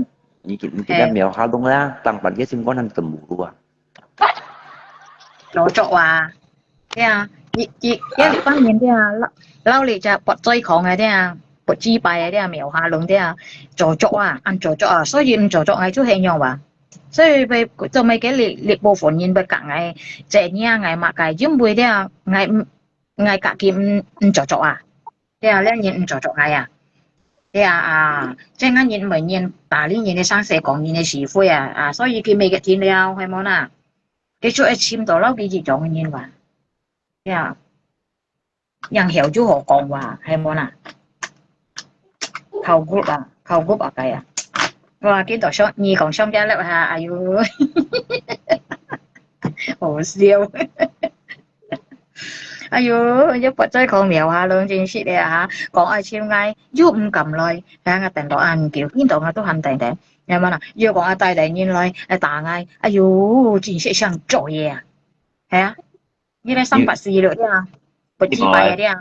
你今今日苗下弄啦，當班个心肝很怎麼啊？老作啊，對啊，一一一方面對啊，老老你只不追狂个對啊，不知擺个對啊，苗下弄對啊，做作啊，恁做作啊，所以毋做作，𠊎就係樣哇。 所以會做麼个你你部分人會講𠊎，這樣𠊎麼个，因為了𠊎𠊎家己毋毋做作啊，對啊，了人毋做作𠊎啊，對啊啊，這樣人毋會人打理人个生死講人个是非啊啊，所以佢每個天了，係無啦？佢就會尋到老佢這種人哇，對啊。 樣曉就好講話，係無啦？靠骨啊，靠骨啊，該啊！哇，見到上你講上家了哈，哎喲，好笑！哎喲，又不再講了哈，攏真實个哈，講愛笑𠊎又毋敢來，哎呀，等到恁久，見到𠊎都喊等等，係無啦？又講愛帶等人來，來打𠊎，哎喲，真實想做嘢啊，係啊！ 你來三八四六對啊，不知擺个對啊。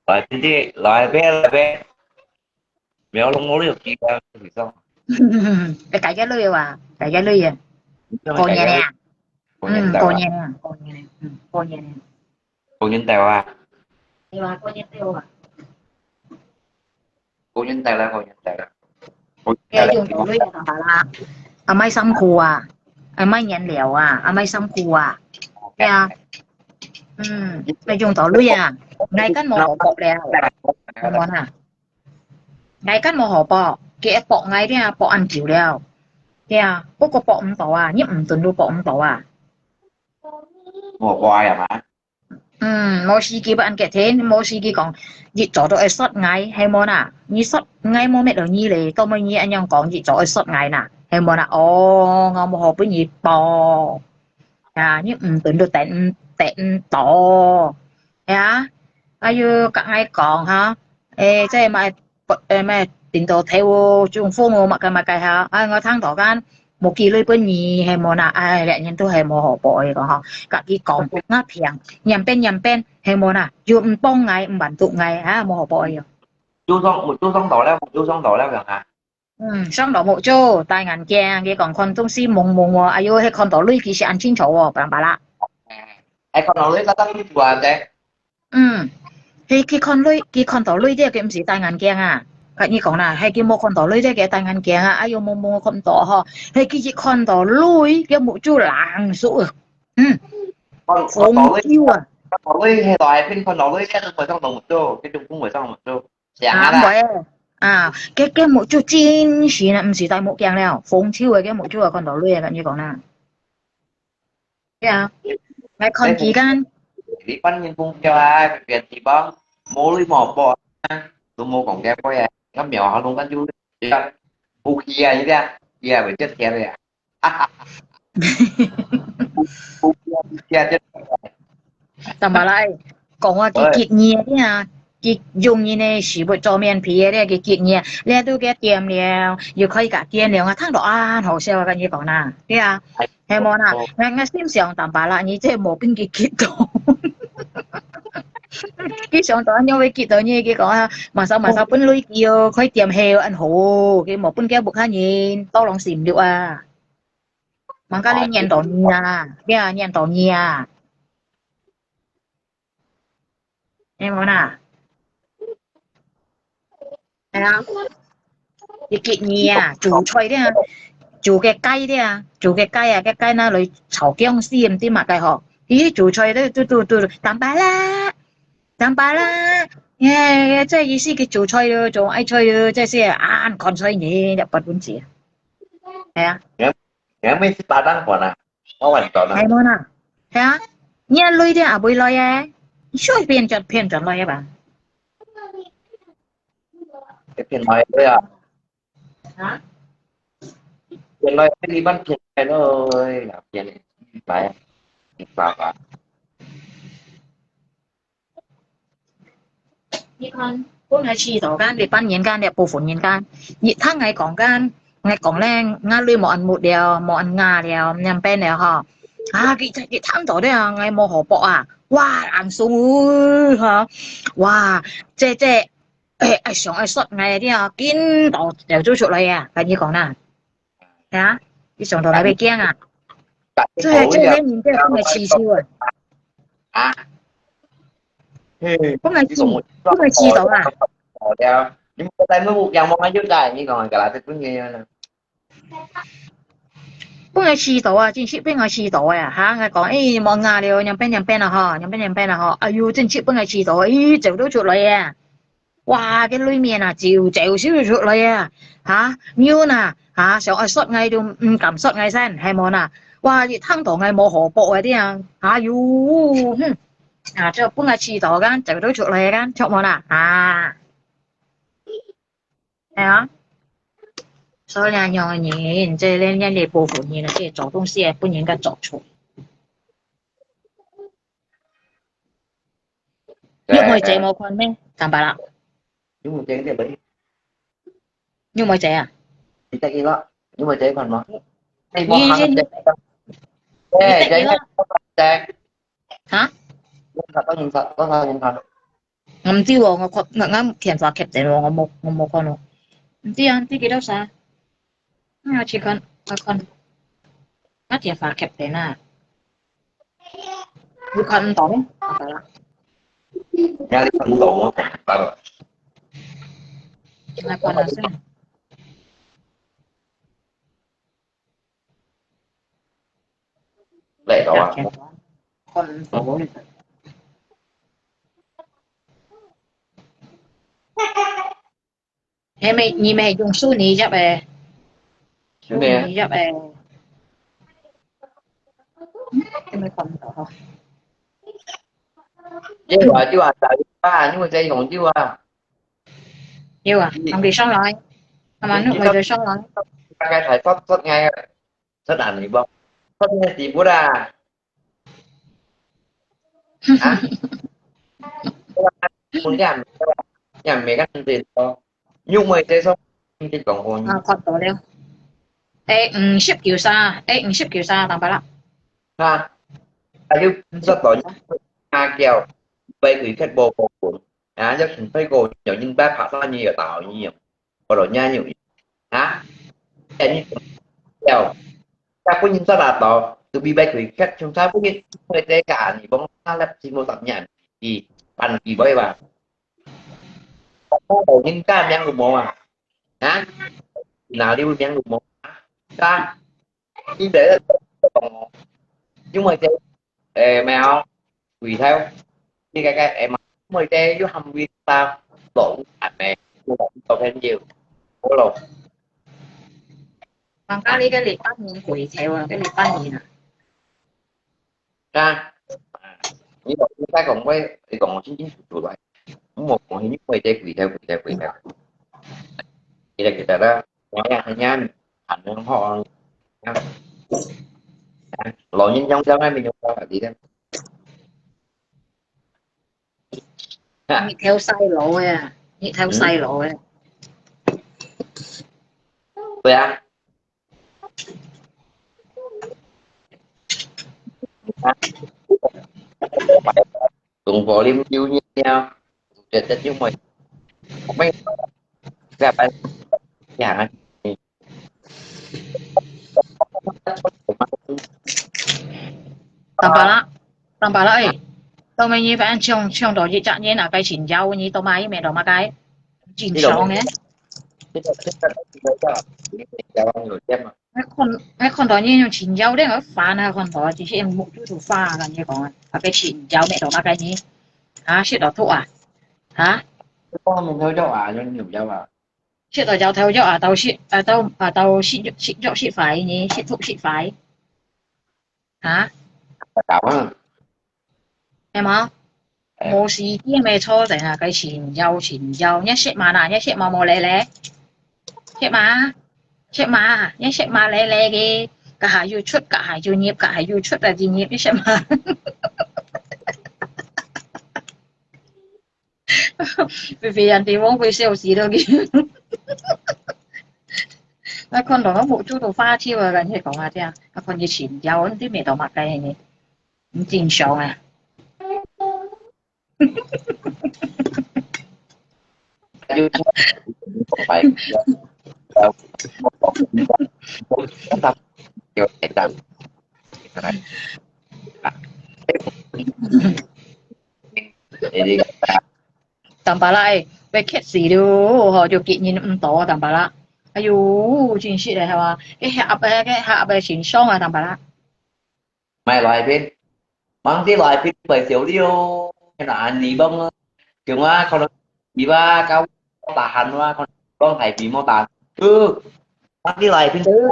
來，弟弟，來呗，來呗。苗龍我都有機會，你上。你改个女啊，改个女啊，過年了啊。嗯，過年了，過年了，嗯，過年了。過年到啊。對啊，過年到啊。 過年到了，過年到了。哎，用到你个辦法啦，啊，買衫褲啊，啊，買原料啊，啊，買衫褲啊，對啊，嗯，愛用到你啊，𠊎間無好薄了，有無啊？𠊎間無好薄，佢薄𠊎了，薄恁久了，對啊，不過薄毋到啊，你毋准都薄毋到啊。我乖啊嘛。 嗯，無時機分人結天，無時機講，一早都愛說𠊎，係無啦？你說𠊎無搣到你咧，到尾你恁樣講，一早愛說𠊎啦，係無啦？哦，𠊎無好分你報。啊，你毋等都等毋等到，係啊？哎喲，甲𠊎講哈，誒，這買 不，誒，咩，頂到頭哦，中風哦，麼个麼个哈，哎，𠊎聽到間，無寄鐳分你，係無啦？哎，這人都係無好報个講吼，甲佢講，𠊎平，念邊念邊，係無啦？又毋幫𠊎，毋滿足𠊎，啊，無好報个喲。有上，有上到了，有上到了，講哈。嗯，上到目珠，戴眼鏡，佢講看東西濛濛哦，哎喲，係看到鐳其實恁清楚哦，巴拉巴拉。哎，看到鐳，佢當清楚啊，對。嗯，佢，佢看鐳，佢看到鐳个，佢毋使戴眼鏡啊。跟你講啦，係佢無看到鐳个，佢戴眼鏡啊，哎喲，濛濛看毋到吼，係佢一看到鐳，佢目珠冷縮啊。嗯，看，看到鐳，紅球啊。看到鐳，係到海邊看到鐳，佢都會上到目珠，佢就不會上目珠。 想啊啦。啊，毋會啊，佢，佢目珠真實啊，毋使戴目鏡了，紅球个，佢目珠啊看到鐳啊，跟你講啦。對啊，來看期間。你半年工作啊，別地方，無鐳無寶啊，都無講該貨啊，那苗好弄个就，對啊，不去啊，你看，你也會跌跌个啊。 Tambah lai，講話佢結業个啊，佢用人个食物做面皮个咧，佢結業，你都佢點了，又可以甲見了，我聽到啊，好笑啊，跟你講啦，對啊，係無啦？我，我心想，tambah啦，你這無分佢結到。佢想到恁樣會結到呢，佢講啊，馬上馬上分鐳佢哦，可以點後恁好，佢無分佢屋下人，到攏心六啊。 Mangkali 念到你啊，對啊，念到你啊。你有無啦？係啊，你結業啊，煮菜咧，煮个雞咧，煮个雞啊，个雞拿來炒薑絲，毋知麼个吼。咦，煮菜咧，嘟嘟嘟，tambah啦，tambah啦，耶，這意思佢煮菜咯，做愛菜咯，這些啊，看菜呢，日本文字。係啊。 你還沒去打蛋館啊？我還早呢。係無啦？係啊，你啊鐳个也會來个，你隨便就騙轉來个吧？騙來个啊？啊？騙來个，你慢騙來咯，騙來，你爸爸。 你看，本來試到間，你半年間，你部分人間，你聽𠊎講間，𠊎講咧，𠊎鐳無恁密了，無恁雅了，兩邊了吼。啊，佢，佢聽到咧，𠊎無好搏啊，哇，硬鬆吼，哇，這，這，哎，哎，想愛說𠊎了，緊到走出出來啊，跟你講啦。 啊，你上到來會驚啊？這，這個人家不能吸收啊。啊？嘿，不能吸，你講我，不能吸到啊。好了，你莫再問我，講我還有在，你講个啦，這不能啊。不能吸到啊，真是不能吸到啊！哈，𠊎講，哎，莫牙了，兩邊兩邊了哈，兩邊兩邊了哈，哎喲，真是不能吸到，哎，走都出來啊！ 哇，該鐳面啊，走走就出來啊！哈，牛哪，哈，想愛說𠊎都毋敢說𠊎先，係無哪？哇，一聽到𠊎無好搏啊，這樣，哎喲，哼，啊，就分𠊎試到間，走都出來間，著無哪？啊，係啊，所以恁樣个人，這連，連這部分人啊，這做東西啊，分人家做錯。 玉妹姐無看咩？坦白啦。玉妹姐在哪裡？玉妹姐啊？你在哪個？玉妹姐看嗎？哎，你，你，你，你在哪個？哈？你看，你看，你看。我毋知喎，我看，𠊎，𠊎電話忒電喎，我無，我無看咯。毋知啊，毋知幾多歲。 嗯，𠊎試看，𠊎看。𠊎電話忒電啊。你看毋到咩？好啦。呀，你看毋到我講，拜拜。𠊎看下先。來到啊。看毋到。係咪，你咪用手機入个？手機入个。係咪看毋到吼？有啊，有啊，有啊，你會再用有啊。有啊，同佢上來。係嘛，你會再上來。大概才十，十个，十零年無？十个地步啦。 啊？我也毋，也毋係恁知道。因為這種，你講過。啊，看到了。誒，五十九三，誒，五十九三，坦白啦。啊，還有五十多，啊，叫，被佢刻薄過分。啊，要準備過，有應該拍算你有打好你用，我老娘有用。啊，哎，你有，大部分人做得到，都比别个缺，像大部分人会在家里帮他那寂寞十年，一般几位吧。老人家命都无啊，啊，哪里有命都无啊？是吧？你这个，因为这，诶，没有，回头，你个个，诶，因为这又还没到老人家没，我老人家，好咯。人家你个你半年回头啊，个你半年啊。 啊，你講，你再講，我，你講我清清楚楚來。我無講，你會得跪頭，跪頭，跪頭。你來給大家，我也很想，很能好啊。啊，老人家在外面有辦法的。啊，日頭晒落个啊，日頭晒落个。對啊。 中國啉酒了，覺得因為，我們，這班，這樣啊。Tambah lah, tambah lah, eh. Tao mei nyi phải ăn chong chong đó, chỉ chắc nhé là cái chín châu, nhi tao mai mẹ đó mà cái chín châu nè. 這個，這個，這個，你們交往有限嗎？ 𠊎看，𠊎看到你用青椒，你好煩啊！看到只係目珠都花，跟你講啊，啊，該青椒咩到麼个呢？啊，食到吐啊？啊？這方面都有啊，有牛肉啊。食到搖頭肉啊，到食啊，到啊，到食肉食肉食壞呢，食吐食壞。啊？搞啊！ 係無？無時間个坐在那个尋找尋找，你識嘛啦？你識嘛無咧咧？識嘛？識嘛？你識嘛咧咧个？該下又出，該下又入，該下又出，該又入，你識嘛？菲菲人哋往會笑死了佢。𠊎看到𠊎目珠都花跳啊！跟佢講啊，這樣，𠊎看佢尋找，你咩到麼个呢？ 毋正常啊！Tambah lah，會渴死了，吼，就結人毋到啊，Tambah lah。哎喲，真實个，係嘛？該下个，該下个情況啊，Tambah lah。 買來片，mang啲來片賣少了，那你幫啊，叫我可能你吧，搞大喊哇，可能講大片莫打，呃，mang啲來片，對，對，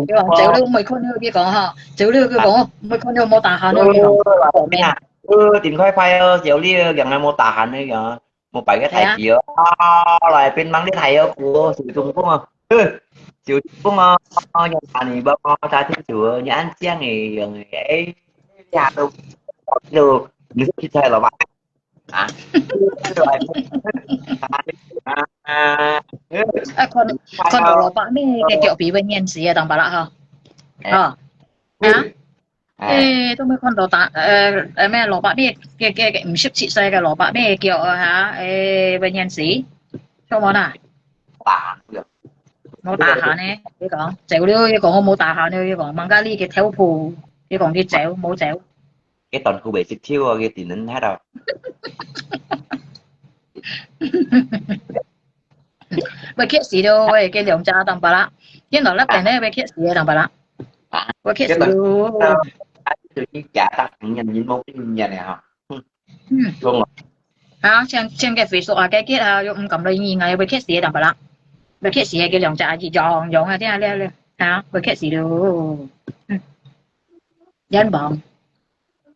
對，走了，毋會看到佢講哈，走了佢講，毋會看到莫打喊咯，佢講。呃，來片啊，呃，點開快哦，少了，講還莫打喊呢，講。 無擺个台子哦，啊，來變忙个台哦，古哦，小中風哦，呃，小中風哦，哦，用打你包哦，打清楚哦，你按這樣个用个，哎，這都，都，你是去猜了吧？啊？啊，啊，啊，啊，看，看到蘿蔔咩，个腳比會黏死啊，當巴拉哈。哎。哦。啊？ 哎。誒，都無看到打，呃，呃，咩，蘿蔔咩，个，个，个，五十七歲个蘿蔔咩叫啊，哈？誒，會認識？做麼啦？打閒个。無打閒呢，佢講，走了，佢講我無打閒了，佢講，吂个你个頭部，佢講佢走，無走。佢短褲未識跳啊，佢只能喺度。 會渴死了，喂，佢兩隻當巴拉，見到那邊呢，會渴死个當巴拉，啊，會渴死了。啊，就一家大成人，人無變人了哈。嗯。嗯。中了。啊，像，像个Facebook啊，該个啊，又毋敢來應啊，會渴死个當巴拉，會渴死个，佢兩隻啊，一樣樣啊，這樣了了，啊，會渴死了。嗯。人亡。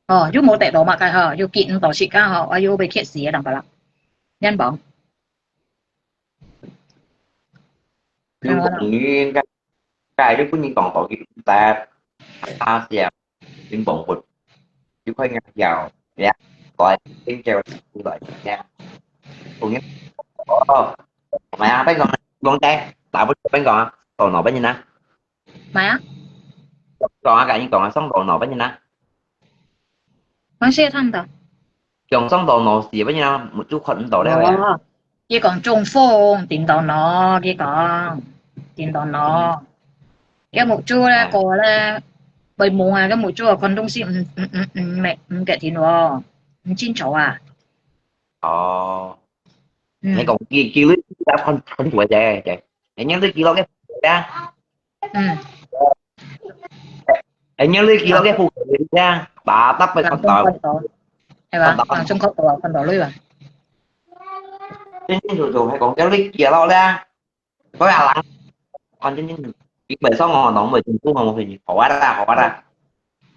哦，又無得到麼个哈，又見毋到時間哈，哎喲，會渴死个當巴拉，人亡。 你講你應該，該日本人講到佢毋得，他想，你講佛，你快點跳，呀，來，先叫出來，呀，同你，哦，唔係啊，邊講，講得，打不，邊講啊，頭腦邊人啊，麼啊？講啊，跟你講啊，上頭腦邊人啊。麼事啊，聽毋到。 用上到腦屎，不然就看毋到了呀。哦，佢講中風，頂到腦，佢講。點到咯。該目珠咧，啊。過咧，會蒙啊，該目珠啊，看東西毋，毋，毋，毋，毋，毋決定哦，毋清楚啊。哦。嗯。你講，佢，佢，佢看，看出來个，个。人家都記錄个，啊。嗯。人家都記錄个，啊。啊，打得被看到。看到，係吧？看到。啊，中國都有看到類吧？清清楚楚，還講，叫你記錄咧。 所以啊，人，反正你，你袂爽哦，儂袂進步嘛，無去，好啊啦，好啊啦。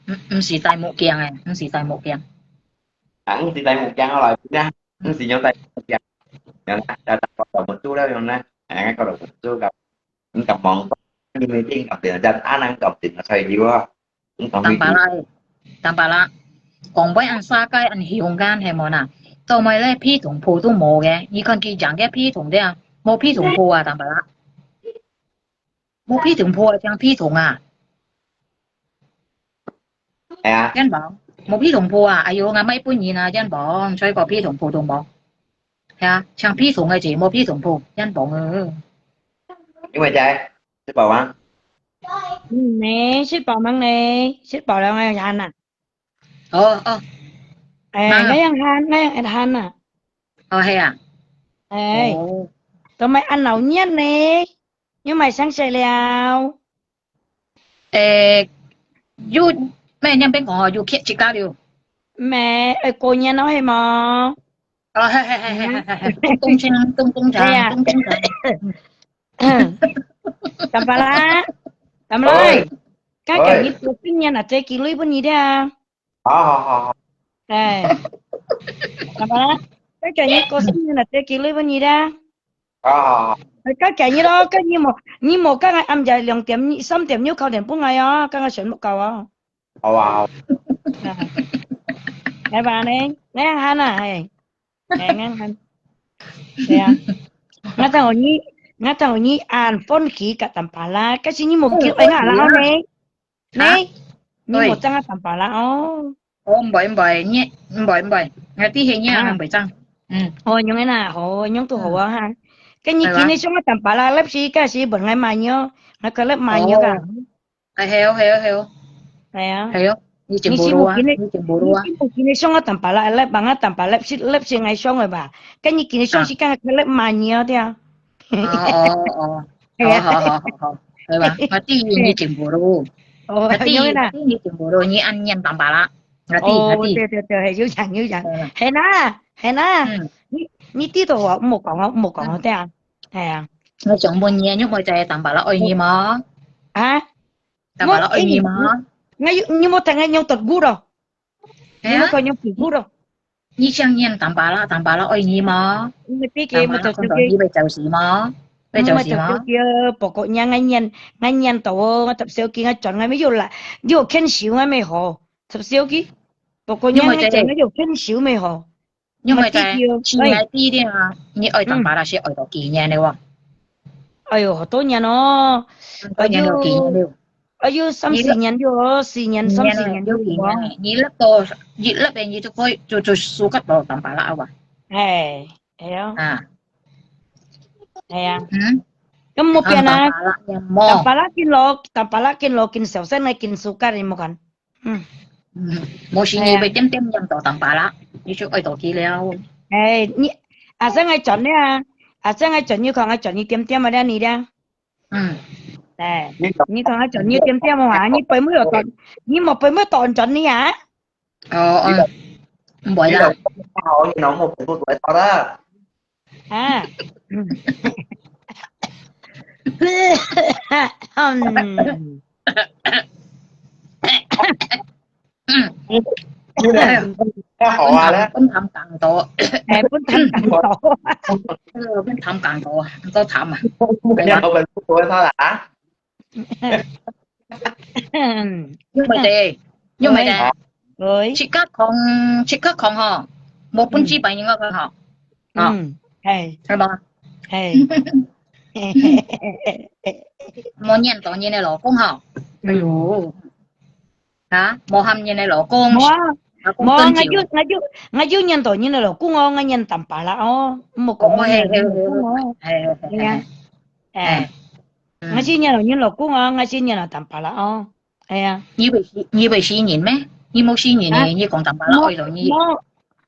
毋，毋係戴目鏡誒，毋係戴目鏡。啊，毋係戴目鏡，我來講啊，毋係用戴目鏡。用啦，要戴目珠了用啦，哎，戴目珠个，你敢望，你每天敢定，咱阿能敢定，所以有啊。 你講你，Tampalak，Tampalak，講話恁沙街恁凶間係無啦？做麼个咧，皮同布都無个？你看佢樣个皮同个啊，無皮同布啊，Tampalak。無皮同布啊，像皮同啊。係啊。Yan bang，無皮同布啊，哎喲，𠊎買分人啊，Yan bang，所以個皮同布都無。係啊，像皮同个字，無皮同布，Yan bang啊。因為在，食飽啊？ 嗯，呢，食飽吂呢？食飽了，𠊎要喊啊。哦，哦。哎，媽。𠊎要喊，𠊎要喊啊。哦，係啊。哎。哦。做麼恁鬧熱呢？又買生食了？誒，又，咩，你邊講哦，又客氣家了。咩，愛過年咯，係無？哦，係，係，係，係，係，係，咚咚鏘，咚咚鏘，係啊。咚咚鏘。嗯。Tampalak，Tampalak，喂。該今日過新年啊，借幾鐳分你聽啊。好，好，好，好。哎，Tampalak，該今日過新年啊，借幾鐳分你聽啊。好，好，好。哎，該今日咯，該你無，你無，今日暗夜兩點、三點又敲電分𠊎哦，今日全部夠哦。 好啊，好。啊。來吧，你，你喊啊，嘿。哎，你喊。對啊。𠊎當有你，𠊎當有你恁歡喜个Tampalak，可是你無叫愛𠊎啦，呢？啊？呢？你無爭啊Tampalak哦。哦，毋會，毋會，你，毋會，毋會，𠊎知係你啊，啊。毋會爭。嗯。哦，樣个啦，好，樣都好啊，哈。該你今日想啊Tampalak，立時，該時問𠊎買藥，𠊎可能買藥啊。哦。 哎，係哦，係哦，係哦。係啊。係哦，你真無路啊，你真無路啊。你是無今日，你是無今日想啊Tampalak，來幫啊Tampalak，是，是𠊎想个吧？該你今日想是講佢來罵你哦，對啊。哦，哦，哦，哦。係啊。好，好，好，好，好。係吧？𠊎知你真無路。哦，𠊎知，有啦。𠊎知你真無路，你恁黏Tampalak。𠊎知，哦，𠊎知。對，對，對，有影，有影。係啦。係啦，係啦。嗯。你，你知道哦，毋好講哦，毋好講哦，嗯。對啊。係啊。𠊎想問你，你會知Tampalak愛你無？啊？ Tampalak愛你嗎？𠊎，𠊎有，你有無聽𠊎用德語咯？哎呀，你有看用德語咯？你想念Tampalak，Tampalak愛你嗎？你畢竟，Tampalak看到你會走時嗎？會走時嗎？Pokoknya𠊎念，𠊎念到哦，𠊎讀小記，𠊎轉，𠊎乜又來，又牽手，𠊎乜好，讀小記。Pokoknya𠊎轉，𠊎又牽手乜好。 你有無知，親愛的啊，你愛Tampalak係愛到幾年了哦？哎喲，好多年哦。好多年了，幾年了？哎喲，三四年了哦，四年，三四年了哦。幾年了，幾年了，你立到，一立个你就可以，就，就suka到Tampalak啊。哎，哎喲。啊。哎呀。嗯？咁無變啊。Tampalak，Tampalak緊老，Tampalak緊老，緊小聲个，緊suka，你無看？ 嗯。嗯，無時你會點點念到Tampalak，你就愛到佢了。哎，你，啊，這𠊎轉了啊，啊，這𠊎轉，你看𠊎轉，你點點啊，了你了。嗯。哎，你看𠊎轉，你點點啊，你背尾有到，你無背尾到轉你啊？哦，哦，毋會啦。你老公好，你老公不會到的。 啊。嗯。嗯。你，你，哎呀，好啊，來。分談更多。哎，分談更多。哎喲，分談更多，多談啊。你老公不會到的啊？ 因為咧，因為咧，喂。自家講，自家講吼，無本事別人个講吼。嗯，係。係無？係。無念到人个老公吼。哎喲。啊，無喊人个老公。無啊，無啊，𠊎有，𠊎有，𠊎有念到人个老公哦，𠊎念Tampalak哦，莫講𠊎念人个老公哦。係，係，係，係。係啊。係。哎。𠊎新年老人老公哦，𠊎新年老tambala哦。哎呀。你會死，你會死人咩？你無死人呢，啊？你講tambala愛咯，你。無，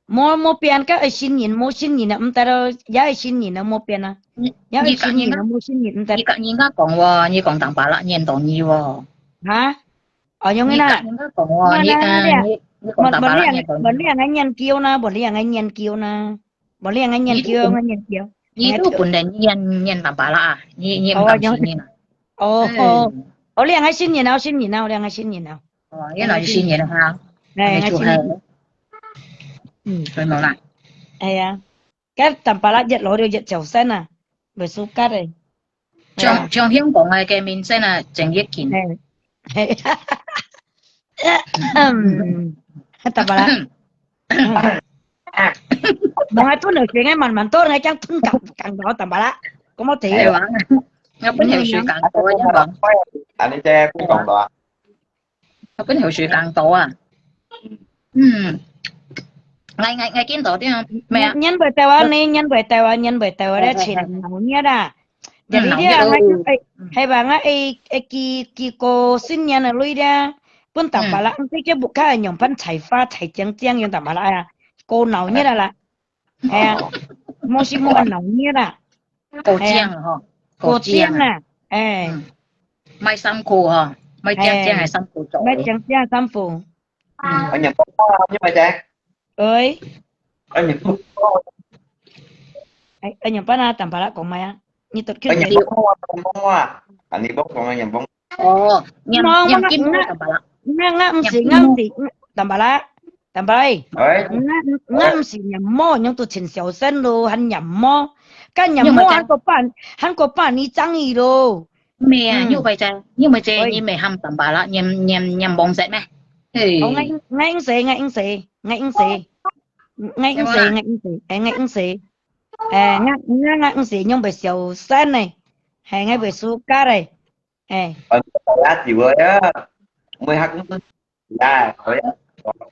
無，無變，該愛新年，無新年啊，毋得咯，也愛新年啊，無變啊。你，也愛新年啊，你甲人家，無新年，毋得。你甲人家講喎，你講tambala，念到你喎。哈？哦，用个啦。你甲人家講喎，你，啊，你，你講tambala，你講。問你，問你，問你，𠊎念久啦，問你，𠊎念久啦。 無你愛研究，你都本，𠊎研究。你都本來念，念tambala啊？你，你毋當新年啊？哦，哦，哦，你愛新年啊，新年啊，你愛新年啊。哦，原來係新年哈。哎，就係。嗯。所以無啦。哎呀，該tambala越老就越小聲啊，會輸格个。 像，像香港个，个明星啊，鄭伊健。係。嗯，tambala。嗯。無啊，吞落去，慢慢吞，𠊎驚吞哽，哽到tambala。講無得。係啊，𠊎本來係哽到个，因為。恁呢姐，講到啊。 𠊎本來係哽到啊。嗯。𠊎，𠊎，𠊎見到點，咩啊？年，年尾到啊，你年尾到啊，年尾到啊，咧，全鬧熱啊。嗯，這裡咧，鬧熱哦。𠊎就，哎，嗯。係吧，𠊎，哎，哎，寄，寄過新年个鐳咧，分tambala，嗯。毋知佢屋下樣般採花採靚靚，用tambala啊，過鬧熱啊啦。 係啊，無係無鬧熱啦。過靚吼，過靚啦，哎。嗯。買衫褲吼，買靚靚个衫褲著。哎，買靚靚个衫褲。嗯。哎，你買衫褲啊，你買衫？喂。哎，你不，哎，哎，你幫他tambala講麼啊？你都，哎，你幫我，你幫我啊，啊，你幫我講啊，你幫 哦，念，念經咯，tambala。𠊎，𠊎毋係，𠊎毋係，tambala，tambala。哎。𠊎，𠊎毋係念無，你都真小聲咯，還念無？該念無，還過半，還過半年正去咯。咩啊，嗯。你會知，你會知，喂。你毋係喊tambala，念，念，念黃色咩？嘿。哦，𠊎應，𠊎應使，𠊎應使，𠊎應使，𠊎應使，𠊎應使，哎，𠊎應使。哎，𠊎，𠊎，𠊎應使，你會小聲呢，係，𠊎會輸格个。 哎。啊，有啊，有啊，毋會客講ya，可以啊，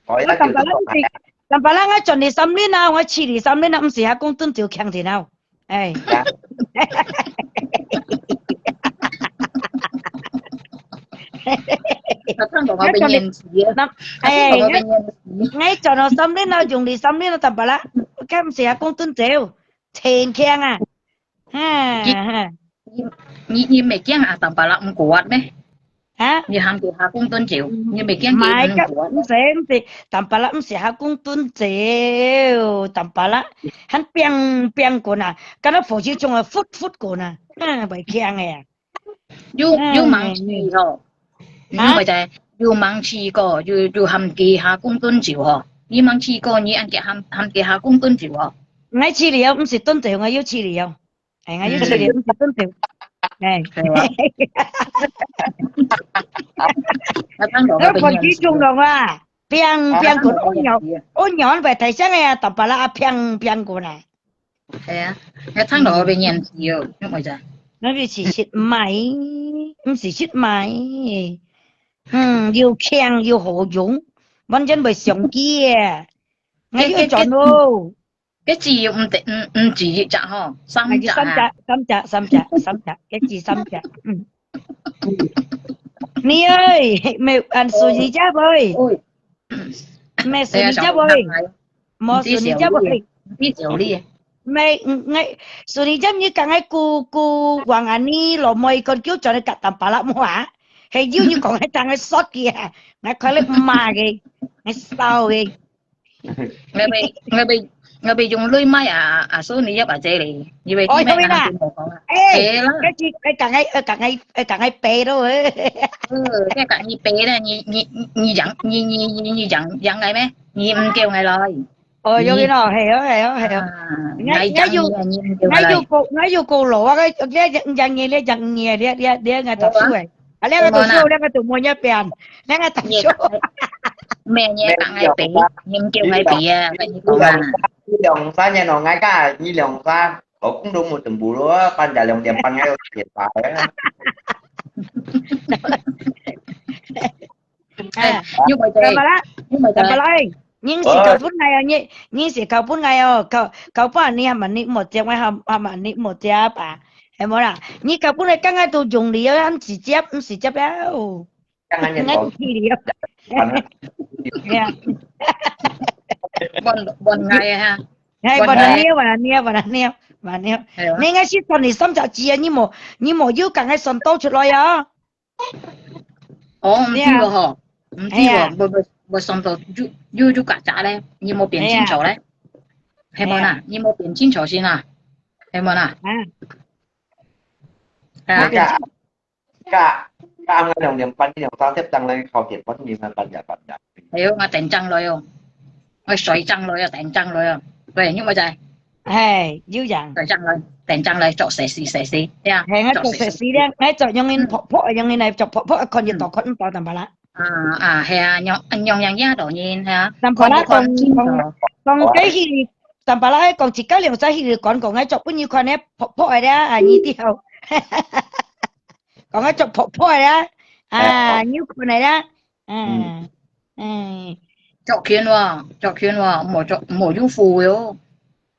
可以啊，就係講係啊。Tambala，你，tambala，𠊎轉你三輪啊，𠊎試你三輪啊，毋係客講Tonzou強定啊。哎。呀。佢聽到𠊎變年紀啊，佢聽到𠊎變年紀。哎，𠊎轉你三輪啊，用你三輪啊，tambala，該毋係客講Tonzou，真強啊。 哈，你，哈。你，你，你毋係驚啊，tambala毋過咩？哈？你喊佢客講Tonzou，你毋係驚佢毋過咩？毋係，毋係，tambala毋係客講Tonzou，tambala還拚，拚過啊，敢若火車中啊，拂，拂過啊，哈，毋會驚个啊。有，有吂試吼？你有無知？有吂試過，有，有喊佢客講Tonzou吼？你吂試過，你恁樣喊，喊佢客講Tonzou吼？𠊎試了，毋係Tonzou，𠊎有試了。 哎，𠊎有試了，毋係Tonzou。哎。係啊。𠊎聽到𠊎變年紀。火車中落啊，拚，拚過，𠊎聽到𠊎變年紀啊。𠊎娘，𠊎娘會大聲个啊，tambala啊，拚，拚過啦。係啊，𠊎聽到𠊎變年紀哦，你會知？𠊎其實毋係，毋係實買。嗯，又輕又好用，完全會相機个。𠊎又轉咯。 該只有毋得，毋，毋止一隻吼，三隻啊。三隻，三隻，三隻，三隻，該只三隻，嗯。你哎，毋係，啊，Sony姐妹。毋係Sony姐妹。無Sony姐妹。毋係，嗯，𠊎，Sony姐，你講个姑，姑王安妮，老妹，佢叫轉去甲tambala無啊？係有你講个，當个說个啊，𠊎看你毋罵个，𠊎笑个。 𠊎會，𠊎會，𠊎會用鐳買啊，啊，Sony姐啊，姐咧，你會知咩？哦，有啦。人家跟我講啊。哎，係啦。該是，哎，講个，哎，講个，哎，講个白咯，哎。嗯，該講你白咧，你，你，你，你講，你，你，你，你講，講个咩？你毋叫𠊎來。哦，有个咯，係哦，係哦，係哦。啊，𠊎，𠊎有，𠊎有講，𠊎有講咯，我个，這，這，這，這，這，這，這，𠊎讀書誒。 啊，兩個讀書，兩個讀文一邊，兩個讀書。咩，你講𠊎白，你毋叫𠊎白啊，跟你講啊。你兩三年咯，𠊎講，你兩三，老公都無等不咯，半夜兩點半還要起來啊。哎，又會得，怎麼啦？又會得。怎麼啦？你是搞分𠊎哦，你，你是搞分𠊎哦，搞，搞半年還問你莫接，我還，還問你莫接吧。係無啦？你根本來講啊，都用力啊，毋使接，毋使接了。講恁樣多。你去了。反正係啊。問，問𠊎啊。係，問𠊎。問你，問你，問你，問你。係啊。你應該先算你三隻字啊，你無，你無有講个算倒出來啊。哦，毋對哦，吼，毋對哦，係啊。無，無，無算到有，有，有曱甴咧，你無變清楚咧，係無啦？係啊。你無變清楚先啦，係無啦？啊。係啊。該个，該，該暗晡兩點半，你兩三點鐘來敲電話，你慢慢呀，慢呀。哎喲，𠊎等鐘來哦，𠊎睡鐘來哦，等鐘來哦。喂，你有無在？係，有影。等鐘來，等鐘來，做事事，事事，呀，係，𠊎做事事咧，𠊎做用因婆婆，用因來做婆婆，看得到，看毋到，淡薄啦。啊，啊，係啊，用，用樣樣多人，係啊，淡薄啦，看，看清楚。講，講該去，淡薄啦，講一個兩隻去趕講，𠊎做分你看咧，婆婆个咧，啊，你知道。講𠊎做婆婆个咧，啊，你有看个咧，嗯，嗯。著緊哦，著緊哦，莫著，莫有苦哦。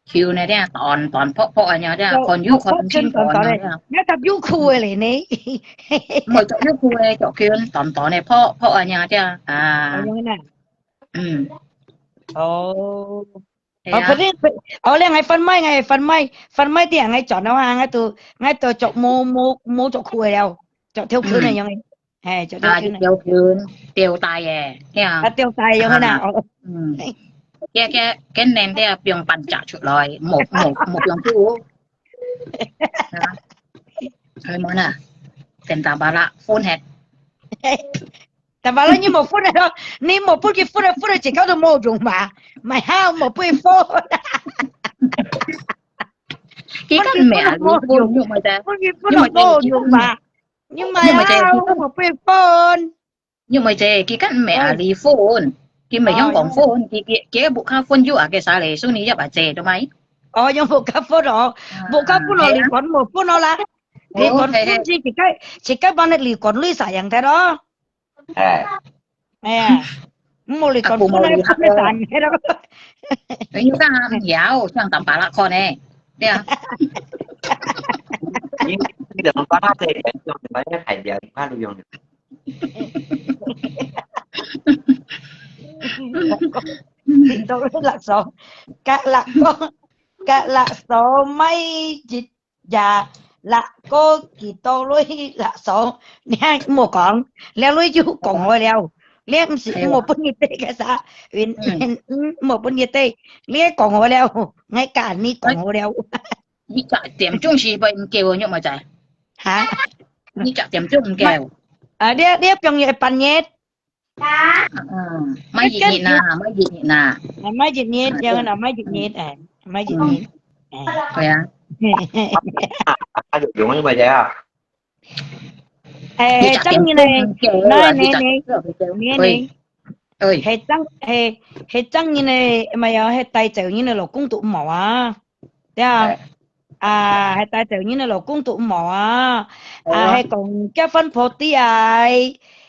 球呢，這樣短短薄薄啊，這樣看又看毋清楚啊，這樣。你搭有褲个咧呢？毋係著有褲个，著球短短个，薄薄啊，這樣，這樣啊。哦，恁樣啊。嗯。哦。係啊。哦，反正，哦，你愛販賣，愛販賣，販賣店愛賺咯啊，愛都，愛都著無，無，無著褲个了，著條裙个樣个。嗯。 係，就啊，吊帶。吊帶，吊帶个，係啊。啊，吊帶个樣个啦，啊，哦。嗯。該，該，該男个放半隻出來，無，無，無放布。啊，係無啦？等下把啦，分忒。但係啦，你無分个咯，你無分佢分个，分个自家都無用嘛，買好無分分。佢根本無用，分佢分了無用，用麼个？分佢分了無用嘛。 你買啊，你買這，我無分。你買這，佢根本阿離婚，佢毋係香港婚，佢，佢，佢屋下婚有啊，个啥咧，所以你要把這都買。哦，用屋下婚哦，屋下婚哦，離婚無分哦啦，離婚分是自家，自家幫你離婚鐳啥樣个咯。哎。 哎呀，無離婚分來分个散个咯。你看啊，有，像打巴拉看呢，對啊。你，你怎麼幫他這一點用？你把那個砍掉，你看你用的。你都是垃圾，搿垃圾，搿垃圾買一 呀，啦，過幾多鐳啦，爽，你還莫講，了鐳就講好了，你毋係，哎呀。莫分你對个啥，嗯，嗯，嗯，莫分你對，你講好了，𠊎跟你講好了。你十點鐘時分你叫我，你有無在？哈？你十點鐘毋叫？啊，你，你放夜半夜， 嗯，買一日啦，買一日啦。啊，買一日，啊，對。對啦，買一日，嗯。哎，買一日，嗯。哎。對啊。啊，有用个物事啊。哎，你十點鐘毋叫，係正日个，來，你十點鐘毋叫，你，你，你，對。係正，係，係正日个，毋係啊，係帶走人个老公都毋好啊。 對啊。哎。啊，係帶走人个老公都毋好啊。啊，哦。係講結婚party啊，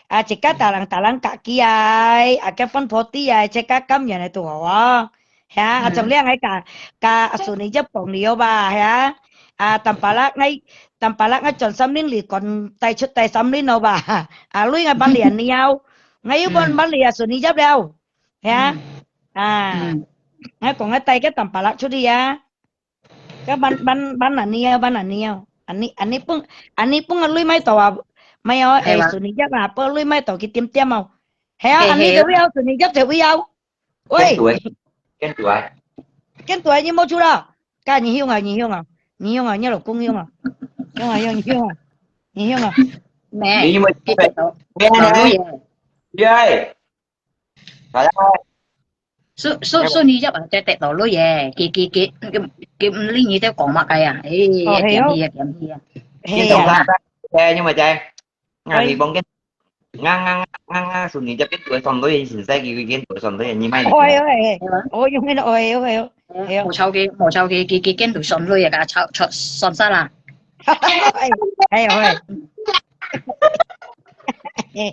啊，自家逐人逐人家己啊，啊，結婚party啊，自家感恩个都好啊。係啊，啊，嗯。從這𠊎甲，甲阿孫你一幫你好吧，係啊。啊，淡薄仔𠊎，淡薄仔𠊎轉三輪，你講帶出帶三輪好吧。啊，鐳𠊎幫你了，𠊎又幫，嗯。幫你阿孫你入了，係啊。嗯。啊，嗯。𠊎講𠊎帶个淡薄仔出去啊。 該慢，慢，慢恁呢啊，慢恁呢啊。恁呢，恁呢分，恁呢分个鐳買到啊，買哦，係吧？哎，順利入啊，分鐳買到佢點點哦。係啊，係，恁呢就會曉，係啊。順利入就會曉。喂。跟住啊，跟住啊。跟住啊，你無出啦？該你用啊，你用啊，你用啊，你老公用啊，用啊，用，用啊，你用啊。咩？你有冇，你有冇，你有冇，你有冇。 所，所，所以你入啊，就得到鐳耶，佢，佢，佢，佢，佢毋理你在講麼个啊，哎，哦，係哦。點去啊，點去啊。係啊。哎，你咪在，啊，你講緊，啱，啱，啱，啱，順利入緊做上鐳，現在佢已經做上鐳，你買。哦，係哦，係哦，哦，用緊，哦，係哦，係哦，係哦。無抄佢，無抄佢，佢，佢緊做上鐳啊，佢抄，抄，上晒啦。係，係哦，係。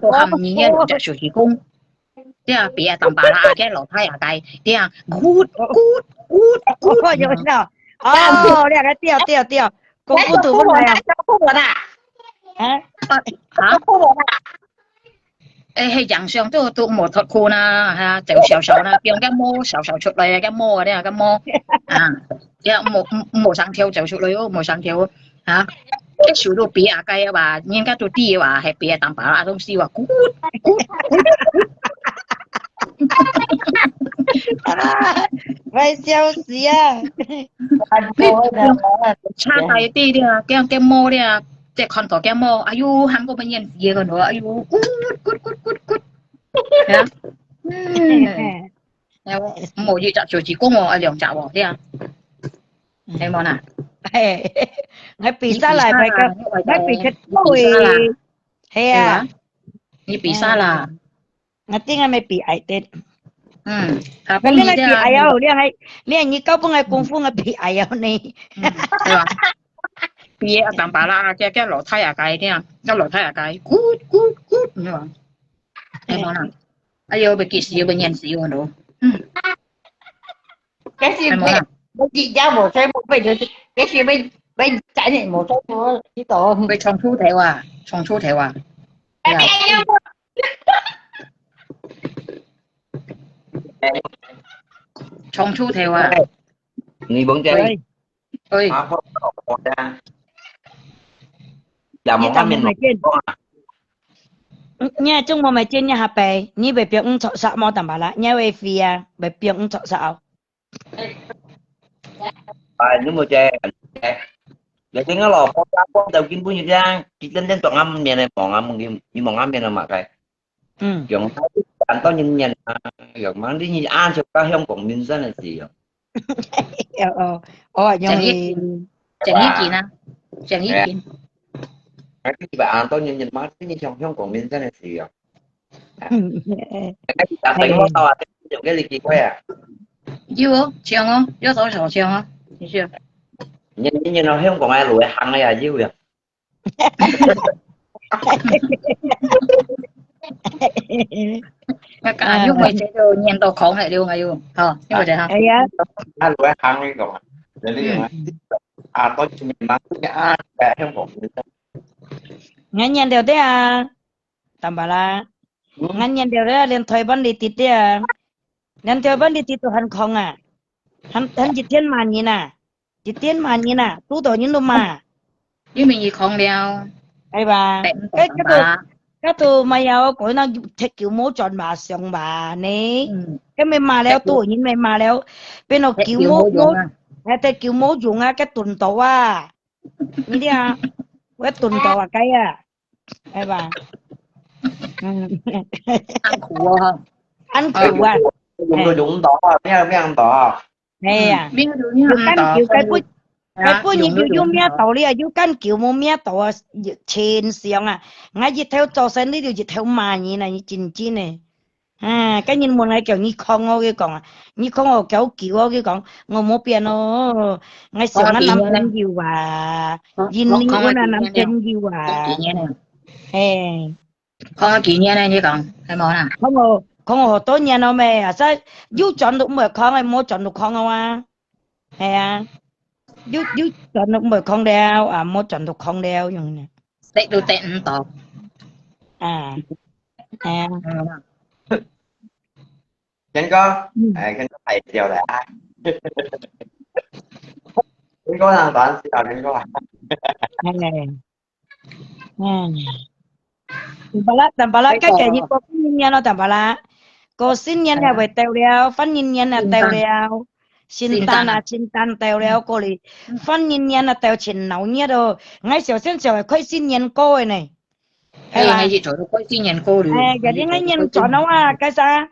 都喊你个兩隻手指公，對啊，比啊當巴拉啊，該老太啊該，對啊，good good good 哦，有 good，有。哦，你个對对对，公公都問來啊。哭我啦，啊，啊，哭我啦。誒，係影相都都無脫褲啦，哈，就少少啦，放隻毛少少出來啊，隻毛啊，隻毛啊，也無無生條走出來哦，無生條啊，該手都比啊該啊吧，人家都知啊，係比啊當巴拉東西哇，good good。我笑死啊！差大啲了，驚驚毛了，再看到驚毛，哎喲，喊个乜人死个喏，哎喲，咕咕咕咕咕，係啊，嗯，無一隻手指公哦，啊兩隻哦，係啊，係無啦？嘿，我比賽來，你比賽啦我个，我比个多誒，係啊，你比賽啦，我頂下咪比矮啲。嗯，下本來你比矮哦，你還你你搞本來功夫，我比矮哦呢。嗯，對吧？比啊，當巴拉啊，叫叫老太啊，該聽，叫老太啊，該，咕咕咕，你話，係無啦？哎喲，被激死，被淹死，我都，嗯，該是係無啦？我自家無在無被就是，該是被被斩也無在無知道。被冲出頭啊，冲出頭啊，對啊。冲出頭啊！你講真，對，阿婆我呀，也你打無方面毛咪見，你還中毛咪見你下背，你會變五尺三毛淡薄啦，你會飛啊，會變五尺三哦。哎，你無在，你聽我老婆家光到根本就這樣，佢真正做啱面來望啊，問佢，你望啱面來嘛該。嗯，用很多人年啊，用嘛你你按照个香港民生个事哦。哦哦，哦，容易。整一件啊，整一件。哎，你把很多人年嘛，你像香港民生个事哦。嗯，哎，你打电话到啊，用个你几块啊？有哦，像哦，有多少像哦？你是你你你香港个路行个呀，有呀。那个又会这个念到空了，又哎呦，好，又会这样。哎呀，啊，路行个嘛，人哋用啊。啊，到今年嘛，啊，哎，香港。𠊎年了的啊，坦白啦，嗯。𠊎年了的啊，連台灣都跌的啊，連台灣都跌到還空啊，還，還一天罵人啊，一天罵人啊，堵到人都罵。因為佢空了。係吧？該，該都，該都乜有講那踢球無轉嘛，上嘛呢？嗯。該咪罵了，堵人咪罵了，變到球無，踢球無用啊。無，哎，踢球無用啊，該蹲到啊。 你知啊，𠊎蹲到啊，該啊，係吧？嗯。恁苦哦。恁苦啊。用都用毋到啊，命，命毋到啊。係啊。嗯，命都命毋到，有感覺，該本，啊，該本人就有命到了啊，有感覺無命到啊，有真相啊。𠊎日頭做生理就日頭罵人啊，你真真的。 啊，該人問𠊎講，你講哦，佢講啊，你講哦，叫佢哦，佢講，𠊎無變哦，𠊎想𠊎男朋友啊，印尼人啊，男朋友啊，嘿，講幾年呢？你講，還無啦？講哦，講哦，好多年了咩？啊，所以有轉都毋會講，無轉都講哦啊，係啊，有，有轉都毋會講了啊，無轉都講了，用呢。 得都得毋到。啊，係啊。嗯。天哥，嗯。哎，天哥來了啦。天哥人短小，天哥。哎，嗯。Tampak lah，Tampak lah，該今日過新年咯，Tampak lah。過新年了會到了，翻新年了到了。聖誕啊，聖誕到了過了，翻新年啊到全鬧熱哦。𠊎首先就係開新年歌个呢。 哎，𠊎一早就開新年歌了。哎，jadi𠊎年轉了啊，該啥？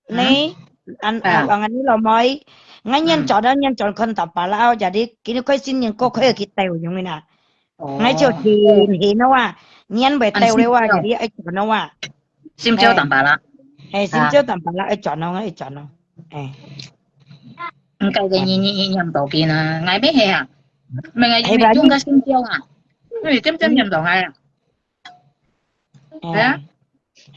你，恁，啊，恁你老妹，𠊎年轉了，年轉看Tampak lah，jadi今日開新年歌開去到用个啦。哦。𠊎就很，很了啊，年會到了啊，jadi愛轉了啊。心焦Tampak lah。哎，心焦Tampak lah，愛轉了，愛轉了。哎。毋該个，你，你，你念到幾呢？𠊎乜係啊，毋係，𠊎，係吧，你中个心焦啊，你點點念到𠊎啊。 係啊。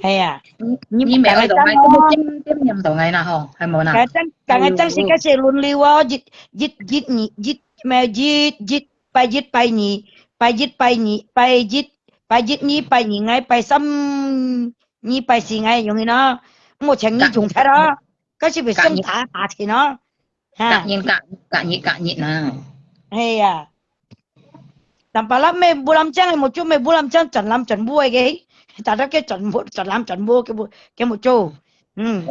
係啊。你，你，你毋係愛到𠊎，點，點，點念到𠊎啦吼，係無啦？該陣，該陣時，該時輪流哦，一，一，一，二，一，咩，一，一，拜一，拜二，拜一，拜二，拜一，拜一，二，拜二，𠊎拜三，二，拜四，𠊎用个咯，無請你用忒咯，該時會算打，打錢咯。 哈。隔日，隔，隔日，隔日啊。係啊。Tampak lah，咩，無人請，無做咩，無人請，轉男轉女个，大家叫轉，轉男轉女，叫無，叫無做。嗯。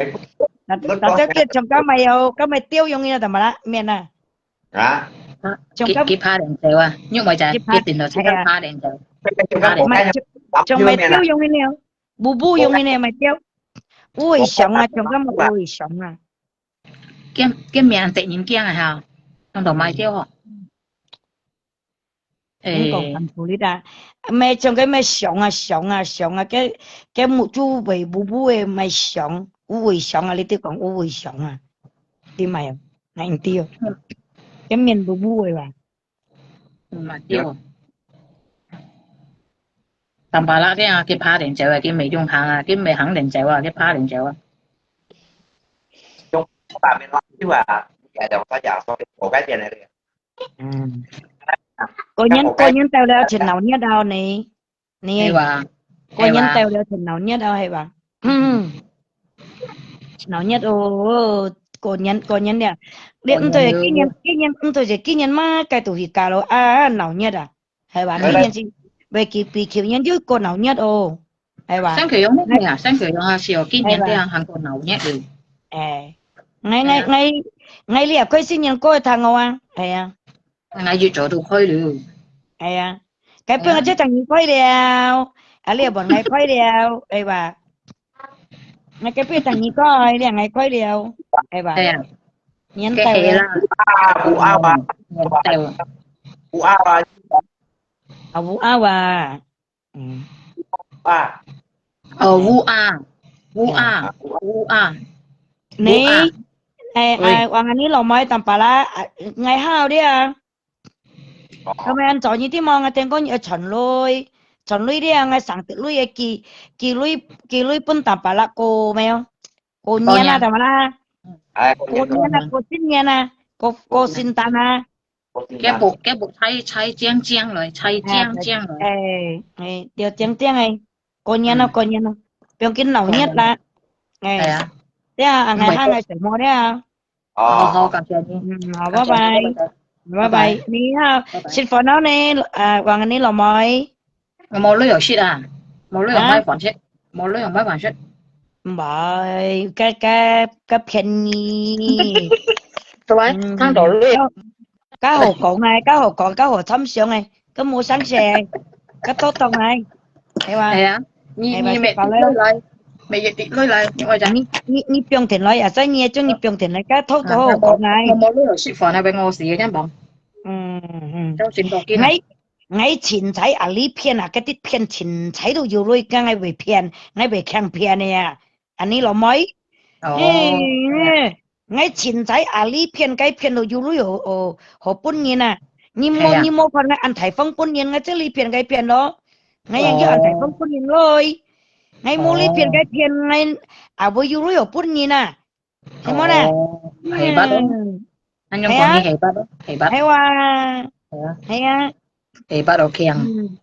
大，大家叫像今日有，今日釣用个，Tampak lah，面啊。啊？像今，佢，佢拍零手啊，因為就係，佢，佢電腦先生拍零手。係啊。拍零手。像，像買釣用个了，舞舞用个了，買釣。舞會上啊，像今日舞會上啊。 見，見面得人驚啊，哈，當到買掉吼。你講很苦力啊，咩像个咩熊啊，熊啊，熊啊，个，个目珠尾烏烏个咩熊，烏尾熊啊，你都講烏尾熊啊，對無？哎，對哦，个面烏烏个吧。 嗯，嘛對。Tampak lah，佢啊，佢拍零走啊，佢毋會用行啊，佢毋會行零走啊，佢拍零走啊。用大面啦，就啊，也就大家說，我該點來个。嗯。過年，過年到了，全鬧熱哦，你。 你，係哇，過年到了，全鬧熱哦，係哇？嗯，鬧熱哦，過年，過年了。你毋對，今年，今年，毋對，今年嘛，該都去搞咯，啊，鬧熱啊，係哇？今年是，會比，比去年又過鬧熱哦，係哇？上個月啊，上個月啊，係哦，今年這樣還過鬧熱了。哎，𠊎，𠊎，𠊎，𠊎這開新年過一趟哦啊，係啊。 𠊎越早都開了。係啊，該本𠊎就同你開了，啊，你也問𠊎開了，係吧？𠊎該本同你開，你也𠊎開了，係吧？係啊。年到了。該係啦。有啊，有啊，有啊。有啊，有啊。啊，有啊，有啊。 嗯。啊。哦，烏鴉，烏鴉，烏鴉。你，烏鴉。哎，喂。哎，話你老妹Tampak啦，哎，𠊎好了啊。哦。咁樣做你啲望，𠊎聽講你愛傳鐳，傳鐳了，𠊎上得鐳个寄，寄鐳，寄鐳分Tampak啦，過沒有？過年啦，過年。Tampak啦。哎，過年。過年啦，過新年啦，過，過聖誕啦。該屋，該屋拆，拆靚靚來，拆靚靚來。哎，哎，對，靚靚个，過年咯，過年咯，放緊鬧熱啦。哎，係啊。對啊，恁樣行个就無了。好，好，感謝你。嗯，好，拜拜。拜拜。你好，食飯了呢？呃，王你老妹。 我無鐳好食啊，無鐳好買飯食，無鐳好買飯食。毋係，該，該，該便宜。對啊，嗯，較多鐳。較好講啊，較好講，較好參詳啊，該無相識，該多當啊，係吧？係啊，你，係吧，你每日滴鐳來，每日滴鐳來，你愛講。你，你，你放電來啊，在你中意放電來，該多多好講啊。我無鐳好食飯啊，分我死个，真忙。嗯，嗯。就真多緊啊。 𠊎盡在阿里片啊，該兜片盡在都有鐳，該𠊎會騙，𠊎會強騙个啊。恁呢老妹，哦，嘿，𠊎盡在阿里片，該片都有鐳哦，哦，好分人啊。你無，係啊。你無看𠊎恁大方分人，𠊎這里片該片咯，𠊎樣叫恁大方分人咯。𠊎無里片該片，𠊎也會有鐳哦分人啊。 係無呢？哦，係吧咯。嗯。恁樣講你係吧咯，係吧？係啊。係啊。係啊。係吧咯，強。嗯。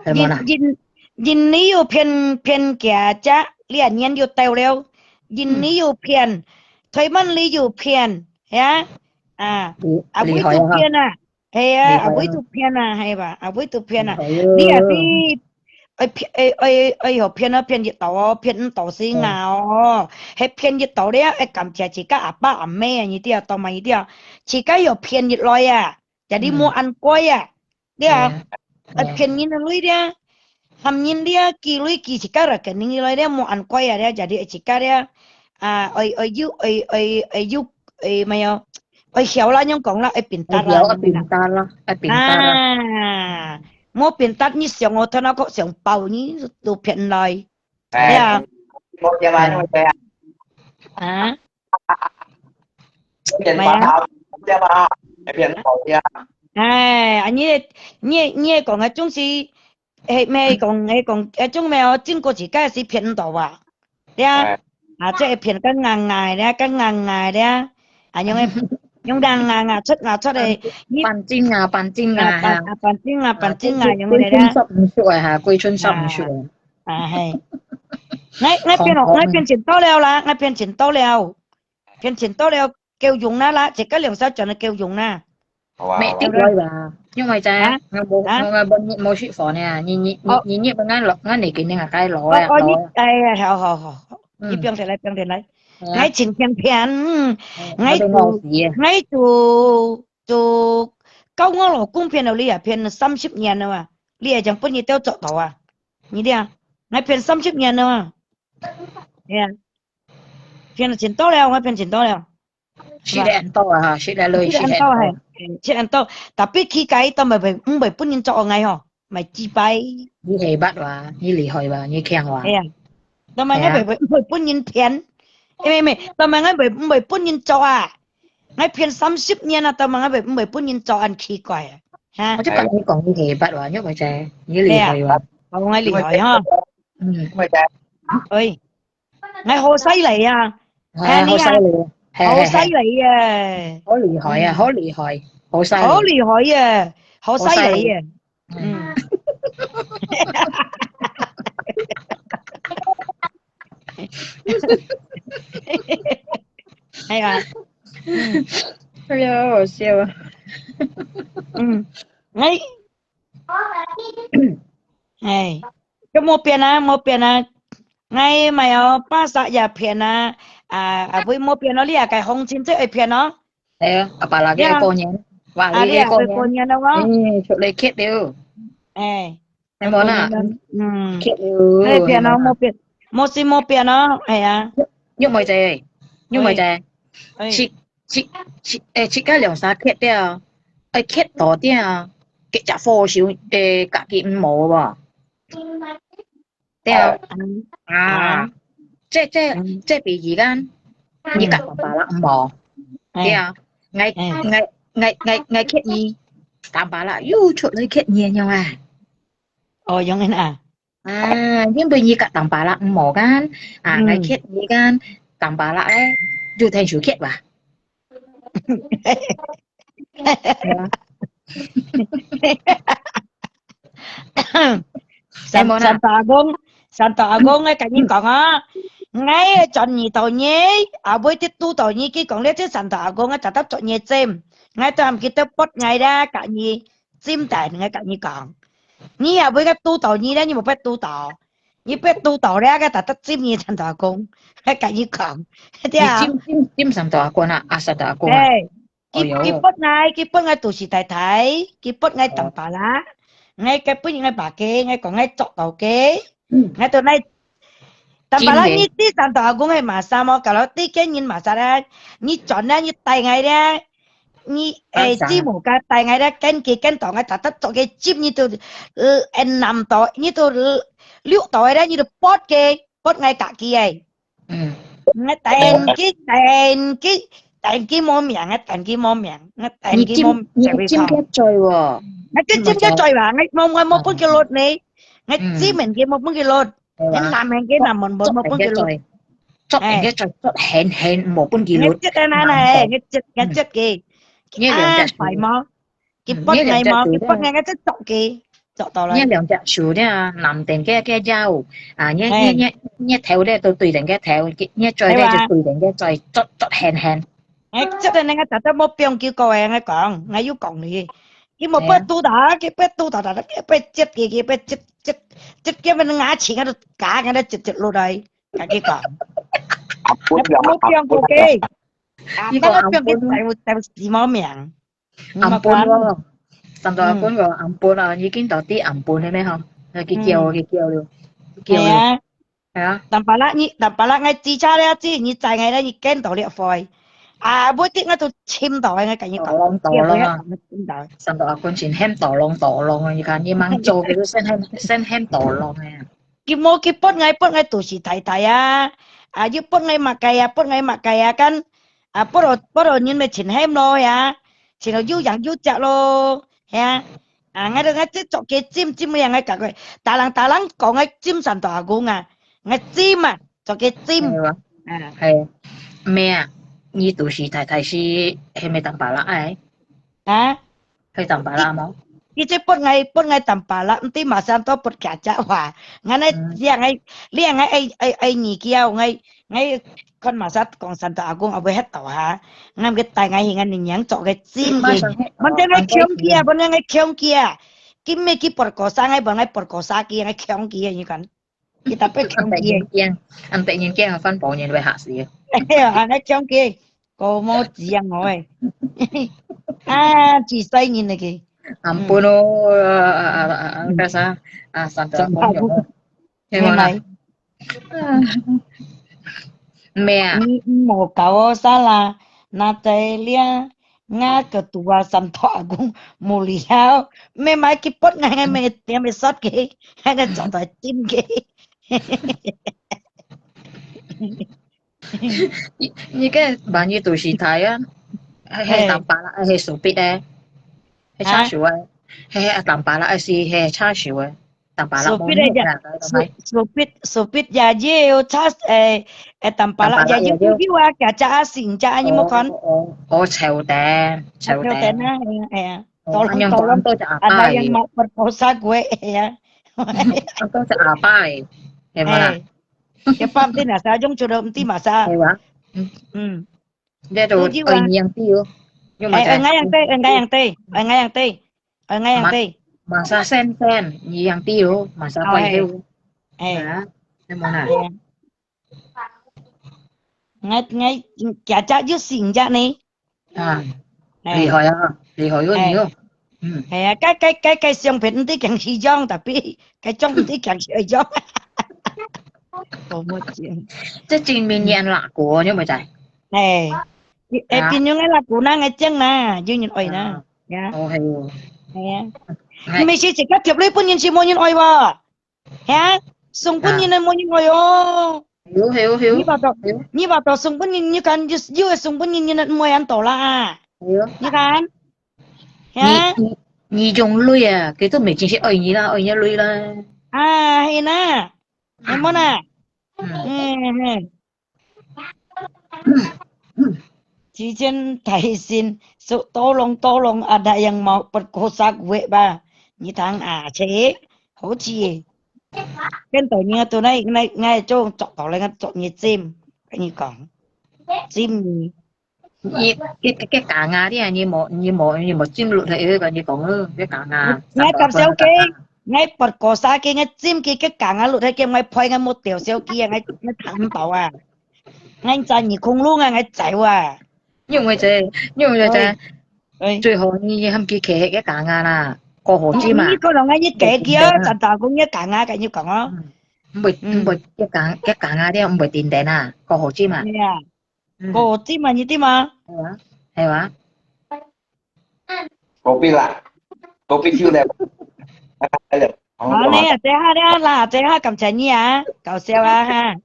係無呢？人，人，人你又騙，騙假假，兩年又到了，人你又騙，台灣你又騙，係啊？啊，啊，厲害啊！會做騙啊！ 係啊，厲害啊。阿妹都騙啊，係吧？阿妹都騙啊。厲害啊。你也是，哎，騙，哎，哎，哎喲，騙啊，騙一道哦，騙毋到死啊哦。係騙一道了，哎，感謝自家阿爸阿姆啊，你知啊，當嘛你知啊，自家又騙一來啊，jadi無恁乖啊，對啊。係啊。哎，騙人个鐳了，喊人了，寄鐳寄自家來，肯定來了，無恁乖啊，了，jadi自家了，啊，哎，哎，有，哎，哎，哎，有，哎，沒有。 愛曉啦，仰講啦，愛pintar啦，愛pintar啦，愛pintar啦。啊，無pintar你想哦，頭腦殼想爆你都騙來。哎，係啊。啊？哎呀。哎，你，你，你講个總是 係，毋係講，係講，該種咩哦，經過自家係騙毋到啊，對啊，啊，這係騙个硬硬个，个硬硬个，啊，用个，用硬硬啊，出啊出个，半斤啊，半斤啊，啊，半斤啊，半斤啊，用个啦，歸寸算毋出个哈，歸寸算毋出个。啊，係，𠊎，𠊎騙哦，𠊎騙盡多了啦，𠊎騙盡多了，騙盡多了。 夠用啦啦，自家兩三轉就夠用啦。好啊，好啊。每日來吧，因為在，啊？我無，啊？我，我無，無食飯呢，你，你，你，哦。你，你分𠊎落，𠊎你給你啊，該落啊，哦，哦，你，落啊。哎呀，好，好，好，好，嗯。你放下來，放下來。哎呀。𠊎盡強騙，嗯，哎，𠊎做，𠊎做，做，教我老公騙了，你也騙了三十年了嘛，你也講分你都做到啊，你這樣，𠊎騙三十年了嘛。 係啊，騙盡多了，𠊎騙盡多了。食得恁多啊，哈，食得鐳，食得恁多，係，食得恁多。Tapi佢个都毋會，毋會分人做𠊎吼，毋係幾擺。你係捌哇，你厲害哇，你強哇。係啊，都毋係𠊎毋會，毋會分人騙，誒，毋係，毋係，都毋係𠊎毋會，毋會分人做啊。𠊎騙三十年啊，都毋係𠊎毋會，毋會分人做，恁奇怪啊，哈。我就跟你講，你係捌哇，你毋係，你厲害哇。係啊，講𠊎厲害哈。嗯。喂。 𠊎好犀利啊！哎，係你啊，好犀利啊！係，係，係。好犀利啊！好厲害啊！嗯。好厲害，好犀利。好厲害啊！好犀利啊！好犀利。嗯。嗯。係啊。嗯。哎呀，好好笑啊！嗯，哎。 哎，就無變啊，無變啊。𠊎買哦，巴薩也騙啊，啊，啊，會無變咯，你也該紅塵就會騙咯。哎呀，阿爸那個過年，哇，啊，你也會過年了哦。哎，出來吃了。哎，係無啦？嗯，吃了，會騙咯，係無啦？無變，無是無變咯，哎呀。玉妹姐，玉妹姐，哎。食，食，食，哎，食个兩三吃了，哎，吃多點，佢隻火燒，哎，家己毋無無？ 對啊，啊，啊，這，這，嗯。這比喻啊，你个爸爸啦，毋好。哎。對啊，𠊎，哎。𠊎，𠊎，𠊎，𠊎缺你，爸爸啦，又出來缺你，樣啊。哦，樣啊。啊，因為你个爸爸啦，毋好kan，啊，嗯。𠊎缺你kan，爸爸啦，哎，又天手缺吧。山，山頭阿公，山頭阿公，𠊎甲你講啊，𠊎轉你到你，後尾佢堵到你，佢講這隻山頭阿公，𠊎特特做你針，𠊎都毋記得撥𠊎啦，甲你針，但𠊎甲你講，你後尾个堵到你咧，你無必堵到，你必堵到咧，𠊎特特針你山頭阿公，𠊎甲你講，對啊。你針，針，針山頭阿公啊，啊，山頭阿公啊。哎，佢，哦喲。佢分𠊎，佢分𠊎都市太太，佢分𠊎哦。Tampalak，𠊎，佢分𠊎把个，𠊎講𠊎做到个，嗯。𠊎都來，Tampalak，真个。你知山頭阿公係麼儕無？Kalau知个人麼儕咧，你轉咧，你帶𠊎咧，你，哎，啊，知無个帶𠊎咧，跟佢跟到𠊎特特做个針，你都，呃，哎，南到，你都，呃，六到咧，你都撥个。 分𠊎家己个。嗯。𠊎等佢，等佢，等佢無命，𠊎等佢無命，𠊎等佢無命，你針，你針佢嘴哦。𠊎針，針佢嘴哇，𠊎無，𠊎無分佢落呢。𠊎，嗯。針人佢無分佢落，對啊。𠊎南人佢南門，無，無分佢落。捉人佢嘴，捉人佢嘴，捉狠狠，無分佢落。𠊎接个哪哪，𠊎接，𠊎接佢。你兩隻手。啊，快無？ 佢分𠊎嘛，嗯，你兩隻手，佢分𠊎，𠊎就捉佢，捉到來。你兩隻手咧，南等个，个腰，啊，你，你，嘿。你，你頭咧都對等个頭，你嘴咧就對等个嘴，捉，捉狠狠。哎，這個人家早早無放佢過誒，𠊎講，𠊎有講你。佢無，嘿啊。不堵到，佢不堵到，佢不接佢，佢不接，接，接，接，佢牙齒，𠊎都咬，𠊎都接，接落來，同佢講。啊，無放過佢。啊，你講不放佢，ampun咯。就，就死無命。 你莫管。Ampun咯，上到ampun咯，ampun咯，已經到底ampun了咩吼？那佢叫，嗯。佢叫了，佢叫了。係啊。係啊。Tampalak你，Tampalak𠊎知差了知，你知𠊎了，你跟到了會。啊，無的𠊎都尋到，𠊎跟你講，tolong，tolong啊。尋到。上到ampun先喊tolong，tolong啊，你看你吂做，佢就先喊，先喊tolong啊。佢無，佢分𠊎，分𠊎都市太太啊，啊，又分𠊎麼个啊，分𠊎麼个啊，kan 啊，不過，不過人乜盡喊咯呀，盡到有影有跡咯，係啊。啊，𠊎都，𠊎這做个針，針樣𠊎教佢，大人，大人講𠊎針上大公啊，𠊎針啊，做个針。係啊。啊。係，咩啊？你都市太太係，係咪Tampalak个？啊？ 係Tampalak無？佢，佢這分𠊎，分𠊎Tampalak，毋知麼儕都分佢隻話。𠊎呢，嗯。這樣𠊎，這樣𠊎愛，愛，愛你叫，𠊎，𠊎看麼儕講山頭阿公，後尾歇到哈。𠊎佢帶𠊎去，𠊎娘做个真个。反正𠊎強佢啊，反正𠊎強佢啊。今晡日佢分過生，𠊎分𠊎分過生佢，𠊎強佢啊，你看。 佢特別強佢。恁得人驚，恁得人驚啊，番婆人會嚇死啊。哎呀，恁樣強佢，個毛子樣我誒。啊，自細人來个。Ampun咯，啊，啊，啊，啊，該啥，啊，上頭阿公樣哦。係無啦？係。啊。咩啊？你，你莫搞我啥啦，那在這。 𠊎个肚啊，三大公無聊，乜買去分𠊎，𠊎乜，𠊎乜殺佢，𠊎个做到真个。你，你个萬一都市太啊，係，係，嘿。Tampalak，係Subic个，係車手个，啊？係，係Tampalak，係，係車手个。 Tampalak Subic無，也，Subic，Subic也有車，誒，誒，Tampalak也有，Tampalak也有。有啊，佢隻啊，新隻啊，你無看？哦，哦，哦，哦，潮等，潮等。啊，潮等啊，係啊，係啊。哦，tolong，恁樣，tolong，恁多隻阿爸个。Ada yang mau perkosa gue，係啊。恁多隻阿爸个，係無啦？誒，一般毋知哪儕，用做到毋知麼儕。係哇？嗯。嗯。 這都有啊。愛你樣子哦，又嘛在。哎，愛𠊎樣子，愛𠊎樣子，愛𠊎樣子，愛𠊎樣子。Masa send send，你樣子哦，masa哦，哎。Pay哦。哎。啊，有無啦？哎呀。𠊎，𠊎，假假有心假呢。啊，哎。厲害啊，厲害哦，哎。你哦。嗯。哎呀，該，該，該，該相片毋知講是樣，tapi該張毋知講是樣。好無錢。這真明年啦，過，你有無在？ 哎，你，哎，啊。朋友个啦，姑娘个靚啦，有人愛啦，啊。呀。哦，係哦。係啊。係。毋係自家貼落分人是無人愛喎。係啊，送分人个無人愛哦。係哦，係哦，係哦。你話到，係哦。你話到送分人，你看，有，有个送分人，人毋愛恁多啦。係哦。你看。係啊。你，你，你用鐳啊，佢都毋係真係愛你啦，愛你个鐳啦。啊，係啦。係無啦？嗯。嗯，係。 之前大神說，tolong，tolong，ada yang mau perkosa gue ba？你聽啊，切，好似耶。跟到你都那那那种做到那个做你尖，跟你讲，尖你。你个个个假牙的，你无你无你无尖落去，个你讲哦，个假牙。我我搞笑个，我八个三个，我尖个个假牙落去，个我拍个没掉小鸡啊，我我看唔到啊，𠊎在你空中啊，𠊎走啊。你有没有在？你有没有在？哎，最后你还唔去开个假牙啦？过好尖嘛？你可能你改个，真大公个假牙，跟你讲哦。嗯，唔会唔会，个假个假牙的唔会定定啊，过好尖嘛？对啊。 嗯。个尖嘛，你知嘛？系啊，系啊。Covid 啦，Covid 就来了。好呢，这下了啦，这下感谢你啊，搞笑啊哈。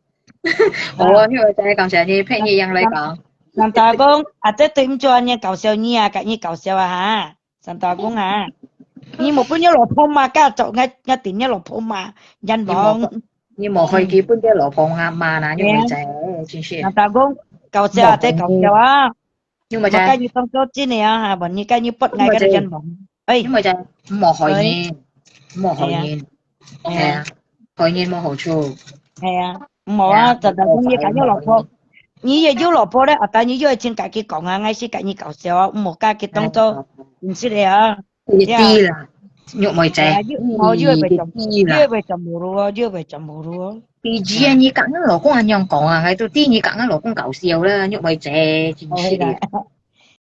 好，因为再感谢你，陪你一样来讲。难道讲啊，这对唔住啊，你搞笑你啊，跟你搞笑啊哈。 三大公啊，你无分你老婆骂，家族，我我定你老婆骂，冤枉。你莫害佢分个老婆骂啦，你莫在，真是。三大公，搞笑啊，在搞笑啊。你莫在。莫该你当做真个啊，哈，莫你该你不爱个冤枉。哎，你莫在，莫害人，莫害人。哎呀，害人无好处。哎呀，无啊，三大公，你跟你老婆，你也有老婆了，啊，但你有情家己讲啊，我是跟你搞笑啊，莫家己当做真实个啊。 你知啦，玉妹姐，哎呀，你，哦，你知啦。你会做无路哦，你会做无路哦。第二啊，你甲我老公恁样讲啊，还都第二甲我老公搞笑啦，玉妹姐，真是的。哦，